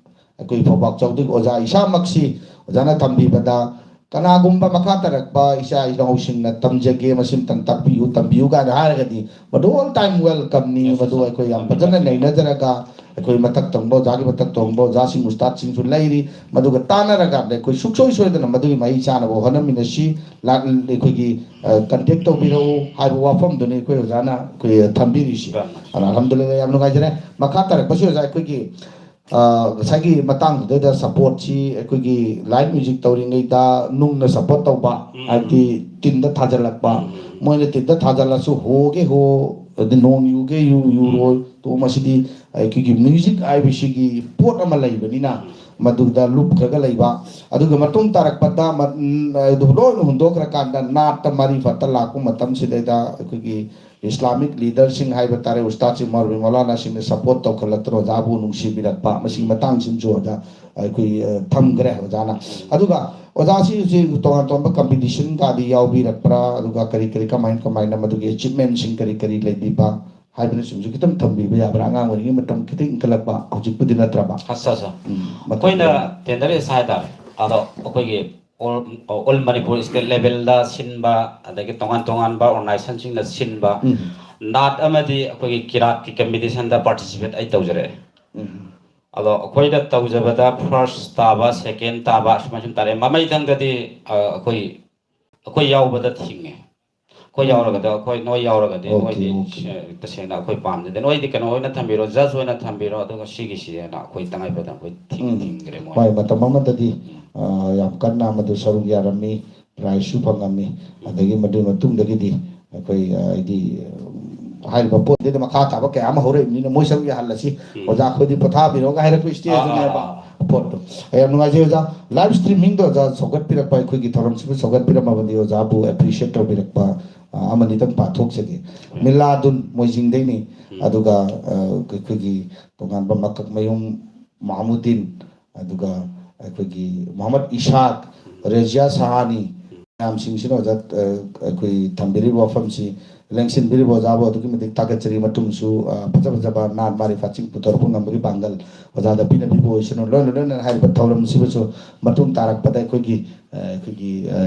ꯑꯩꯈꯣꯏ ꯐꯧꯕꯥꯛ ꯆꯥꯎꯗ꯭ꯔꯤꯛ ꯑꯣꯖꯥ ꯏꯁꯥꯃꯛꯁꯤ ꯑꯣꯖꯥꯅ ꯊꯝꯕꯤꯕꯗ, ꯀꯅꯥꯒꯨꯝꯕ ꯃꯈꯥ ꯇꯥꯔꯛꯄ ꯏꯆꯥ ꯏꯅꯥꯎꯁꯤꯡꯅ ꯇꯝꯖꯒꯦ, ꯃꯁꯤꯃꯇꯪ ꯇꯥꯛꯄꯤꯌꯨ, ꯇꯝꯕꯤꯌꯨ ꯀꯥꯏꯅ ꯍꯥꯏꯔꯒꯗꯤ, ꯃꯗꯨ all time welcome ꯅꯤ꯫ ꯃꯗꯨ ꯑꯩꯈꯣꯏ ꯌꯥꯝ ꯐꯖꯅ ꯅꯩꯅꯖꯔꯒ, ꯑꯩꯈꯣꯏ ꯃꯊꯛ ꯊꯣꯡꯕ ꯑꯣꯖꯥꯒꯤ ꯃꯊꯛ ꯊꯣꯡꯕ ꯑꯣꯖꯥꯁꯤꯡ, ꯎꯁꯇꯥꯗꯁꯤꯡꯁꯨ ꯂꯩꯔꯤ, ꯃꯗꯨꯒ ꯇꯥꯟꯅꯔꯀꯥꯟꯗ ꯑꯩꯈꯣꯏ ꯁꯨꯡꯁꯣꯏ ꯁꯣꯏꯗꯅ ꯃꯗꯨꯒꯤ ꯃꯍꯩ ꯆꯥꯅꯕ ꯍꯣꯠꯅꯃꯤꯟꯅꯁꯤ꯫ ꯂꯥꯛ-, ꯑꯩꯈꯣꯏꯒꯤ, ꯑ, contact ꯇꯧꯕꯤꯔꯛꯎ ꯍꯥꯏꯕ ꯋꯥꯐꯝꯗꯨꯅꯤ ꯑꯩꯈꯣꯏ ꯑꯣꯖꯥꯅ ꯑꯩꯈꯣꯏ ꯊꯝꯕꯤꯔꯤꯁꯤ꯫ ꯑꯗꯨꯅ ꯑꯜꯍꯝꯗꯨꯂꯤꯜꯂꯥ, ꯌꯥꯝ ꯅꯨꯡꯉꯥꯏꯖꯔꯦ꯫ ꯃꯈꯥ ꯇꯥꯔꯛꯄꯁꯤ ꯑꯣꯖꯥ, ꯑꯩꯈꯣꯏꯒꯤ, ꯑ, ꯉꯁꯥꯏꯒꯤ ꯃꯇꯥꯡꯗꯨꯗꯩꯗ supportꯁꯤ ꯑꯩꯈꯣꯏꯒꯤ live music ꯇꯧꯔꯤꯉꯩꯗ ꯅꯨꯡꯅ support ꯇꯧꯕ, ꯎꯝ꯫ ꯍꯥꯏꯕꯗꯤ ꯇꯤꯟꯗ ꯊꯥꯖꯤꯜꯂꯛꯄ, ꯎꯝ꯫ ꯃꯣꯏꯅ ꯇꯤꯟꯗ ꯊꯥꯖꯤꯜꯂꯁꯨ ꯍꯣꯒꯦ ꯍꯣ, ꯑꯗꯩ ꯅꯣꯡ ꯌꯨꯒꯦ ꯌꯨ, ꯌꯨꯔꯣꯏ, ꯇꯣ ꯃꯁꯤꯗꯤ ꯑꯩꯈꯣꯏꯒꯤ music ꯍꯥꯏꯕꯁꯤꯒꯤ ꯄꯣꯠ ꯑꯃ ꯂꯩꯕꯅꯤꯅ, ꯃꯗꯨꯗ ꯂꯨꯞꯈ꯭ꯔꯒ ꯂꯩꯕ, ꯑꯗꯨꯒ ꯃꯇꯨꯡ ꯇꯥꯔꯛꯄꯗ ꯃ-, ꯎꯝ, ꯑꯗꯨ ꯂꯣꯏꯅ ꯍꯨꯟꯗꯣꯛꯈ꯭ꯔꯀꯥꯟꯗ ꯅꯥꯠꯇ ꯃꯔꯤꯐꯠꯇ ꯂꯥꯛꯄ ꯃꯇꯝꯁꯤꯗꯩꯗ ꯑꯩꯈꯣꯏꯒꯤ Islamic leaderꯁꯤꯡ ꯍꯥꯏꯕ ꯇꯥꯔꯦ, ꯎꯁꯇꯥꯗꯁꯤꯡ, ꯃꯧꯂꯚꯤ ꯃꯧꯂꯥꯅꯥꯁꯤꯡꯅ support ꯇꯧꯈꯠꯂꯛꯇꯅ ꯑꯣꯖꯥꯕꯨ ꯅꯨꯡꯁꯤꯕꯤꯔꯛꯄ, ꯃꯁꯤꯒꯤ ꯃꯇꯥꯡꯁꯤꯃꯁꯨ ꯑꯣꯖꯥ ꯑꯩꯈꯣꯏ, ꯑ, ꯊꯝꯈ꯭ꯔꯦ ꯑꯣꯖꯥꯅ꯫ ꯑꯗꯨꯒ ꯑꯣꯖꯥꯁꯤ ꯍꯧꯖꯤꯛ ꯇꯣꯉꯥꯟ ꯇꯣꯉꯥꯟꯕ competitionꯒꯗꯤ ꯌꯥꯎꯕꯤꯔꯛꯄ꯭ꯔꯥ? ꯑꯗꯨꯒ ꯀꯔꯤ ꯀꯔꯤ, ꯀꯃꯥꯏ ꯀꯃꯥꯏꯅ ꯃꯗꯨꯒꯤ achievementꯁꯤꯡ ꯀꯔꯤ ꯀꯔꯤ ꯂꯩꯕꯤꯕ ꯍꯥꯏꯕꯅꯆꯤꯡꯕꯁꯨ ꯈꯤꯇꯪ ꯊꯝꯕꯤꯕ ꯌꯥꯕ꯭ꯔꯥ? ꯑꯉꯥꯡ ꯑꯣꯏꯔꯤꯉꯩ ꯃꯇꯝ ꯈꯤꯇꯪ ꯏꯟꯈꯠꯂꯛꯄ, ꯍꯧꯖꯤꯛꯄꯨꯗꯤ ꯅꯠꯇ꯭ꯔꯕ꯫ ꯑꯠꯆꯥ, ꯑꯠꯆꯥ꯫ ꯎꯝ, ꯃꯇꯝ ꯑꯩꯈꯣꯏꯅ ꯈꯤꯇꯪ tenderist ꯍꯥꯏꯇꯥꯔꯦ꯫ ꯑꯗꯣ ꯑꯩꯈꯣꯏꯒꯤ all, all Manipur state levelꯗ ꯁꯤꯟꯕ, ꯑꯗꯒꯤ ꯇꯣꯉꯥꯟ ꯇꯣꯉꯥꯟꯕ organizationꯁꯤꯡꯅ ꯁꯤꯟꯕ ꯎꯝ꯫ ꯅꯥꯠ ꯑꯃꯗꯤ ꯑꯩꯈꯣꯏꯒꯤ ꯀꯤꯔꯥꯠꯀꯤ competitionꯗ participate ꯑꯩ ꯇꯧꯖꯔꯛꯑꯦ꯫ ꯎꯝ꯫ ꯑꯗꯣ ꯑꯩꯈꯣꯏꯅ ꯇꯧꯖꯕꯗ first ꯇꯥꯕ, second ꯇꯥꯕ, ꯁꯨꯃꯥꯏ ꯁꯨꯝ ꯇꯥꯔꯛꯑꯦ꯫ ꯃꯃꯩꯊꯪꯗꯗꯤ, ꯑ, ꯑꯩꯈꯣꯏ, ꯑꯩꯈꯣꯏ ꯌꯥꯎꯕꯗ ꯊꯤꯡꯉꯦ꯫ ꯑꯩꯈꯣꯏ ꯎꯝ꯫ ꯌꯥꯎꯔꯒꯗꯤ, ꯑꯩꯈꯣꯏ, ꯅꯣꯏ ꯌꯥꯎꯔꯒꯗꯤ, OK, ꯅꯣꯏꯗꯤ, OK꯫ ꯑ, ꯇꯁꯦꯡꯅ ꯑꯩꯈꯣꯏ ꯄꯥꯝꯗꯦ꯫ ꯅꯣꯏꯗꯤ ꯀꯩꯅꯣ ꯑꯣꯏꯅ ꯊꯝꯕꯤꯔꯣ, judge ꯑꯣꯏꯅ ꯊꯝꯕꯤꯔꯣ, ꯑꯗꯨꯒ ꯁꯤꯒꯤꯁꯤ ꯍꯥꯏꯅ ꯑꯩꯈꯣꯏ ꯇꯉꯥꯏ ꯐꯗꯅ ꯑꯩꯈꯣꯏ ꯊꯤꯡ-, ꯎꯝ꯫ ꯊꯤꯡꯈ꯭ꯔꯦ ꯃꯣꯏ꯫ ꯍꯣꯏ, ꯃꯇꯝ ꯑꯃꯗꯗꯤ, ꯎꯝ꯫ ꯑ, ꯌꯥꯝ ꯀꯟꯅ ꯃꯗꯨ ꯁꯔꯨꯛ ꯌꯥꯔꯝꯃꯤ, prizeꯁꯨ ꯐꯪꯉꯝꯃꯤ꯫ ꯑꯗꯒꯤ ꯃꯗꯨꯒꯤ ꯃꯇꯨꯡꯗꯒꯤꯗꯤ ꯑꯩꯈꯣꯏ, ꯑ, ꯍꯥꯏꯗꯤ, ꯍꯥꯏꯔꯤꯕ ꯄꯣꯠꯁꯤꯗ ꯃꯈꯥ ꯇꯥꯕ ꯀꯌꯥ ꯑꯃ ꯍꯧꯔꯛꯏꯕꯅꯤꯅ ꯃꯣꯏ ꯁꯔꯨꯛ ꯌꯥꯍꯜꯂꯁꯤ꯫ ꯎꯝ꯫ ꯑꯣꯖꯥ, ꯑꯩꯈꯣꯏꯗꯤ ꯄꯣꯊꯥꯕꯤꯔꯣꯒ ꯍꯥꯏꯔꯛꯄ stageꯗꯨꯅꯦꯕ꯫ ꯑꯥ, ꯑꯥ, ꯑꯥ꯫ ꯄꯣꯠꯇꯣ꯫ ꯑꯩ ꯌꯥꯝ ꯅꯨꯡꯉꯥꯏꯖꯩ ꯑꯣꯖꯥ꯫ Live streamingꯗ ꯑꯣꯖꯥ ꯁꯧꯒꯠꯄꯤꯔꯛꯄ, ꯑꯩꯈꯣꯏꯒꯤ ꯊꯧꯔꯝꯁꯤꯕꯨ ꯁꯧꯒꯠꯄꯤꯔꯝꯃꯕꯗꯤ ꯑꯣꯖꯥꯕꯨ appreciate ꯇꯧꯕꯤꯔꯛꯄ, ꯑ, ꯑꯃꯅꯤꯇꯪ ꯄꯥꯊꯣꯛꯆꯒꯦ꯫ ꯎꯝ꯫ ꯃꯤꯂꯥꯗꯨꯟ ꯃꯣꯏꯖꯤꯡꯗꯩꯅꯤ, ꯎꯝ꯫ ꯑꯗꯨꯒ, ꯑ, ꯑꯩꯈꯣꯏꯒꯤ ꯇꯣꯉꯥꯟꯕ ꯃꯀꯛꯃꯌꯨꯝ ꯃꯥꯃꯨꯗꯤꯟ, ꯑꯗꯨꯒ ꯑꯩꯈꯣꯏꯒꯤ ꯃꯨꯍꯝꯃꯗ ꯏꯁꯥꯛ, ꯔꯦꯖꯤꯌꯥ ꯁꯍꯥꯅꯤ, ꯃꯌꯥꯝꯁꯤꯡꯁꯤꯅ ꯑꯣꯖꯥ, ꯑ, ꯑꯩꯈꯣꯏ ꯊꯝꯕꯤꯔꯤꯕ ꯋꯥꯐꯝꯁꯤ ꯂꯦꯡꯁꯤꯟꯕꯤꯔꯤꯕ ꯑꯣꯖꯥꯕꯨ ꯑꯗꯨꯛꯀꯤ ꯃꯇꯤꯛ ꯊꯥꯒꯠꯆꯔꯤ꯫ ꯃꯇꯨꯡꯁꯨ, ꯑ, ꯐꯖ ꯐꯖꯕ ꯅꯥꯠ ꯃꯥꯔꯤꯐꯥꯠꯁꯤꯡ ꯄꯨꯊꯣꯔꯛꯄ ꯉꯝꯕꯒꯤ ꯄꯥꯡꯒꯜ ꯑꯣꯖꯥꯗ ꯄꯤꯅꯕꯤꯕ ꯑꯣꯏꯁꯅꯨ꯫ ꯂꯣꯏꯅ ꯂꯣꯏꯅꯅ ꯍꯥꯏꯔꯤꯕ ꯊꯧꯔꯝꯁꯤꯕꯨꯁꯨ ꯃꯇꯨꯡ ꯇꯥꯔꯛꯄꯗ ꯑꯩꯈꯣꯏꯒꯤ, ꯑ, ꯑꯩꯈꯣꯏꯒꯤ, ꯑ,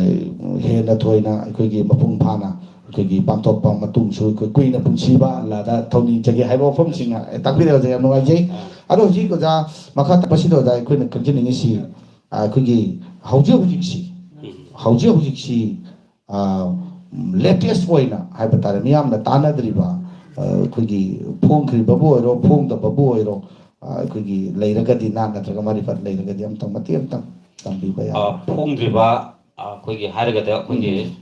ꯍꯦꯟꯅ ꯊꯣꯏꯅ ꯑꯩꯈꯣꯏꯒꯤ ꯃꯄꯨꯡ ꯐꯥꯅ ꯑꯩꯈꯣꯏꯒꯤ ꯄꯥꯡꯊꯣꯛꯄ ꯃꯇꯨꯡꯁꯨ ꯑꯩꯈꯣꯏ ꯀꯨꯏꯅ ꯄꯨꯟꯁꯤꯕ ꯑꯜꯂꯥꯗ ꯊꯧꯅꯤꯖꯒꯦ ꯍꯥꯏꯕ ꯋꯥꯐꯝꯁꯤꯡ ꯇꯥꯛꯄꯤꯔꯛꯑꯣ ꯑꯣꯖꯥ꯫ ꯌꯥꯝ ꯅꯨꯡꯉꯥꯏꯖꯩ꯫ ꯑꯗꯣ ꯍꯧꯖꯤꯛ ꯑꯣꯖꯥ ꯃꯈꯥ ꯇꯥꯕꯁꯤꯗ ꯑꯣꯖꯥ ꯑꯩꯈꯣꯏꯅ ꯈꯪꯖꯅꯤꯡꯉꯤꯁꯤ, ꯑ, ꯑꯩꯈꯣꯏꯒꯤ ꯍꯧꯖꯤꯛ ꯍꯧꯖꯤꯛꯁꯤ, ꯎꯝ꯫ ꯍꯧꯖꯤꯛ ꯍꯧꯖꯤꯛꯁꯤ, ꯑ, latest ꯑꯣꯏꯅ ꯍꯥꯏꯕ ꯇꯥꯔꯦ, ꯃꯤꯌꯥꯝꯅ ꯇꯥꯟꯅꯗ꯭ꯔꯤꯕ, ꯑ, ꯑꯩꯈꯣꯏꯒꯤ ꯐꯣꯡꯈ꯭ꯔꯤꯕꯕꯨ ꯑꯣꯏꯔꯣ, ꯐꯣꯡꯗꯕꯕꯨ ꯑꯣꯏꯔꯣ, ꯑ, ꯑꯩꯈꯣꯏꯒꯤ ꯂꯩꯔꯒꯗꯤ, ꯅꯥꯠ ꯅꯠꯇ꯭ꯔꯒ ꯃꯥꯔꯤꯐꯠ ꯂꯩꯔꯒꯗꯤ ꯑꯝꯇꯪ ꯃꯇꯦꯛ ꯑꯝꯇꯪ ꯇꯝꯕꯤꯕ ꯌꯥ-, ꯑ, ꯐꯣꯡꯗ꯭ꯔꯤꯕ, ꯑ, ꯑꯩꯈꯣꯏꯒꯤ ꯍꯥꯏꯔꯒꯗꯤ ꯑꯩꯈꯣꯏꯒꯤ ꯎꯝ꯫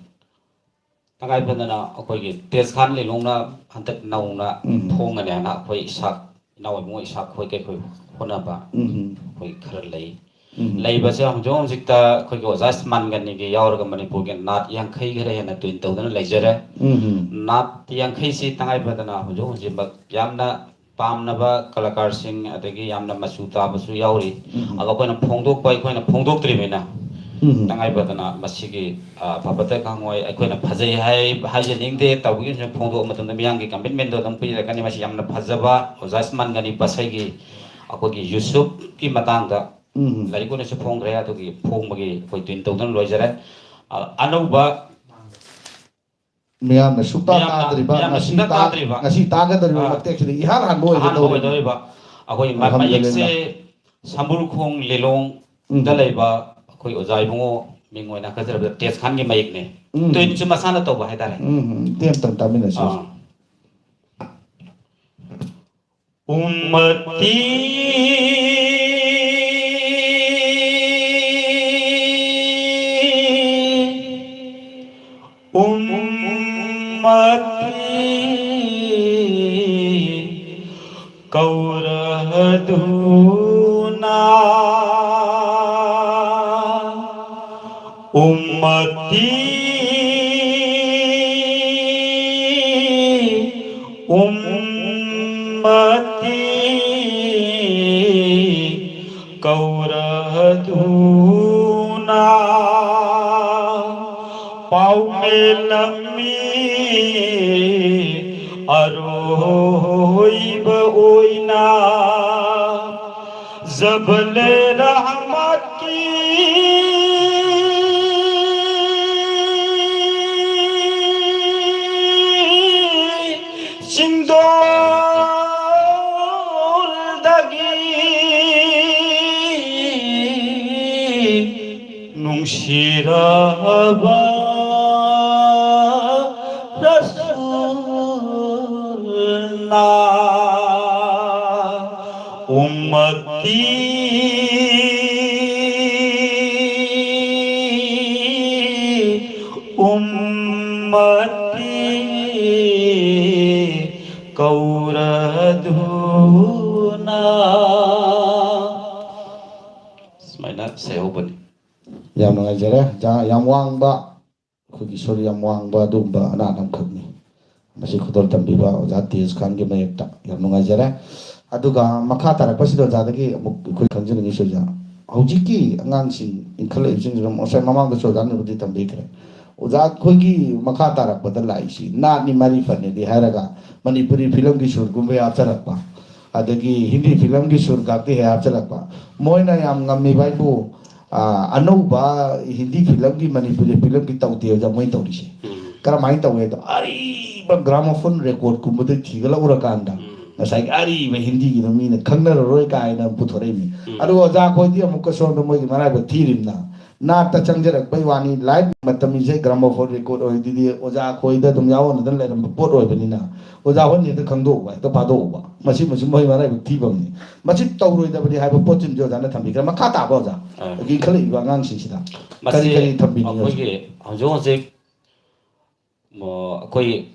ꯇꯉꯥꯏ ꯐꯗꯅ ꯑꯩꯈꯣꯏꯒꯤ ꯇꯦꯖ ꯈꯥꯟ ꯂꯤꯂꯣꯡꯅ ꯍꯟꯗꯛ ꯅꯧꯅ ꯎꯝ꯫ ꯐꯣꯡꯒꯅꯤ ꯍꯥꯏꯅ ꯑꯩꯈꯣꯏ ꯏꯁꯥꯛ, ꯏꯅꯥꯎ ꯏꯕꯨꯡꯉꯣ ꯏꯁꯥꯛ ꯈꯣꯏ ꯀꯩꯈꯣꯏ ꯍꯣꯠꯅꯕ꯫ ꯎꯝ꯫ ꯑꯩꯈꯣꯏ ꯈꯔ ꯂꯩ꯫ ꯎꯝ꯫ ꯂꯩꯕꯁꯦ ꯍꯧꯖꯤꯛ ꯍꯧꯖꯤꯛꯇ ꯑꯩꯈꯣꯏꯒꯤ ꯑꯣꯖꯥ ꯁ꯭ꯃꯥꯟꯒꯅꯤꯒꯤ ꯌꯥꯎꯔꯒ ꯃꯅꯤꯄꯨꯔꯒꯤ ꯅꯥꯠ ꯌꯥꯡꯈꯩ ꯈꯔ ꯍꯦꯟꯅ ꯇ꯭ꯋꯤꯟ ꯇꯧꯗꯨꯅ ꯂꯩꯖꯔꯦ꯫ ꯎꯝ꯫ ꯅꯥꯠ ꯌꯥꯡꯈꯩꯁꯤ ꯇꯉꯥꯏ ꯐꯗꯅ ꯍꯧꯖꯤꯛ ꯍꯧꯖꯤꯛꯃꯛ ꯌꯥꯝꯅ ꯄꯥꯝꯅꯕ ꯀꯂꯥꯀꯥꯔꯁꯤꯡ, ꯑꯗꯒꯤ ꯌꯥꯝꯅ ꯃꯆꯨ ꯇꯥꯕꯁꯨ ꯌꯥꯎꯔꯤ꯫ ꯎꯝ꯫ ꯑꯗꯣ ꯑꯩꯈꯣꯏꯅ ꯐꯣꯡꯗꯣꯛꯄ, ꯑꯩꯈꯣꯏꯅ ꯐꯣꯡꯗꯣꯛꯇ꯭ꯔꯤꯕꯅꯤꯅ ꯎꯝ꯫ ꯇꯉꯥꯏ ꯐꯗꯅ ꯃꯁꯤꯒꯤ, ꯑ, ꯐꯕꯇ ꯈꯪꯉꯣꯏ, ꯑꯩꯈꯣꯏꯅ ꯐꯖꯩ ꯍꯥꯏ-, ꯍꯥꯏꯖꯅꯤꯡꯗꯦ꯫ ꯇꯧꯕꯒꯤꯁꯨ ꯐꯣꯡꯗꯣꯛꯑ ꯃꯇꯝꯗ ꯃꯤꯌꯥꯝꯒꯤ ꯀꯃꯤꯠꯃꯦꯟꯗꯣ ꯑꯗꯨꯝ ꯄꯤꯔꯛꯀꯅꯤ꯫ ꯃꯁꯤ ꯌꯥꯝꯅ ꯐꯖꯕ ꯑꯣꯖꯥ ꯁ꯭ꯃꯥꯟꯒꯅꯤ ꯄꯁꯩꯒꯤ ꯑꯩꯈꯣꯏꯒꯤ ꯌꯨꯁꯨꯞꯀꯤ ꯃꯇꯥꯡꯗ ꯎꯝ꯫ ꯂꯥꯏꯔꯤꯛ ꯑꯣꯏꯅꯁꯨ ꯐꯣꯡꯈ꯭ꯔꯦ꯫ ꯑꯗꯨꯒꯤ ꯐꯣꯡꯕꯒꯤ ꯑꯩꯈꯣꯏ ꯇ꯭ꯋꯤꯟ ꯇꯧꯗꯨꯅ ꯂꯣꯏꯖꯔꯦ꯫ ꯑ, ꯑꯅꯧꯕ ꯃꯤꯌꯥꯝꯅ ꯁꯨꯛꯇꯥ ꯃꯤꯌꯥꯝꯅ, ꯇꯥꯗ꯭ꯔꯤꯕ, ꯃꯤꯌꯥꯝꯅ ꯉꯁꯤ ꯁꯨꯛꯇꯥ ꯇꯥ-, ꯇꯥꯗ꯭ꯔꯤꯕ꯫ ꯉꯁꯤ ꯇꯥꯒꯗꯧꯔꯤꯕ ꯑꯥ꯫ ꯃꯇꯦꯛꯁꯤꯗ ꯏꯍꯥꯟ ꯍꯥꯟꯕ ꯑꯍꯥꯟꯕ ꯑꯣꯏꯒꯗꯧꯔꯤꯕ꯫ ꯑꯣꯏꯗꯧꯔꯤꯕ꯫ ꯑꯩꯈꯣꯏ ꯃ-, ꯑꯜꯍꯝꯗꯨꯂꯤꯜꯂꯥ꯫ ꯃꯌꯦꯛꯁꯦ ꯁꯝꯕꯨꯔꯈꯣꯡ ꯂꯤꯂꯣꯡꯗ ꯎꯝ꯫ ꯂꯩꯕ ꯑꯩꯈꯣꯏ ꯑꯣꯖꯥ ꯏꯕꯨꯡꯉꯣ, ꯃꯤꯡ ꯑꯣꯏꯅ ꯍꯥꯏꯖꯔꯕꯗ ꯇꯦꯖ ꯈꯥꯟꯒꯤ ꯃꯌꯦꯛꯅꯦ꯫ ꯎꯝ꯫ ꯇ꯭ꯋꯤꯟꯁꯨ ꯃꯁꯥꯅ ꯇꯧꯕ ꯍꯥꯏꯇꯥꯔꯦ꯫ ꯎꯝ, ꯎꯝ꯫ ꯇꯦꯟ ꯇꯝ ꯇꯥꯃꯤꯟꯅꯁꯤ꯫ ꯑꯥ꯫ ꯎꯝꯃꯇꯤ ꯎꯝꯃꯇꯤ ꯀꯧꯔꯍꯗꯨꯅ ꯎꯝꯃꯇꯤ ꯎꯝꯃꯇꯤ ꯀꯧꯔꯗꯨꯅ ꯄꯥꯎꯃꯦꯂꯝꯃꯤ ꯑꯔꯣꯏꯕ ꯑꯣꯏꯅ ꯖꯕꯂꯦ ꯔꯍꯃꯠꯀꯤ ꯆꯤꯡꯗꯣꯜꯗꯒꯤ ꯅꯨꯡꯁꯤꯔꯕ ꯔꯁꯨꯜꯅ ꯎꯝꯃꯇꯤ ꯎꯝꯃꯇꯤ ꯀꯧꯔꯗꯨꯅ ꯁꯩꯍꯧꯕꯅꯤ꯫ ꯌꯥꯝ ꯅꯨꯡꯉꯥꯏꯖꯔꯦ꯫ ꯌꯥꯝ ꯋꯥꯡꯕ, ꯑꯩꯈꯣꯏꯒꯤ ꯁꯨꯔ ꯌꯥꯝ ꯋꯥꯡꯕ ꯑꯗꯨꯒꯨꯝꯕ ꯑꯅꯥꯠ ꯑꯃꯈꯛꯅꯤ꯫ ꯃꯁꯤ ꯈꯨꯗꯣꯜ ꯇꯝꯕꯤꯕ ꯑꯣꯖꯥ ꯇꯦꯖ ꯈꯥꯟꯒꯤ ꯃꯥꯌꯣꯛꯇ ꯌꯥꯝ ꯅꯨꯡꯉꯥꯏꯖꯔꯦ꯫ ꯑꯗꯨꯒ ꯃꯈꯥ ꯇꯥꯔꯛꯄꯁꯤꯗ ꯑꯣꯖꯥꯗꯒꯤ ꯑꯃꯨꯛ ꯑꯩꯈꯣꯏ ꯈꯪꯖꯅꯤꯡꯉꯤꯁꯦ, ꯑꯣꯖꯥ, ꯍꯧꯖꯤꯛꯀꯤ ꯑꯉꯥꯡꯁꯤꯡ ꯏꯟꯈꯠꯂꯛꯏꯕꯁꯤꯡꯁꯤꯅ ꯉꯁꯥꯏ ꯃꯃꯥꯡꯗꯁꯨ ꯑꯣꯖꯥꯅꯕꯨꯗꯤ ꯇꯝꯕꯤꯈ꯭ꯔꯦ꯫ ꯑꯣꯖꯥ, ꯑꯩꯈꯣꯏꯒꯤ ꯃꯈꯥ ꯇꯥꯔꯛꯄꯗ ꯂꯥꯛꯏꯁꯤ ꯅꯥꯠꯅꯤ ꯃꯔꯤ ꯐꯠꯅꯤꯗꯤ ꯍꯥꯏꯔꯒ ꯃꯅꯤꯄꯨꯔꯤ ꯐꯤꯂꯝꯒꯤ ꯁꯨꯔꯒꯨꯝꯕ ꯍꯥꯞꯆꯔꯛꯄ, ꯑꯗꯒꯤ ꯍꯤꯟꯗꯤ ꯐꯤꯂꯝꯒꯤ ꯁꯨꯔ ꯈꯛꯇꯤ ꯍꯦꯛ ꯍꯥꯞꯆꯔꯛꯄ꯫ ꯃꯣꯏꯅ ꯌꯥꯝ ꯉꯝꯃꯤꯕ ꯍꯥꯏꯕꯨ, ꯑꯅꯧꯕ ꯍꯤꯟꯗꯤ ꯐꯤꯂꯝꯒꯤ ꯃꯅꯤꯄꯨꯔꯤ ꯐꯤꯂꯝꯒꯤ ꯇꯧꯗꯦ ꯑꯣꯖꯥ ꯃꯣꯏꯅ ꯇꯧꯔꯤꯁꯦ꯫ ꯀꯔꯝꯍꯥꯏꯅ ꯇꯧꯋꯦ ꯍꯥꯏꯗꯣ, ꯑꯔꯤꯕ ꯒ꯭ꯔꯥꯃꯣꯐꯣꯟ ꯔꯦꯀꯣꯔꯠꯀꯨꯝꯕꯗ ꯊꯤꯒꯠꯂꯛꯎꯔꯀꯥꯟꯗ ꯉꯁꯥꯏꯒꯤ ꯑꯔꯤꯕ ꯍꯤꯟꯗꯤꯒꯤꯗꯣ ꯃꯤꯅ ꯈꯪꯅꯔꯔꯣꯏ ꯀꯥꯏꯅ ꯄꯨꯊꯣꯔꯛꯏꯅꯤ꯫ ꯑꯗꯨꯒ ꯑꯣꯖꯥ ꯑꯩꯈꯣꯏꯗꯤ ꯑꯃꯨꯛꯀ ꯁꯣꯝꯗ ꯃꯣꯏꯒꯤ ꯃꯔꯥꯏꯕꯛ ꯊꯤꯔꯤꯕꯅ ꯅꯥꯠꯇ ꯆꯪꯖꯔꯛꯄꯩ ꯋꯥꯅꯤ꯫ ꯂꯥꯏꯔꯤꯛ ꯃꯇꯝ ꯏꯁꯩ ꯒ꯭ꯔꯥꯃꯣꯐꯣꯟ ꯔꯦꯀꯣꯔꯠ ꯑꯣꯏꯗꯨꯗꯤ ꯑꯣꯖꯥ ꯑꯩꯈꯣꯏꯗ ꯑꯗꯨꯝ ꯌꯥꯎꯍꯟꯅꯗꯅ ꯂꯩꯔꯝꯕ ꯄꯣꯠ ꯑꯣꯏꯕꯅꯤꯅ ꯑꯣꯖꯥ ꯍꯣꯏꯅ ꯍꯦꯛꯇ ꯈꯪꯗꯣꯛꯎꯕ, ꯍꯦꯛꯇ ꯐꯥꯗꯣꯛꯎꯕ꯫ ꯃꯁꯤ ꯃꯁꯤ ꯃꯣꯏ ꯃꯔꯥꯏꯕꯛ ꯊꯤꯕ ꯑꯃꯅꯤ꯫ ꯃꯁꯤ ꯇꯧꯔꯣꯏꯗꯕꯅꯤ ꯍꯥꯏꯕ ꯄꯣꯠꯁꯤꯃꯗꯤ ꯑꯣꯖꯥꯅ ꯊꯝꯕꯤꯈ꯭ꯔꯦ꯫ ꯃꯈꯥ ꯇꯥꯕ ꯑꯣꯖꯥ, ꯑꯥ꯫ ꯏꯟꯈꯠꯂꯛꯏꯕ ꯑꯉꯥꯡꯁꯤꯡꯁꯤꯗ ꯀꯔꯤ ꯃꯁꯤ ꯀꯔꯤ ꯊꯝꯕꯤꯅꯤꯡꯉꯤ ꯑꯣꯖꯥ? ꯑꯩꯈꯣꯏꯒꯤ ꯍꯧꯖꯤꯛ ꯍꯧꯖꯤꯛ ꯃ-, ꯑꯩꯈꯣꯏ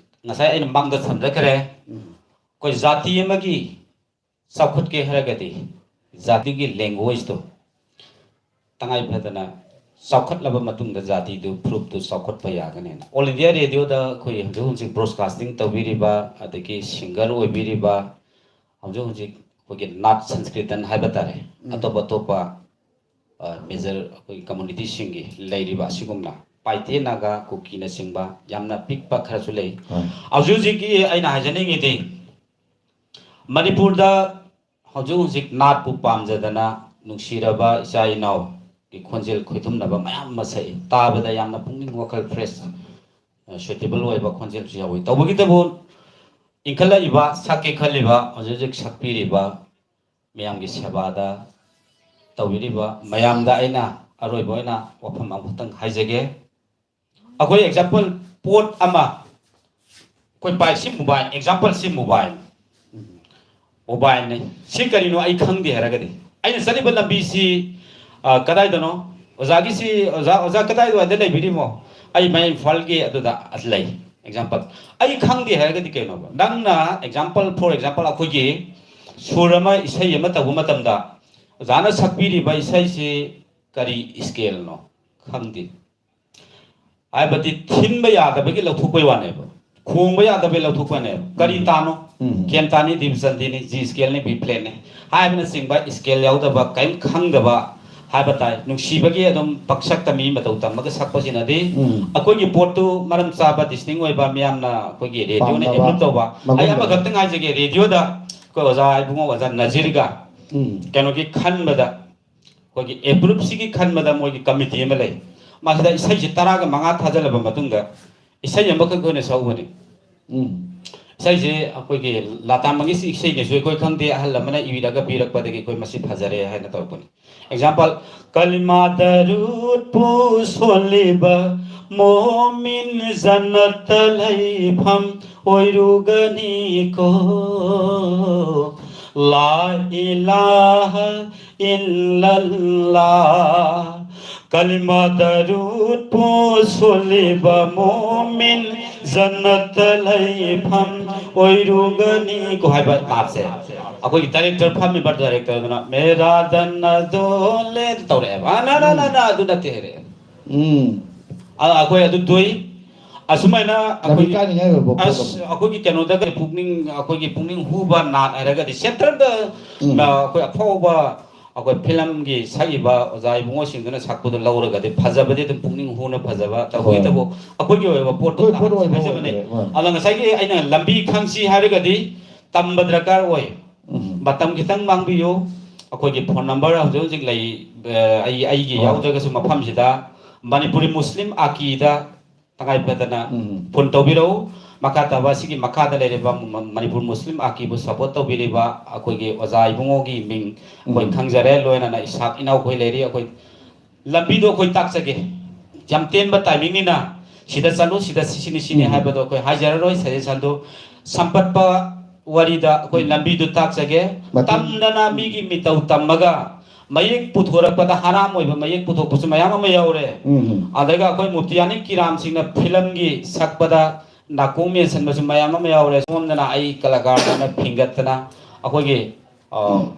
ꯉꯁꯥꯏ ꯑꯩꯅ ꯃꯃꯥꯡꯗ ꯊꯝꯖꯈ꯭ꯔꯦ꯫ ꯑꯩꯈꯣꯏ ꯖꯥꯇꯤ ꯑꯃꯒꯤ ꯆꯥꯎꯈꯠꯀꯦ ꯍꯥꯏꯔꯒꯗꯤ ꯖꯥꯇꯤꯒꯤ ꯂꯦꯡꯒ꯭ꯋꯦꯖꯇꯣ ꯇꯉꯥꯏ ꯐꯗꯅ ꯆꯥꯎꯈꯠꯂꯕ ꯃꯇꯨꯡꯗ ꯖꯥꯇꯤꯗꯨ ꯐꯨꯔꯨꯞꯇꯨ ꯆꯥꯎꯈꯠꯄ ꯌꯥꯒꯅꯦꯅ꯫ All India Radioꯗ ꯑꯩꯈꯣꯏ ꯍꯧꯖꯤꯛ ꯍꯧꯖꯤꯛ ꯕ꯭ꯔꯣꯗꯀꯥꯁꯇꯤꯡ ꯇꯧꯕꯤꯔꯤꯕ, ꯑꯗꯒꯤ ꯁꯤꯡꯒꯔ ꯑꯣꯏꯕꯤꯔꯤꯕ, ꯍꯧꯖꯤꯛ ꯍꯧꯖꯤꯛ ꯑꯩꯈꯣꯏꯒꯤ ꯅꯥꯠ ꯁꯪꯁꯀ꯭ꯔꯤꯇꯟ ꯍꯥꯏꯕ ꯇꯥꯔꯦ, ꯎꯝ꯫ ꯑꯇꯣꯞ ꯑꯇꯣꯞꯄ, ꯑ, ꯃꯦꯖꯔ ꯑꯩꯈꯣꯏꯒꯤ ꯀꯝꯃꯨꯅꯤꯇꯤꯁꯤꯡꯒꯤ ꯂꯩꯔꯤꯕ ꯑꯁꯤꯒꯨꯝꯅ ꯄꯥꯏꯇꯦ, ꯅꯥꯒꯥ, ꯀꯨꯀꯤꯅꯆꯤꯡꯕ ꯌꯥꯝꯅ ꯄꯤꯛꯄ ꯈꯔꯁꯨ ꯂꯩ꯫ ꯍꯣꯏ꯫ ꯍꯧꯖꯤꯛ ꯍꯧꯖꯤꯛꯀꯤ ꯑꯩꯅ ꯍꯥꯏꯖꯅꯤꯡꯉꯤꯗꯤ ꯃꯅꯤꯄꯨꯔꯗ ꯍꯧꯖꯤꯛ ꯍꯧꯖꯤꯛ ꯅꯥꯠꯄꯨ ꯄꯥꯝꯖꯗꯅ ꯅꯨꯡꯁꯤꯔꯕ ꯏꯆꯥ ꯏꯅꯥꯎꯒꯤ ꯈꯣꯟꯖꯦꯜ ꯈꯣꯏꯊꯨꯝꯅꯕ ꯃꯌꯥꯝ ꯑꯃ ꯁꯛꯏ꯫ ꯇꯥꯕꯗ ꯌꯥꯝꯅ ꯄꯨꯛꯅꯤꯡ ꯋꯥꯈꯜ ꯐ꯭ꯔꯦꯁ, ꯁꯨꯏꯇꯦꯕꯜ ꯑꯣꯏꯕ ꯈꯣꯟꯖꯦꯜꯁꯨ ꯌꯥꯎꯏ꯫ ꯇꯧꯕꯒꯤꯇꯕꯨ ꯏꯟꯈꯠꯂꯛꯏꯕ, ꯁꯛꯀꯦ ꯈꯜꯂꯤꯕ, ꯍꯧꯖꯤꯛ ꯍꯧꯖꯤꯛ ꯁꯛꯄꯤꯔꯤꯕ ꯃꯌꯥꯝꯒꯤ ꯁꯦꯕꯥꯗ ꯇꯧꯕꯤꯔꯤꯕ ꯃꯌꯥꯝꯗ ꯑꯩꯅ ꯑꯔꯣꯏꯕ ꯑꯣꯏꯅ ꯋꯥꯐꯝ ꯑꯃꯈꯛꯇꯪ ꯍꯥꯏꯖꯒꯦ꯫ ꯑꯩꯈꯣꯏ ꯑꯦꯛꯖꯥꯝꯄꯜ, ꯄꯣꯠ ꯑꯃ, ꯑꯩꯈꯣꯏ ꯄꯥꯏ, ꯁꯤ ꯃꯣꯕꯥꯏꯜ, ꯑꯦꯛꯖꯥꯝꯄꯜ, ꯁꯤ ꯃꯣꯕꯥꯏꯜ, ꯃꯣꯕꯥꯏꯜꯅꯤ꯫ ꯁꯤ ꯀꯔꯤꯅꯣ ꯑꯩ ꯈꯪꯗꯦ ꯍꯥꯏꯔꯒꯗꯤ, ꯑꯩꯅ ꯆꯠꯂꯤꯕ ꯂꯝꯕꯤꯁꯤ, ꯑ, ꯀꯗꯥꯏꯗꯅꯣ? ꯑꯣꯖꯥꯒꯤꯁꯤ, ꯑꯣꯖꯥ, ꯑꯣꯖꯥ ꯀꯗꯥꯏꯋꯥꯏꯗ ꯂꯩꯕꯤꯔꯤꯃꯣ? ꯑꯩ ꯃꯌꯥꯏ ꯏꯝꯐꯥꯜꯒꯤ ꯑꯗꯨꯗ ꯂꯩ꯫ ꯑꯦꯛꯖꯥꯝꯄꯜ, ꯑꯩ ꯈꯪꯗꯦ ꯍꯥꯏꯔꯒꯗꯤ ꯀꯩꯅꯣꯕ? ꯅꯪꯅ ꯑꯦꯛꯖꯥꯝꯄꯜ, ꯐꯣꯔ ꯑꯦꯛꯖꯥꯝꯄꯜ, ꯑꯩꯈꯣꯏꯒꯤ ꯁꯨꯔ ꯑꯃ, ꯏꯁꯩ ꯑꯃ ꯇꯧꯕ ꯃꯇꯝꯗ ꯑꯣꯖꯥꯅ ꯁꯛꯄꯤꯔꯤꯕ ꯏꯁꯩꯁꯤ ꯀꯔꯤ ꯁ꯭ꯀꯦꯜꯅꯣ ꯈꯪꯗꯦ꯫ ꯍꯥꯏꯕꯗꯤ ꯊꯤꯟꯕ ꯌꯥꯗꯕꯒꯤ ꯂꯧꯊꯣꯛꯄꯩ ꯋꯥꯅꯦꯕ, ꯈꯣꯡꯕ ꯌꯥꯗꯕꯒꯤ ꯂꯧꯊꯣꯛꯄꯅꯦꯕ꯫ ꯀꯔꯤ ꯎꯝ꯫ ꯇꯥꯅꯣ? ꯎꯝ꯫ ꯀꯦꯟ ꯇꯥꯅꯤ, ꯗꯤꯕꯤꯖꯟꯗꯤꯅꯤ, ꯖꯤ ꯁ꯭ꯀꯦꯜꯅꯤ, ꯕꯤ ꯐ꯭ꯂꯦꯠꯅꯤ ꯍꯥꯏꯕꯅꯆꯤꯡꯕ ꯁ꯭ꯀꯦꯜ ꯌꯥꯎꯗꯕ, ꯀꯔꯤꯝ ꯈꯪꯗꯕ ꯍꯥꯏꯕ ꯇꯥꯏ꯫ ꯅꯨꯡꯁꯤꯕꯒꯤ ꯑꯗꯨꯝ ꯄꯪꯁꯛꯇ ꯃꯤ ꯃꯇꯧ ꯇꯝꯃꯒ ꯁꯛꯄꯁꯤꯅꯗꯤ ꯎꯝ꯫ ꯑꯩꯈꯣꯏꯒꯤ ꯄꯣꯠꯇꯨ ꯃꯔꯝ ꯆꯥꯕ, ꯗꯤꯁꯇꯤꯡ ꯑꯣꯏꯕ, ꯃꯤꯌꯥꯝꯅ ꯑꯩꯈꯣꯏꯒꯤ ꯔꯦꯗꯤꯑꯣꯅ ꯄꯥꯝꯅꯕ ꯑꯦꯄ꯭ꯔꯨꯞ ꯇꯧꯕ꯫ ꯑꯩ ꯃꯒꯨꯟ ꯂꯩꯕ꯫ ꯑꯃꯈꯛꯇ ꯉꯥꯏꯖꯒꯦ, ꯔꯦꯗꯤꯑꯣꯗ ꯑꯩꯈꯣꯏ ꯑꯣꯖꯥ ꯏꯕꯨꯡꯉꯣ ꯑꯣꯖꯥ ꯅꯖꯤꯔꯒ ꯎꯝ꯫ ꯀꯩꯅꯣꯒꯤ ꯈꯟꯕꯗ, ꯑꯩꯈꯣꯏꯒꯤ ꯑꯦꯄ꯭ꯔꯨꯞꯁꯤꯒꯤ ꯈꯟꯕꯗ ꯃꯣꯏꯒꯤ ꯀꯃꯤꯇꯤ ꯑꯃ ꯂꯩ꯫ ꯃꯁꯤꯗ ꯏꯁꯩꯁꯦ ꯇꯔꯥꯒ ꯃꯉꯥ ꯊꯥꯖꯤꯜꯂꯕ ꯃꯇꯨꯡꯗ ꯏꯁꯩ ꯑꯃꯈꯛ ꯑꯩꯈꯣꯏꯅ ꯁꯛꯎꯕꯅꯤ꯫ ꯎꯝ꯫ ꯏꯁꯩꯁꯦ ꯑꯩꯈꯣꯏꯒꯤ ꯂꯇꯥ ꯃꯪꯒꯦꯁꯀꯤ ꯏꯁꯩꯅꯦꯁꯨ ꯑꯩꯈꯣꯏ ꯈꯪꯗꯦ, ꯑꯍꯜ ꯑꯃꯅ ꯏꯕꯤꯔꯒ ꯄꯤꯔꯛꯄꯗꯒꯤ ꯑꯩꯈꯣꯏ ꯃꯁꯤ ꯐꯖꯔꯦ ꯍꯥꯏꯅ ꯇꯧꯔꯛꯄꯅꯤ꯫ ꯑꯦꯛꯖꯥꯝꯄꯜ, ꯀꯂꯤꯃꯥ ꯗꯔꯨꯗꯄꯨ ꯁꯣꯜꯂꯤꯕ ꯃꯣꯃꯤꯟ ꯖꯟꯅꯠꯇ ꯂꯩꯐꯝ ꯑꯣꯏꯔꯨꯒꯅꯤꯀꯣ꯫ ꯂꯥ ꯏꯂꯥꯍ ꯏꯜꯂꯜꯂꯥ꯫ ꯀꯂꯤꯃꯥ ꯗꯔꯨꯗꯄꯨ ꯁꯣꯜꯂꯤꯕ ꯃꯣꯃꯤꯟ ꯖꯟꯅꯠꯇ ꯂꯩꯐꯝ ꯑꯣꯏꯔꯨꯒꯅꯤꯀꯣ ꯍꯥꯏꯕ ꯂꯥꯠꯁꯦ꯫ ꯑꯩꯈꯣꯏꯒꯤ ꯗꯥꯏꯔꯦꯛꯇꯔ ꯐꯝꯃꯤꯕ ꯗꯥꯏꯔꯦꯛꯇꯔꯗꯨꯅ "ꯃꯦꯔꯥ ꯗꯟ ꯑꯗꯣꯂꯦ" ꯇꯧꯔꯛꯑꯦꯕ꯫ "ꯑ, ꯅ, ꯅ, ꯅ, ꯎꯝ꯫ ꯅ, ꯑꯗꯨ ꯅꯠꯇꯦ" ꯍꯥꯏꯔꯛꯑꯦ꯫ ꯎꯝ꯫ ꯑ, ꯑꯩꯈꯣꯏ ꯑꯗꯨ ꯇꯣꯏ꯫ ꯑꯁꯨꯃꯥꯏꯅ ꯂꯝꯕꯤ ꯑꯩꯈꯣꯏꯒꯤ, ꯀꯥꯏꯅꯤꯡꯉꯥꯏ ꯑꯣꯏꯕ ꯄꯣꯠ ꯑꯁ, ꯑꯃ꯫ ꯑꯩꯈꯣꯏꯒꯤ ꯀꯩꯅꯣꯗ ꯄꯨꯛꯅꯤꯡ, ꯑꯩꯈꯣꯏꯒꯤ ꯄꯨꯛꯅꯤꯡ ꯍꯨꯕ ꯅꯥꯠ ꯍꯥꯏꯔꯒꯗꯤ ꯁꯦꯟꯇꯔꯗ, ꯎꯝ꯫ ꯑ, ꯑꯩꯈꯣꯏ ꯑꯐꯥꯎꯕ ꯑꯩꯈꯣꯏ ꯐꯤꯂꯝꯒꯤ ꯁꯛꯏꯕ ꯑꯣꯖꯥ ꯏꯕꯨꯡꯉꯣꯁꯤꯡꯗꯨꯅ ꯁꯛꯄꯗꯣ ꯂꯧꯔꯒꯗꯤ ꯐꯖꯕꯗꯤ ꯑꯗꯨꯝ ꯄꯨꯛꯅꯤꯡ ꯍꯨꯅ ꯐꯖꯕ, ꯍꯣꯏ꯫ ꯇꯧꯕꯇꯕꯨ ꯑꯩꯈꯣꯏꯒꯤ ꯑꯣꯏꯕ ꯄꯣꯠꯇꯣ ꯑꯩꯈꯣꯏ ꯄꯣꯠ ꯑꯣꯏꯕ ꯍꯥꯏꯖꯕꯅꯤ꯫ ꯑꯣꯏꯗ꯭ꯔꯦ, ꯍꯣꯏ꯫ ꯑꯗꯣ ꯉꯁꯥꯏꯒꯤ ꯑꯩꯅ ꯂꯝꯕꯤ ꯈꯪꯁꯤ ꯍꯥꯏꯔꯒꯗꯤ ꯇꯝꯕ ꯗꯔꯀꯥꯔ ꯑꯣꯏ꯫ ꯎꯝ꯫ ꯃꯇꯝ ꯈꯤꯇꯪ ꯃꯥꯡꯕꯤꯌꯨ꯫ ꯑꯩꯈꯣꯏꯒꯤ ꯐꯣꯟ ꯅꯝꯕꯔ ꯍꯧꯖꯤꯛ ꯍꯧꯖꯤꯛ ꯂꯩ, ꯑ, ꯑꯩ, ꯑꯩꯒꯤ ꯍꯣꯏ꯫ ꯌꯥꯎꯗ꯭ꯔꯒꯁꯨ ꯃꯐꯝꯁꯤꯗ ꯃꯅꯤꯄꯨꯔꯤ ꯃꯨꯁꯂꯤꯝ ꯑꯀꯤꯗ ꯇꯉꯥꯏ ꯐꯗꯅ ꯎꯝ꯫ ꯐꯣꯟ ꯇꯧꯕꯤꯔꯛꯎ꯫ ꯃꯈꯥ ꯇꯥꯕ ꯑꯁꯤꯒꯤ ꯃꯈꯥꯗ ꯂꯩꯔꯤꯕ ꯃ-, ꯃꯅꯤꯄꯨꯔ ꯃꯨꯁꯂꯤꯝ ꯑꯀꯤꯕꯨ ꯁꯄꯣꯔꯠ ꯇꯧꯕꯤꯔꯤꯕ ꯑꯩꯈꯣꯏꯒꯤ ꯑꯣꯖꯥ ꯏꯕꯨꯡꯉꯣꯒꯤ ꯃꯤꯡ ꯑꯩꯈꯣꯏ ꯎꯝ꯫ ꯈꯪꯖꯔꯦ, ꯂꯣꯏꯅꯅ ꯏꯁꯥꯛ ꯏꯅꯥꯎꯈꯣꯏ ꯂꯩꯔꯤ꯫ ꯑꯩꯈꯣꯏ ꯂꯝꯕꯤꯗꯣ ꯑꯩꯈꯣꯏ ꯇꯥꯛꯆꯒꯦ꯫ ꯌꯥꯝ ꯇꯦꯟꯕ ꯇꯥꯏꯃꯤꯡꯅꯤꯅ ꯁꯤꯗ ꯆꯠꯂꯨ, ꯁꯤꯗ ꯁꯤ-, ꯁꯤꯅꯤ, ꯁꯤꯅꯤ ꯎꯝ꯫ ꯍꯥꯏꯕꯗꯣ ꯑꯩꯈꯣꯏ ꯍꯥꯏꯖꯔꯔꯣꯏ꯫ ꯁꯖꯦꯁꯟꯗꯨ ꯁꯝꯄꯠꯄ ꯋꯥꯔꯤꯗ ꯑꯩꯈꯣꯏ ꯎꯝ꯫ ꯂꯝꯕꯤꯗꯨ ꯇꯥꯛꯆꯒꯦ꯫ ꯃꯇꯝ ꯇꯝꯗꯅ ꯃꯤꯒꯤ ꯃꯤꯇꯧ ꯇꯝꯃꯒ ꯃꯌꯦꯛ ꯄꯨꯊꯣꯔꯛꯄꯗ ꯍꯔꯥꯝ ꯑꯣꯏꯕ ꯃꯌꯦꯛ ꯄꯨꯊꯣꯛꯄꯁꯨ ꯃꯌꯥꯝ ꯑꯃ ꯌꯥꯎꯔꯦ꯫ ꯎꯝ꯫ ꯑꯗꯨꯒ ꯑꯩꯈꯣꯏ ꯃꯨꯐꯇꯤꯌꯥꯅꯤ ꯀꯤꯔꯥꯝꯁꯤꯡꯅ ꯐꯤꯂꯝꯒꯤ ꯁꯛꯄꯗ ꯅꯥꯀꯣꯡ ꯃꯦꯟꯁꯤꯟꯕꯁꯨ ꯃꯌꯥꯝ ꯑꯃ ꯌꯥꯎꯔꯦ꯫ ꯁꯣꯝꯗꯅ ꯑꯩ ꯀꯂꯥꯀꯥꯔꯗꯅ ꯐꯤꯡꯒꯠꯇꯅ ꯑꯩꯈꯣꯏꯒꯤ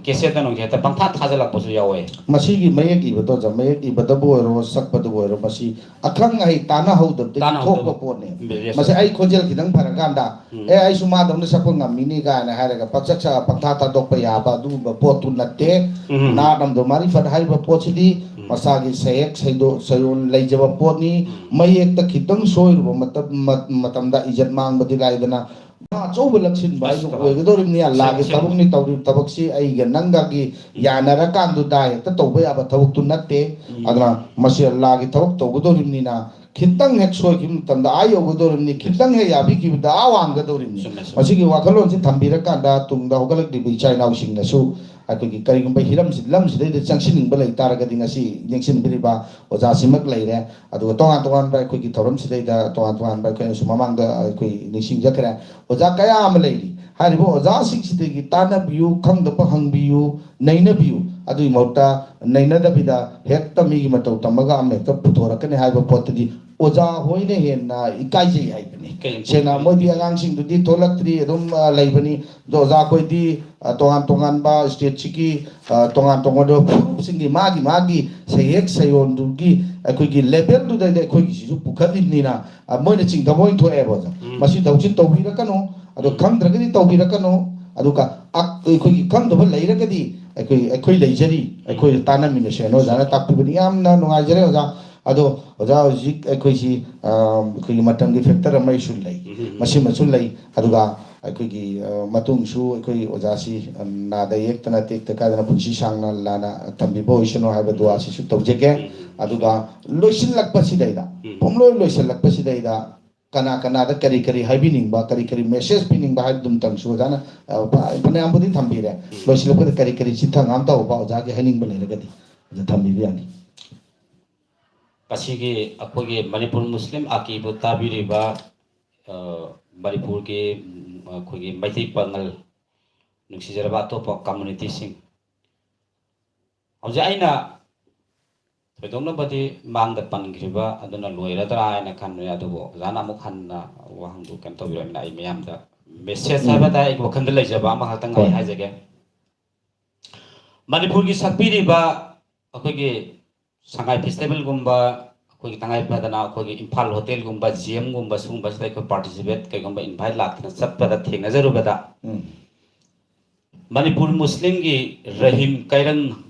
ꯀꯦꯁꯦꯠꯇ ꯅꯨꯡꯁꯦꯠꯇ ꯄꯪꯊꯥ ꯊꯥꯖꯤꯜꯂꯛꯄꯁꯨ ꯌꯥꯎꯋꯦ꯫ ꯃꯁꯤꯒꯤ ꯃꯌꯦꯛ ꯏꯕꯗꯣ ꯑꯣꯖꯥ, ꯃꯌꯦꯛ ꯏꯕꯗꯕꯨ ꯑꯣꯏꯔꯣ, ꯁꯛꯄꯗꯕꯨ ꯑꯣꯏꯔꯣ, ꯃꯁꯤ ꯑꯈꯪ ꯑꯍꯩ ꯇꯥꯟꯅꯍꯧꯗꯕꯗꯒꯤ ꯇꯥꯟꯅꯍꯧꯗꯕ꯫ ꯊꯣꯛꯄ ꯄꯣꯠꯅꯦ꯫ Yes, ꯃꯁꯤ ꯑꯩ ꯈꯣꯟꯖꯦꯜ ꯈꯤꯇꯪ ꯐꯔꯀꯥꯟꯗ, ꯎꯝ꯫ "ꯑꯦ, ꯑꯩꯁꯨ ꯃꯥꯗꯧꯅ ꯁꯛꯄ ꯉꯝꯃꯤꯅꯤ" ꯀꯥꯏꯅ ꯍꯥꯏꯔꯒ ꯄꯪꯁꯛ ꯁꯛꯑ ꯄꯪꯊꯥ ꯊꯥꯗꯣꯛꯄ ꯌꯥꯕ ꯑꯗꯨꯒꯨꯝꯕ ꯄꯣꯠꯇꯨ ꯅꯠꯇꯦ꯫ ꯎꯝ꯫ ꯅꯥꯠ ꯑꯃꯗꯣ ꯃꯥꯔꯤꯐꯠ ꯍꯥꯏꯔꯤꯕ ꯄꯣꯠꯁꯤꯗꯤ ꯎꯝ꯫ ꯃꯁꯥꯒꯤ ꯁꯌꯦꯛ ꯁꯩꯗꯣ-, ꯁꯩꯔꯣꯟ ꯂꯩꯖꯕ ꯄꯣꯠꯅꯤ꯫ ꯎꯝ꯫ ꯃꯌꯦꯛꯇ ꯈꯤꯇꯪ ꯁꯣꯏꯔꯨꯕ ꯃꯇꯝ-, ꯃ-, ꯃꯇꯝꯗ ꯏꯖꯠ ꯃꯥꯡꯕꯗꯤ ꯂꯥꯏꯗꯅ, ꯑꯆꯧꯕ ꯂꯛꯁꯤꯟꯕ ꯍꯥꯏꯗꯣ ꯑꯁ, ꯑꯣꯏꯒꯗꯧꯔꯤꯕꯅꯤ꯫ ꯑꯜꯂꯥꯒꯤ ꯁꯦꯡ-, ꯁꯦꯡ-, ꯊꯕꯛꯅꯤ ꯇꯧꯔꯤꯕ ꯊꯕꯛꯁꯤ꯫ ꯑꯩꯒ ꯅꯪꯒꯒꯤ ꯌꯥꯅꯔꯀꯥꯟꯗꯨꯗ ꯍꯦꯛꯇ ꯇꯧꯕ ꯌꯥꯕ ꯊꯕꯛꯇꯨ ꯅꯠꯇꯦ꯫ ꯎꯝ꯫ ꯑꯗꯨꯅ ꯃꯁꯤ ꯑꯜꯂꯥꯒꯤ ꯊꯕꯛ ꯇꯧꯒꯗꯧꯔꯤꯕꯅꯤꯅ, ꯈꯤꯇꯪ ꯍꯦꯛ ꯁꯣꯏꯈꯤꯕ ꯃꯇꯝꯗ ꯑꯥ ꯌꯧꯒꯗꯧꯔꯤꯕꯅꯤ, ꯈꯤꯇꯪ ꯍꯦꯛ ꯌꯥꯕꯤꯈꯤꯕꯗ ꯑꯥ ꯋꯥꯡꯒꯗꯧꯔꯤꯕꯅꯤ꯫ ꯆꯨꯝꯃꯦ, ꯆꯨꯝꯃꯦ꯫ ꯃꯁꯤꯒꯤ ꯋꯥꯈꯜꯂꯣꯟꯁꯤ ꯊꯝꯕꯤꯔꯀꯥꯟꯗ ꯇꯨꯡꯗ ꯍꯧꯒꯠꯂꯛꯂꯤꯕ ꯏꯆꯥ ꯏꯅꯥꯎꯁꯤꯡꯅꯁꯨ ꯑꯩꯈꯣꯏꯒꯤ ꯀꯔꯤꯒꯨꯝꯕ ꯍꯤꯔꯝꯁꯤ, ꯂꯝꯁꯤꯗꯩꯗ ꯆꯪꯁꯤꯟꯅꯤꯡꯕ ꯂꯩ ꯇꯥꯔꯒꯗꯤ, ꯉꯁꯤ ꯌꯦꯡꯁꯤꯟꯕꯤꯔꯤꯕ ꯑꯣꯖꯥꯁꯤꯃꯛ ꯂꯩꯔꯦ꯫ ꯑꯗꯨꯒ ꯇꯣꯉꯥꯟ ꯇꯣꯉꯥꯟꯕ ꯑꯩꯈꯣꯏꯒꯤ ꯊꯧꯔꯝꯁꯤꯗꯩꯗ ꯇꯣꯉꯥꯟ ꯇꯣꯉꯥꯟꯕ ꯑꯩꯈꯣꯏꯅꯁꯨ ꯃꯃꯥꯡꯗ ꯑꯩꯈꯣꯏ ꯅꯤꯡꯁꯤꯡꯖꯈ꯭ꯔꯦ꯫ ꯑꯣꯖꯥ ꯀꯌꯥ ꯑꯃ ꯂꯩꯔꯤ꯫ ꯍꯥꯏꯔꯤꯕ ꯑꯣꯖꯥꯁꯤꯡꯁꯤꯗꯒꯤ ꯇꯥꯟꯅꯕꯤꯌꯨ, ꯈꯪꯗꯕ ꯍꯪꯕꯤꯌꯨ, ꯅꯩꯅꯕꯤꯌꯨ꯫ ꯑꯗꯨꯒꯤ ꯃꯍꯨꯠꯇ ꯅꯩꯅꯗꯕꯤꯗ ꯍꯦꯛꯇ ꯃꯤꯒꯤ ꯃꯇꯧ ꯇꯝꯃꯒ ꯑꯃ ꯍꯦꯛꯇ ꯄꯨꯊꯣꯔꯛꯀꯅꯤ ꯍꯥꯏꯕ ꯄꯣꯠꯇꯨꯗꯤ ꯑꯣꯖꯥ ꯍꯣꯏꯅ ꯍꯦꯟꯅ ꯏꯀꯥꯏꯖꯩ ꯍꯥꯏꯕꯅꯤ꯫ ꯀꯩ-, ꯁꯦꯡꯅ ꯃꯣꯏꯗꯤ ꯑꯉꯥꯡꯁꯤꯡꯗꯨꯗꯤ ꯊꯣꯛꯂꯛꯇ꯭ꯔꯤ, ꯑꯗꯨꯝ, ꯑ, ꯂꯩꯕꯅꯤ꯫ ꯑꯗꯣ ꯑꯣꯖꯥ ꯑꯩꯈꯣꯏꯗꯤ, ꯑ, ꯇꯣꯉꯥꯟ ꯇꯣꯉꯥꯟꯕ stateꯁꯤꯒꯤ, ꯑ, ꯇꯣꯉꯥꯟ ꯇꯣꯉꯥꯟꯕ ꯐꯨꯔꯨꯞꯁꯤꯡꯒꯤ ꯃꯥꯒꯤ ꯃꯥꯒꯤ ꯁꯩꯍꯦꯛ ꯁꯩꯌꯣꯟꯗꯨꯒꯤ ꯑꯩꯈꯣꯏꯒꯤ levelꯗꯨꯗꯗꯤ ꯑꯩꯈꯣꯏꯒꯤꯁꯤꯁꯨ ꯄꯨꯈꯠꯂꯤꯕꯅꯤꯅ, ꯑ, ꯃꯣꯏꯅ ꯆꯤꯡꯊꯕ ꯑꯣꯏꯅ ꯊꯣꯛꯑꯦꯕ ꯑꯣꯖꯥ꯫ ꯎꯝ꯫ ꯃꯁꯤ ꯊꯕꯛꯁꯤ ꯇꯧꯕꯤꯔꯛꯀꯅꯨ, ꯑꯗꯣ ꯈꯪꯗ꯭ꯔꯒꯗꯤ ꯇꯧꯕꯤꯔꯛꯀꯅꯨ꯫ ꯑꯗꯨꯒ ꯑ-, ꯑꯩꯈꯣꯏꯒꯤ ꯈꯪꯗꯕ ꯂꯩꯔꯒꯗꯤ ꯑꯩꯈꯣꯏ, ꯑꯩꯈꯣꯏ ꯂꯩꯖꯔꯤ, ꯑꯩꯈꯣꯏ ꯇꯥꯟꯅꯃꯤꯟꯅꯁꯦꯅ ꯑꯣꯖꯥꯅ ꯇꯥꯛꯄꯤꯕꯅꯤ꯫ ꯌꯥꯝꯅ ꯅꯨꯡꯉꯥꯏꯖꯔꯦ ꯑꯣꯖꯥ꯫ ꯑꯗꯣ ꯑꯣꯖꯥ, ꯍꯧꯖꯤꯛ ꯑꯩꯈꯣꯏꯁꯤ, ꯑ, ꯑꯩꯈꯣꯏꯒꯤ ꯃꯇꯝꯒꯤ factor ꯑꯃꯁꯨ ꯂꯩ, ꯎꯝ꯫ ꯃꯁꯤꯃꯁꯨ ꯂꯩ꯫ ꯑꯗꯨꯒ ꯑꯩꯈꯣꯏꯒꯤ, ꯑ, ꯃꯇꯨꯡꯁꯨ ꯑꯩꯈꯣꯏ ꯑꯣꯖꯥꯁꯤ, ꯑ, ꯅꯥꯗ ꯌꯦꯛꯇꯅ ꯇꯦꯛꯇ ꯀꯥꯏꯗꯅ ꯄꯨꯟꯁꯤ ꯁꯥꯡꯅ ꯂꯥꯟꯅ ꯊꯝꯕꯤꯕ ꯑꯣꯏꯁꯅꯨ ꯍꯥꯏꯕ ꯗꯨꯋꯥꯁꯤꯁꯨ ꯇꯧꯖꯒꯦ꯫ ꯑꯗꯨꯒ ꯂꯣꯏꯁꯤꯜꯂꯛꯄꯁꯤꯗꯩꯗ, ꯎꯝ꯫ ꯄꯨꯝꯂꯣꯏ ꯂꯣꯏꯁꯤꯜꯂꯛꯄꯁꯤꯗꯩꯗ ꯀꯅꯥ ꯀꯅꯥꯗ ꯀꯔꯤ ꯀꯔꯤ ꯍꯥꯏꯕꯤꯅꯤꯡꯕ, ꯀꯔꯤ ꯀꯔꯤ message ꯄꯤꯅꯤꯡꯕ ꯍꯥꯏꯕꯗꯨꯝꯇꯪꯁꯨ ꯑꯣꯖꯥꯅ, ꯑ, ꯐ-, ꯐꯅꯌꯥꯝꯕꯨꯗꯤ ꯊꯝꯕꯤꯔꯦ꯫ ꯂꯣꯏꯁꯤꯜꯂꯛꯄꯗ ꯀꯔꯤ ꯀꯔꯤ ꯆꯤꯊ ꯉꯥꯝ ꯇꯧꯕ ꯑꯣꯖꯥꯒꯤ ꯍꯥꯏꯅꯤꯡꯕ ꯂꯩꯔꯒꯗꯤ ꯑꯣꯖꯥ ꯊꯝꯕꯤꯕ ꯌꯥꯅꯤ꯫ ꯉꯁꯤꯒꯤ ꯑꯩꯈꯣꯏꯒꯤ ꯃꯅꯤꯄꯨꯔ ꯃꯨꯁꯂꯤꯝ ꯑꯀꯤꯕꯨ ꯇꯥꯕꯤꯔꯤꯕ, ꯑ, ꯃꯅꯤꯄꯨꯔꯒꯤ, ꯎꯝ, ꯑꯩꯈꯣꯏꯒꯤ ꯃꯩꯇꯩ ꯄꯥꯉꯜ, ꯅꯨꯡꯁꯤꯖꯔꯕ ꯑꯇꯣꯞꯄ communityꯁꯤꯡ, ꯍꯧꯖꯤꯛ ꯑꯩꯅ ꯊꯣꯏꯗꯣꯛꯅꯕꯗꯤ ꯃꯥꯡꯗ ꯄꯟꯈ꯭ꯔꯤꯕ ꯑꯗꯨꯅ ꯂꯣꯏꯔꯗ꯭ꯔꯥ ꯍꯥꯏꯅ ꯈꯟꯕꯅꯦ, ꯑꯗꯨꯕꯨ ꯑꯣꯖꯥꯅ ꯑꯃꯨꯛ ꯍꯟꯅ ꯋꯥꯍꯪꯗꯨ ꯀꯩꯅꯣ ꯇꯧꯕꯤꯔꯕꯅꯤꯅ ꯑꯩ ꯃꯌꯥꯝꯗ message ꯎꯝ꯫ ꯍꯥꯏꯕ ꯇꯥꯔꯦ, ꯑꯩꯒꯤ ꯋꯥꯈꯜꯗ ꯂꯩꯖꯕ ꯑꯃꯈꯛꯇꯪ ꯑꯩ ꯍꯣꯏ꯫ ꯍꯥꯏꯖꯒꯦ꯫ ꯃꯅꯤꯄꯨꯔꯒꯤ ꯁꯛꯄꯤꯔꯤꯕ ꯑꯩꯈꯣꯏꯒꯤ ꯁꯉꯥꯏ ꯐꯦꯁꯇꯤꯚꯦꯜꯒꯨꯝꯕ, ꯑꯩꯈꯣꯏꯒꯤ ꯇꯉꯥꯏ ꯐꯗꯅ ꯑꯩꯈꯣꯏꯒꯤ ꯏꯝꯐꯥꯜ ꯍꯣꯇꯦꯜꯒꯨꯝꯕ, ꯖꯤ ꯑꯦꯝꯒꯨꯝꯕ, ꯁꯤꯒꯨꯝꯕꯁꯤꯗ ꯑꯩꯈꯣꯏ ꯄꯥꯔꯇꯤꯁꯤꯄꯦꯠ, ꯀꯩꯒꯨꯝꯕ ꯏꯟꯚꯥꯏꯠ ꯂꯥꯛꯇꯅ ꯆꯠꯄꯗ ꯊꯦꯡꯅꯖꯔꯨꯕꯗ, ꯎꯝ꯫ ꯃꯅꯤꯄꯨꯔ ꯃꯨꯁꯂꯤꯝꯒꯤ ꯔꯍꯤꯝ ꯀꯩꯔꯪ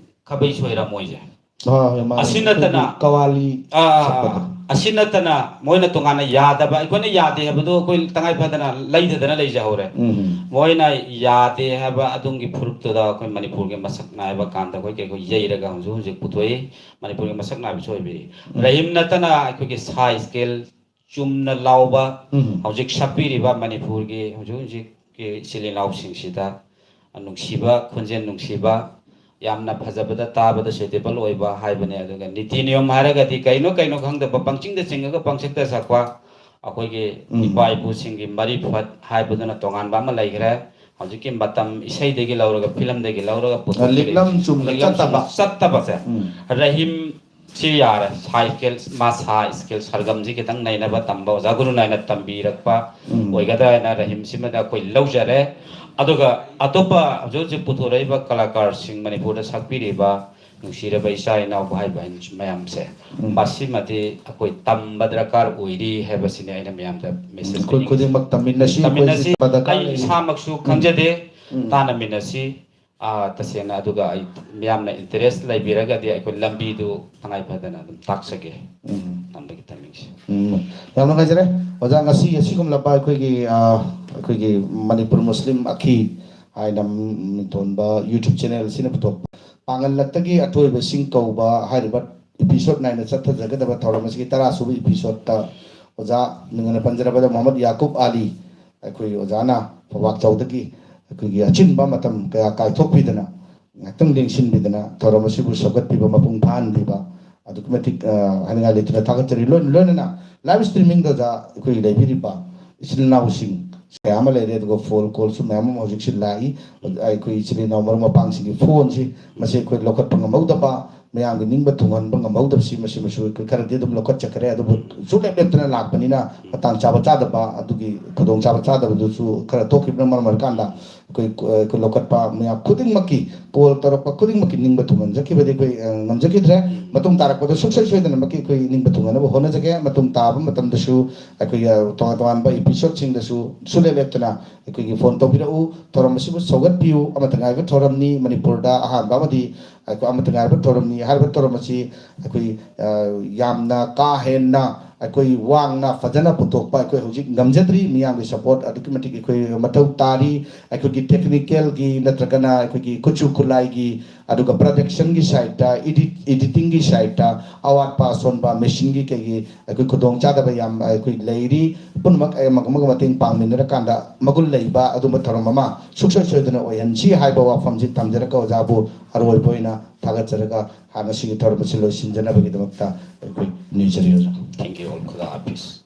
ꯈꯕꯩ ꯁꯣꯏꯔꯥ ꯃꯣꯏꯁꯦ꯫ ꯍꯣꯏ, ꯍꯣꯏ, ꯃꯥꯅꯦ꯫ ꯑꯁꯤ ꯅꯠꯇꯅ ꯑꯩꯈꯣꯏꯒꯤ ꯀꯋꯥꯂꯤ ꯑꯥ, ꯁꯛꯄꯗꯣ꯫ ꯑꯁꯤ ꯅꯠꯇꯅ ꯃꯣꯏꯅ ꯇꯣꯉꯥꯟꯅ ꯌꯥꯗꯕ, ꯑꯩꯈꯣꯏꯅ ꯌꯥꯗꯦ ꯍꯥꯏꯕꯗꯣ ꯑꯩꯈꯣꯏ ꯇꯉꯥꯏ ꯐꯗꯅ ꯂꯩꯗꯗꯅ ꯂꯩꯖꯍꯧꯔꯦ꯫ ꯎꯝ꯫ ꯃꯣꯏꯅ ꯌꯥꯗꯦ ꯍꯥꯏꯕ ꯑꯗꯣꯝꯒꯤ ꯐꯨꯔꯨꯞꯇꯨꯗ ꯑꯩꯈꯣꯏ ꯃꯅꯤꯄꯨꯔꯒꯤ ꯃꯁꯛ ꯅꯥꯏꯕ ꯀꯥꯟꯗ ꯑꯩꯈꯣꯏ ꯀꯩ ꯑꯩꯈꯣꯏ ꯌꯩꯔꯒ ꯍꯧꯖꯤꯛ ꯍꯧꯖꯤꯛ ꯄꯨꯊꯣꯛꯏ꯫ ꯃꯅꯤꯄꯨꯔꯒꯤ ꯃꯁꯛ ꯅꯥꯏꯕꯁꯨ ꯑꯣꯏꯕꯤꯔꯤ꯫ ꯎꯝ꯫ ꯔꯍꯤꯝ ꯅꯠꯇꯅ ꯑꯩꯈꯣꯏꯒꯤ ꯁꯥ ꯏꯁꯀꯦꯜ ꯆꯨꯝꯅ ꯂꯥꯎꯕ, ꯎꯝ꯫ ꯍꯧꯖꯤꯛ ꯁꯛꯄꯤꯔꯤꯕ ꯃꯅꯤꯄꯨꯔꯒꯤ ꯍꯧꯖꯤꯛ ꯍꯧꯖꯤꯛꯀꯤ ꯏꯆꯤꯜ ꯏꯅꯥꯎꯁꯤꯡꯁꯤꯗ ꯅꯨꯡꯁꯤꯕ, ꯈꯣꯟꯖꯦꯜ ꯅꯨꯡꯁꯤꯕ, ꯌꯥꯝꯅ ꯐꯖꯕꯗ ꯇꯥꯕꯗ ꯁꯨꯏꯇꯦꯕꯜ ꯑꯣꯏꯕ ꯍꯥꯏꯕꯅꯦ꯫ ꯑꯗꯨꯒ ꯅꯤꯇꯤ ꯅꯤꯌꯣꯝ ꯍꯥꯏꯔꯒꯗꯤ ꯀꯩꯅꯣ ꯀꯩꯅꯣ ꯈꯪꯗꯕ ꯄꯪꯆꯤꯡꯗ ꯆꯤꯡꯉꯒ ꯄꯪꯁꯛꯇ ꯁꯛꯄ, ꯑꯩꯈꯣꯏꯒꯤ ꯎꯝ꯫ ꯏꯄꯥ ꯏꯄꯨꯁꯤꯡꯒꯤ ꯃꯔꯤꯐꯠ ꯍꯥꯏꯕꯗꯨꯅ ꯇꯣꯉꯥꯟꯕ ꯑꯃ ꯂꯩꯈ꯭ꯔꯦ꯫ ꯍꯧꯖꯤꯛꯀꯤ ꯃꯇꯝ ꯏꯁꯩꯗꯒꯤ ꯂꯧꯔꯒ, ꯐꯤꯂꯝꯗꯒꯤ ꯂꯧꯔꯒ ꯑ, ꯄꯨꯊꯣꯛꯄꯤꯔꯛꯏ꯫ ꯂꯤꯛꯂꯝ ꯆꯨꯝꯅ ꯂꯤꯛꯂꯝ ꯆꯨꯝꯅ ꯆꯠꯇꯕ꯫ ꯆꯠꯇꯕꯁꯦ꯫ ꯎꯝ꯫ ꯔꯍꯤꯝ ꯁꯤ ꯌꯥꯔꯦ, ꯁꯥ ꯏꯁꯀꯦꯜ, ꯃꯥ ꯁꯥ ꯏꯁꯀꯦꯜ ꯁꯔꯒꯝꯁꯤ ꯈꯤꯇꯪ ꯅꯩꯅꯕ ꯇꯝꯕ ꯑꯣꯖꯥ ꯒꯨꯔꯨ ꯅꯥꯏꯅ ꯇꯝꯕꯤꯔꯛꯄ ꯎꯝ꯫ ꯑꯣꯏꯒꯗ꯭ꯔꯥ ꯍꯥꯏꯅ ꯔꯍꯤꯝꯁꯤꯃꯗ ꯑꯩꯈꯣꯏ ꯂꯧꯖꯔꯦ꯫ ꯑꯗꯨꯒ ꯑꯇꯣꯞꯄ ꯍꯧꯖꯤꯛ ꯍꯧꯖꯤꯛ ꯄꯨꯊꯣꯔꯛꯏꯕ ꯀꯂꯥꯀꯥꯔꯁꯤꯡ, ꯃꯅꯤꯄꯨꯔꯗ ꯁꯛꯄꯤꯔꯤꯕ ꯅꯨꯡꯁꯤꯔꯕ ꯏꯆꯥ ꯏꯅꯥꯎ ꯚꯥꯏ ꯕꯍꯟ ꯃꯌꯥꯝꯁꯦ, ꯎꯝ꯫ ꯃꯁꯤꯃꯗꯤ ꯑꯩꯈꯣꯏ ꯇꯝꯕ ꯗꯔꯀꯥꯔ ꯑꯣꯏꯔꯤ ꯍꯥꯏꯕꯁꯤꯅꯦ ꯑꯩꯅ ꯃꯌꯥꯝꯗ ꯃꯦꯁꯦꯖ ꯑꯩꯈꯣꯏ ꯄꯤꯅꯤꯡꯉꯤꯁꯦ꯫ ꯈꯨꯗꯤꯡꯃꯛ ꯇꯝꯃꯤꯟꯅꯁꯤ, ꯇꯝꯃꯤꯟꯅꯁꯤ꯫ ꯑꯩꯈꯣꯏ ꯗꯔꯀꯥꯔ ꯑꯩ ꯂꯩ꯫ ꯏꯁꯥꯃꯛꯁꯨ ꯈꯪꯖꯗꯦ, ꯎꯝ꯫ ꯇꯥꯟꯅꯃꯤꯟꯅꯁꯤ꯫ ꯑꯥ, ꯇꯁꯦꯡꯅ ꯑꯗꯨꯒ ꯑꯩ ꯃꯤꯌꯥꯝꯅ ꯏꯟꯇꯔꯦꯁ ꯂꯩꯕꯤꯔꯒꯗꯤ ꯑꯩꯈꯣꯏ ꯂꯝꯕꯤꯗꯨ ꯇꯉꯥꯏ ꯐꯗꯅ ꯑꯗꯨꯝ ꯇꯥꯛꯆꯒꯦ꯫ ꯎꯝ꯫ ꯇꯝꯕꯒꯤ ꯇꯥꯏꯃꯤꯡꯁꯦ꯫ ꯎꯝ꯫ ꯌꯥꯝ ꯅꯨꯡꯉꯥꯏꯖꯔꯦ ꯑꯣꯖꯥ, ꯉꯁꯤ ꯑꯁꯤꯒꯨꯝꯂꯕ ꯑꯩꯈꯣꯏꯒꯤ, ꯑ, ꯑꯩꯈꯣꯏꯒꯤ ꯃꯅꯤꯄꯨꯔ ꯃꯨꯁꯂꯤꯝ ꯑꯈꯤ ꯍꯥꯏꯅ ꯃꯤꯡꯊꯣꯟꯕ YouTube ꯆꯦꯅꯦꯜ ꯑꯁꯤꯅ ꯄꯨꯊꯣꯛꯄ ꯄꯥꯡꯒꯜ ꯂꯛꯇꯒꯤ ꯑꯊꯣꯏꯕꯁꯤꯡ ꯀꯧꯕ ꯍꯥꯏꯔꯤꯕ ꯏꯄꯤꯁꯣꯠ ꯅꯥꯏꯅ ꯆꯠꯊꯖꯒꯗꯕ ꯊꯧꯔꯝ ꯑꯁꯤꯒꯤ ꯇꯔꯥ ꯁꯨꯕ ꯏꯄꯤꯁꯣꯠꯇ ꯑꯣꯖꯥ ꯃꯤꯡ ꯑꯣꯏꯅ ꯄꯟꯖꯔꯕꯗ ꯃꯣꯍꯝꯃꯗ ꯌꯥꯀꯨꯕ ꯑꯂꯤ, ꯑꯩꯈꯣꯏ ꯑꯣꯖꯥꯅ ꯐꯧꯕꯥꯛꯆꯧꯗꯒꯤ ꯑꯩꯈꯣꯏꯒꯤ ꯑꯆꯤꯟꯕ ꯃꯇꯝ ꯀꯌꯥ ꯀꯥꯏꯊꯣꯛꯄꯤꯗꯅ ꯉꯥꯛꯇꯪ ꯂꯦꯡꯁꯤꯟꯕꯤꯗꯅ ꯊꯧꯔꯝ ꯑꯁꯤꯕꯨ ꯁꯧꯒꯠꯄꯤꯕ, ꯃꯄꯨꯡ ꯐꯥꯍꯟꯕꯤꯕ ꯑꯗꯨꯛꯀꯤ ꯃꯇꯤꯛ, ꯑ, ꯍꯥꯏꯅꯤꯡꯉꯥꯏ ꯂꯩꯇꯅ ꯊꯥꯒꯠꯆꯔꯤ꯫ ꯂꯣꯏꯅ ꯂꯣꯏꯅꯅ ꯂꯥꯏꯚ ꯁ꯭ꯇ꯭ꯔꯤꯃꯤꯡꯗ ꯑꯣꯖꯥ ꯑꯩꯈꯣꯏꯒꯤ ꯂꯩꯕꯤꯔꯤꯕ ꯏꯆꯤꯜ ꯏꯅꯥꯎꯁꯤꯡ ꯀꯌꯥ ꯑꯃ ꯂꯩꯔꯦ, ꯑꯗꯨꯒ ꯐꯣꯟ ꯀꯣꯜꯁꯨ ꯃꯌꯥꯝ ꯑꯃ ꯍꯧꯖꯤꯛꯁꯤ ꯂꯥꯛꯏ꯫ ꯑꯩꯈꯣꯏ ꯏꯆꯤꯜ ꯏꯅꯥꯎ ꯃꯔꯨꯞ ꯃꯄꯥꯡꯁꯤꯡꯒꯤ ꯐꯣꯟꯁꯤ ꯃꯁꯤ ꯑꯩꯈꯣꯏ ꯂꯧꯈꯠꯄ ꯉꯝꯍꯧꯗꯕ, ꯃꯌꯥꯝꯒꯤ ꯅꯤꯡꯕ ꯊꯨꯡꯍꯟꯕ ꯉꯝꯍꯧꯗꯕꯁꯤ, ꯃꯁꯤꯃꯁꯨ ꯑꯩꯈꯣꯏ ꯈꯔꯗꯤ ꯑꯗꯨꯝ ꯂꯧꯈꯠꯆꯈ꯭ꯔꯦ꯫ ꯑꯗꯨꯕꯨ ꯁꯨꯡꯂꯦꯞ ꯂꯦꯞꯇꯅ ꯂꯥꯛꯄꯅꯤꯅ ꯃꯇꯥꯡ ꯆꯥꯕ ꯆꯥꯗꯕ, ꯑꯗꯨꯒꯤ ꯈꯨꯗꯣꯡꯆꯥꯕ ꯆꯥꯗꯕꯗꯨꯁꯨ ꯈꯔ ꯊꯣꯛꯈꯤꯕꯅ ꯃꯔꯝ ꯑꯣꯏꯔꯀꯥꯟꯗ ꯑꯩꯈꯣꯏ, ꯑꯩꯈꯣꯏ ꯂꯧꯈꯠꯄ ꯃꯌꯥꯝ ꯈꯨꯗꯤꯡꯃꯛꯀꯤ, ꯀꯣꯜ ꯇꯧꯔꯛꯄ ꯈꯨꯗꯤꯡꯃꯛꯀꯤ ꯅꯤꯡꯕ ꯊꯨꯡꯍꯟꯖꯈꯤꯕꯗꯤ ꯑꯩꯈꯣꯏ, ꯑ, ꯉꯝꯖꯈꯤꯗ꯭ꯔꯦ꯫ ꯃꯇꯨꯡ ꯇꯥꯔꯛꯄꯗ ꯁꯨꯡꯁꯣꯏ ꯁꯣꯏꯗꯅꯃꯛꯀꯤ ꯑꯩꯈꯣꯏ ꯅꯤꯡꯕ ꯊꯨꯡꯍꯟꯅꯕ ꯍꯣꯠꯅꯖꯒꯦ꯫ ꯃꯇꯨꯡ ꯇꯥꯕ ꯃꯇꯝꯗꯁꯨ ꯑꯩꯈꯣꯏꯒꯤ, ꯑ, ꯇꯣꯉꯥꯟ ꯇꯣꯉꯥꯟꯕ episodeꯁꯤꯡꯗꯁꯨ ꯁꯨꯡꯂꯦꯞ ꯂꯦꯞꯇꯅ ꯑꯩꯈꯣꯏꯒꯤ ꯐꯣꯟ ꯇꯧꯕꯤꯔꯛꯎ꯫ ꯊꯧꯔꯝ ꯑꯁꯤꯕꯨ ꯁꯧꯒꯠꯄꯤꯌꯨ꯫ ꯑꯃꯠꯇ ꯉꯥꯏꯕ ꯊꯧꯔꯝꯅꯤ꯫ ꯃꯅꯤꯄꯨꯔꯗ ꯑꯍꯥꯟꯕ ꯑꯃꯗꯤ ꯑꯩꯈꯣꯏ ꯑꯃꯠꯇ ꯉꯥꯏꯕ ꯊꯧꯔꯝꯅꯤ꯫ ꯍꯥꯏꯔꯤꯕ ꯊꯧꯔꯝ ꯑꯁꯤ ꯑꯩꯈꯣꯏ, ꯑ, ꯌꯥꯝꯅ ꯀꯥ ꯍꯦꯟꯅ ꯑꯩꯈꯣꯏ ꯋꯥꯡꯅ ꯐꯖꯅ ꯄꯨꯊꯣꯛꯄ ꯑꯩꯈꯣꯏ ꯍꯧꯖꯤꯛ ꯉꯝꯖꯗ꯭ꯔꯤ꯫ ꯃꯤꯌꯥꯝꯒꯤ support ꯑꯗꯨꯛꯀꯤ ꯃꯇꯤꯛ ꯑꯩꯈꯣꯏ ꯃꯊꯧ ꯇꯥꯔꯤ꯫ ꯑꯩꯈꯣꯏꯒꯤ technicalꯒꯤ ꯅꯠꯇ꯭ꯔꯒꯅ ꯑꯩꯈꯣꯏꯒꯤ ꯈꯨꯠꯁꯨ ꯈꯨꯠꯂꯥꯏꯒꯤ, ꯑꯗꯨꯒ productionꯒꯤ sideꯇ, edit, editingꯒꯤ sideꯇ ꯑꯋꯥꯠꯄ ꯑꯁꯣꯟꯕ, machineꯒꯤ ꯀꯩꯒꯤ ꯑꯩꯈꯣꯏ ꯈꯨꯗꯣꯡꯆꯥꯗꯕ ꯌꯥꯝ ꯑꯩꯈꯣꯏ ꯂꯩꯔꯤ꯫ ꯄꯨꯝꯅꯃꯛ ꯑꯃꯒ ꯑꯃꯒ ꯃꯇꯦꯡ ꯄꯥꯡꯃꯤꯟꯅꯔꯀꯥꯟꯗ ꯃꯒꯨꯟ ꯂꯩꯕ ꯑꯗꯨꯝꯕ ꯊꯧꯔꯝ ꯑꯃ ꯁꯨꯡꯁꯣꯏ ꯁꯣꯏꯗꯅ ꯑꯣꯏꯍꯟꯁꯤ ꯍꯥꯏꯕ ꯋꯥꯐꯝꯁꯤ ꯊꯝꯖꯔꯒ ꯑꯣꯖꯥꯕꯨ ꯑꯔꯣꯏꯕ ꯑꯣꯏꯅ ꯊꯥꯒꯠꯆꯔꯒ ꯉꯁꯤꯒꯤ ꯊꯧꯔꯝ ꯑꯁꯤ ꯂꯣꯏꯁꯤꯟꯖꯅꯕꯒꯤꯗꯃꯛꯇ ꯑꯩꯈꯣꯏ ꯅꯤꯖꯔꯤ ꯑꯣꯖꯥ꯫ Thank you all. ꯈꯨꯗꯥ ꯍꯥꯐꯤꯖ꯫